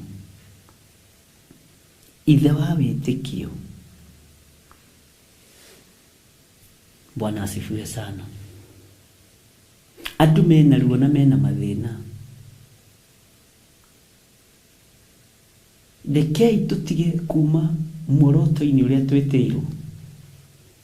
ithe wa wĩtĩkio. Bwana asifiwe sana. Andũ mena ruo na mena mathĩna. Rekei tũtige kuma muoroto-inĩ ũrĩa twĩtĩirwo.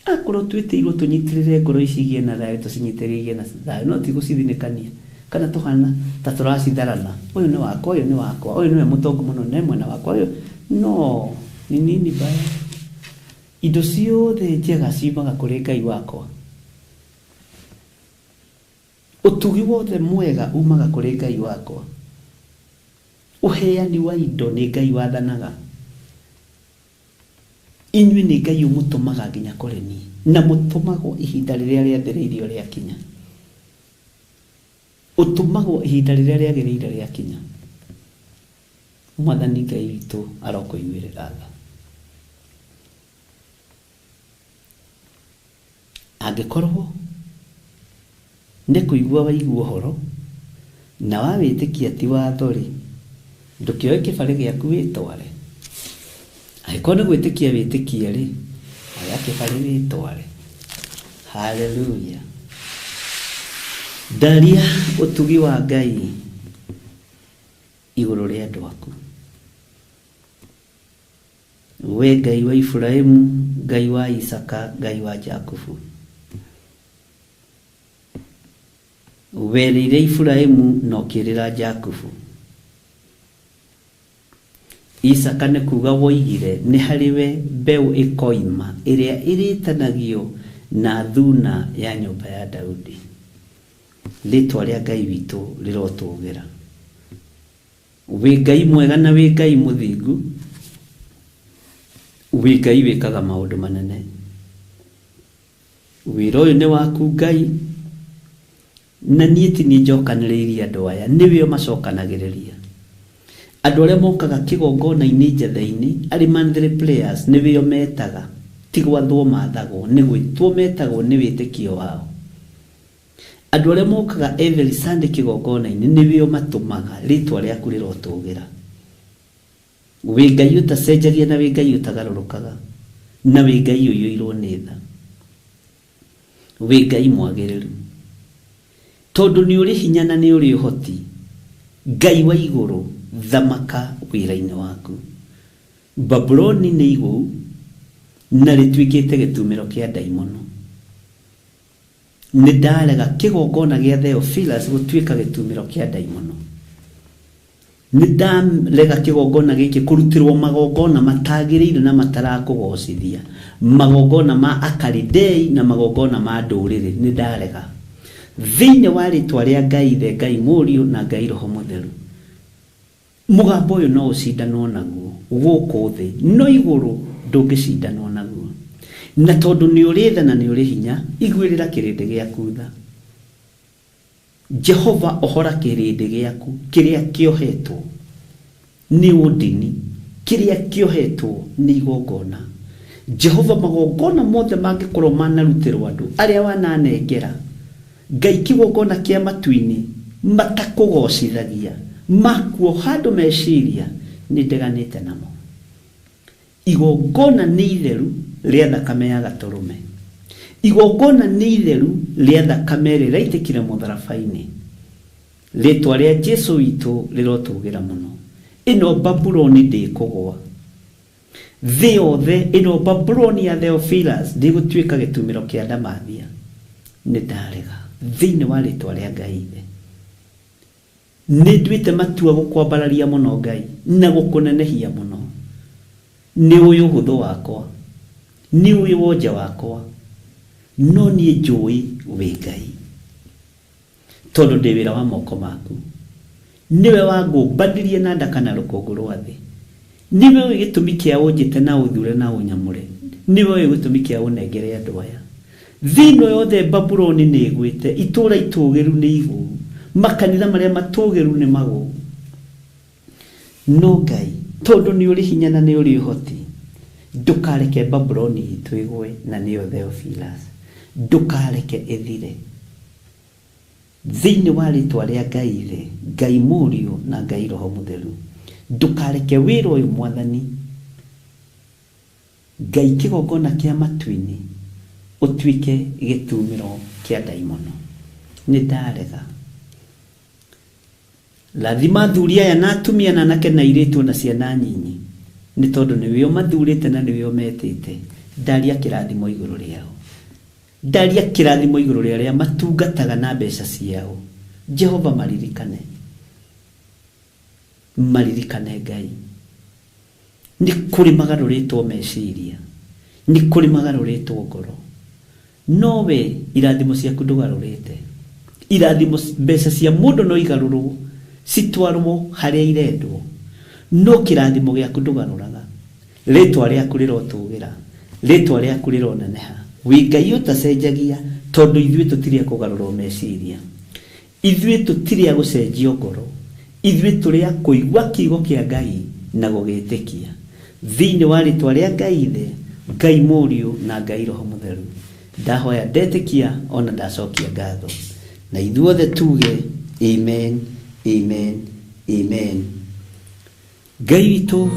Akorwo twĩtĩirwo tũnyitĩrĩre ngoro ici igĩe na thayũ, tũcinyitĩrĩre igĩe na thayũ, no ti gũcithinĩkania kana tũhana ta tũracitharana. Ũyũ nĩ wakwa, ũyũ nĩ wakwa, ũyũ nĩwe mũtongu mũno, nĩ mwena wakwa, ũyũ no ni nini mbaya. Indo ciothe njega ciumaga kũrĩ Ngai wakwa. Ũtugi wothe mwega umaga kũrĩ Ngai wakwa. Ũheani wa indo nĩ Ngai wathanaga. Inyuĩ nĩ Ngai ũmũtũmaga nginya kũrĩ niĩ, na mũtũmagwo ihinda rĩrĩa rĩathĩrĩirio rĩakinya. Ũtũmagwo ihinda rĩrĩa rĩagĩrĩire rĩakinya. Mwathani Ngai witũ arokũiguĩrĩra tha. Angĩkorwo nĩ kũigua waigua ũhoro na wawĩtĩkia ti watho rĩ, ndũkĩoe kĩbarĩ gĩaku wĩtware. Angĩkorwo nĩ gwĩtĩkia wĩtĩkie rĩ, oya kĩbarĩ wĩtware. Hallelujah. Ndaria ũtugi wa Ngai igũrũ rĩa andũ aku. We Ngai wa Iburahĩmu, Ngai wa Isaka, Ngai wa Jakubu. Werĩire Iburahĩmu na ũkĩĩrĩra Jakubu. Isaka nĩ kuga woigire nĩ harĩ we mbeũ ĩkoima ĩrĩa ĩrĩtanagio na thuna ya nyũmba ya Daudi. Rĩtwa rĩa Ngai witũ rĩrotũgĩra. Wĩ Ngai mwega na wĩ Ngai mũthingu, wĩ Ngai wĩkaga maũndũ manene. Wĩra ũyũ nĩ waku Ngai, na niĩ ti niĩ njokanĩrĩirie andũ aya, nĩwe ũmacokanagĩrĩria. Andũ arĩa mokaga kĩgongona-inĩ njatha-inĩ arĩ monthly players nĩwe ũmetaga, ti gwathwo mathagwo, nĩ gwĩtwo metagwo nĩ wĩtĩkio wao. Andũ arĩa mokaga every Sunday kĩgongona-inĩ nĩwe ũmatũmaga, rĩtwa rĩaku rĩrotũgĩra. Wĩ Ngai ũtacenjagia na wĩ Ngai ũtagarũrũkaga, na wĩ Ngai ũiyũirwo nĩ tha. Wĩ Ngai mwagĩrĩru. Tondũ nĩ ũrĩ hinya na nĩ ũrĩ ũhoti, Ngai wa igũrũ, thamaka wĩra-inĩ waku. Babuloni nĩ igũu na rĩtuĩkĩte gĩtumĩro kĩa ndaimono. Nĩ ndarega kĩgongona gĩa Theophilus gũtuĩka gĩtumĩro kĩa ndaimono. Nĩ ndarega kĩgongona gĩkĩ kũrutĩrwo magongona matagĩrĩire na matarakũgocithia, magongona ma Akalidei na magongona ma ndũrĩrĩ. Nĩ ndarega. Thĩinĩ wa rĩtwa rĩa Ngai Ithe, Ngai Mũriũ na Ngai Roho Mũtheru. Mũgambo ũyũ no ũcindanwo naguo gũkũ thĩ, no igũrũ ndũngĩcindanwo naguo. Na tondũ nĩ ũrĩ tha na nĩ ũrĩ hinya, iguĩrĩra kĩrĩndĩ gĩaku tha. Jehova, ohora kĩrĩndĩ gĩaku kĩrĩa kĩohetwo nĩ ũndini, kĩrĩa kĩohetwo nĩ igongona. Jehova, magongona mothe mangĩkorwo manarutĩrwo andũ arĩa wananengera, Ngai kĩgongona kĩa matu-inĩ, matakũgocithagia, makuoha andũ meciria, nĩ ndeganĩte namo. Igongona nĩ itheru rĩa thakame ya Gatũrũme. Igongona nĩ itheru rĩa thakame ĩrĩa ĩraitĩkire mũtharaba-inĩ. Rĩtwa rĩa Jesu witũ rĩrotũgĩra mũno. Ĩno Babuloni ndĩkũgwa. Thĩ yothe, ĩno Babuloni ya Theophilus ndĩgũtuĩka gĩtumĩro kĩa ndamathia. Nĩ ndarega. Thĩinĩ wa rĩtwa rĩa Ngai Ithe. Nĩ nduĩte matua gũkwambararia mũno Ngai, na gũkũnenehia mũno. Nĩ ũĩ ũhũthũ wakwa, nĩ ũĩ wonje wakwa, no niĩ njũĩ wĩ Ngai, tondũ ndĩ wĩra wa moko maku. Nĩwe wangũmbanirie na nda kana rũkũngũ rwa thĩ. Nĩwe ũĩ gĩtũmi kĩa ũnjĩte na ũthure na ũnyamũre. Nĩwe ũĩ gĩtũmi kĩa ũnengere andũ aya. Thĩ ĩno yothe Babuloni nĩ ĩgwĩte, itũũra itũũgĩru nĩ igũu, makanitha marĩa matũũgĩru nĩ magũu. No Ngai, tondũ nĩ ũrĩ hinya na nĩ ũrĩ ũhoti, ndũkareke Babuloni itũ ĩgwe, na nĩyo Theophilus. Ndũkareke ĩthire. Thĩinĩ wa rĩtwa rĩa Ngai Ithe, Ngai Mũriũ, na Ngai Roho Mũtheru, ndũkareke wĩra ũyũ Mwathani Ngai kĩgongona kĩa matu-inĩ ũtuĩke gĩtumĩro kĩa ndaimono. Nĩ ndarega. Rathima athuri aya na atumia na anake na airĩtu o na ciana nyinyi, nĩ tondũ nĩwe ũmathurĩte na nĩwe ũmetĩte. Ndaria kĩrathimo igũrũ rĩao. Ndaria kĩrathimo igũrũ rĩa arĩa matungataga na mbeca ciao. Jehova maririkane. Maririkane Ngai. Nĩ kũrĩ magarũrĩtwo meciria, nĩ kũrĩ magarũrĩtwo ngoro. No we irathimo ciaku ndũgarũrĩte. Irathimo, mbeca cia mũndũ no igarũrwo citwarwo harĩa irendwo, no kĩrathimo gĩaku ndũgarũraga. Rĩtwa rĩaku rĩrotũgĩra, rĩtwa rĩaku rĩroneneha. Wĩ Ngai ũtacenjagia tondũ ithuĩ tũtirĩ a kũgarũrwo meciria. Ithuĩ tũtirĩ a gũcenjio ngoro, ithuĩ tũrĩ a kũigua kiugo kĩa Ngai na gũgĩtĩkia. Thĩinĩ wa rĩtwa rĩa Ngai Ithe, Ngai Mũriũ na Ngai Roho Mũtheru, ndahoya ndetĩkia o na ndacokia ngatho. Na ithuothe tuge, Amen, Amen, Amen. Ngai witũ.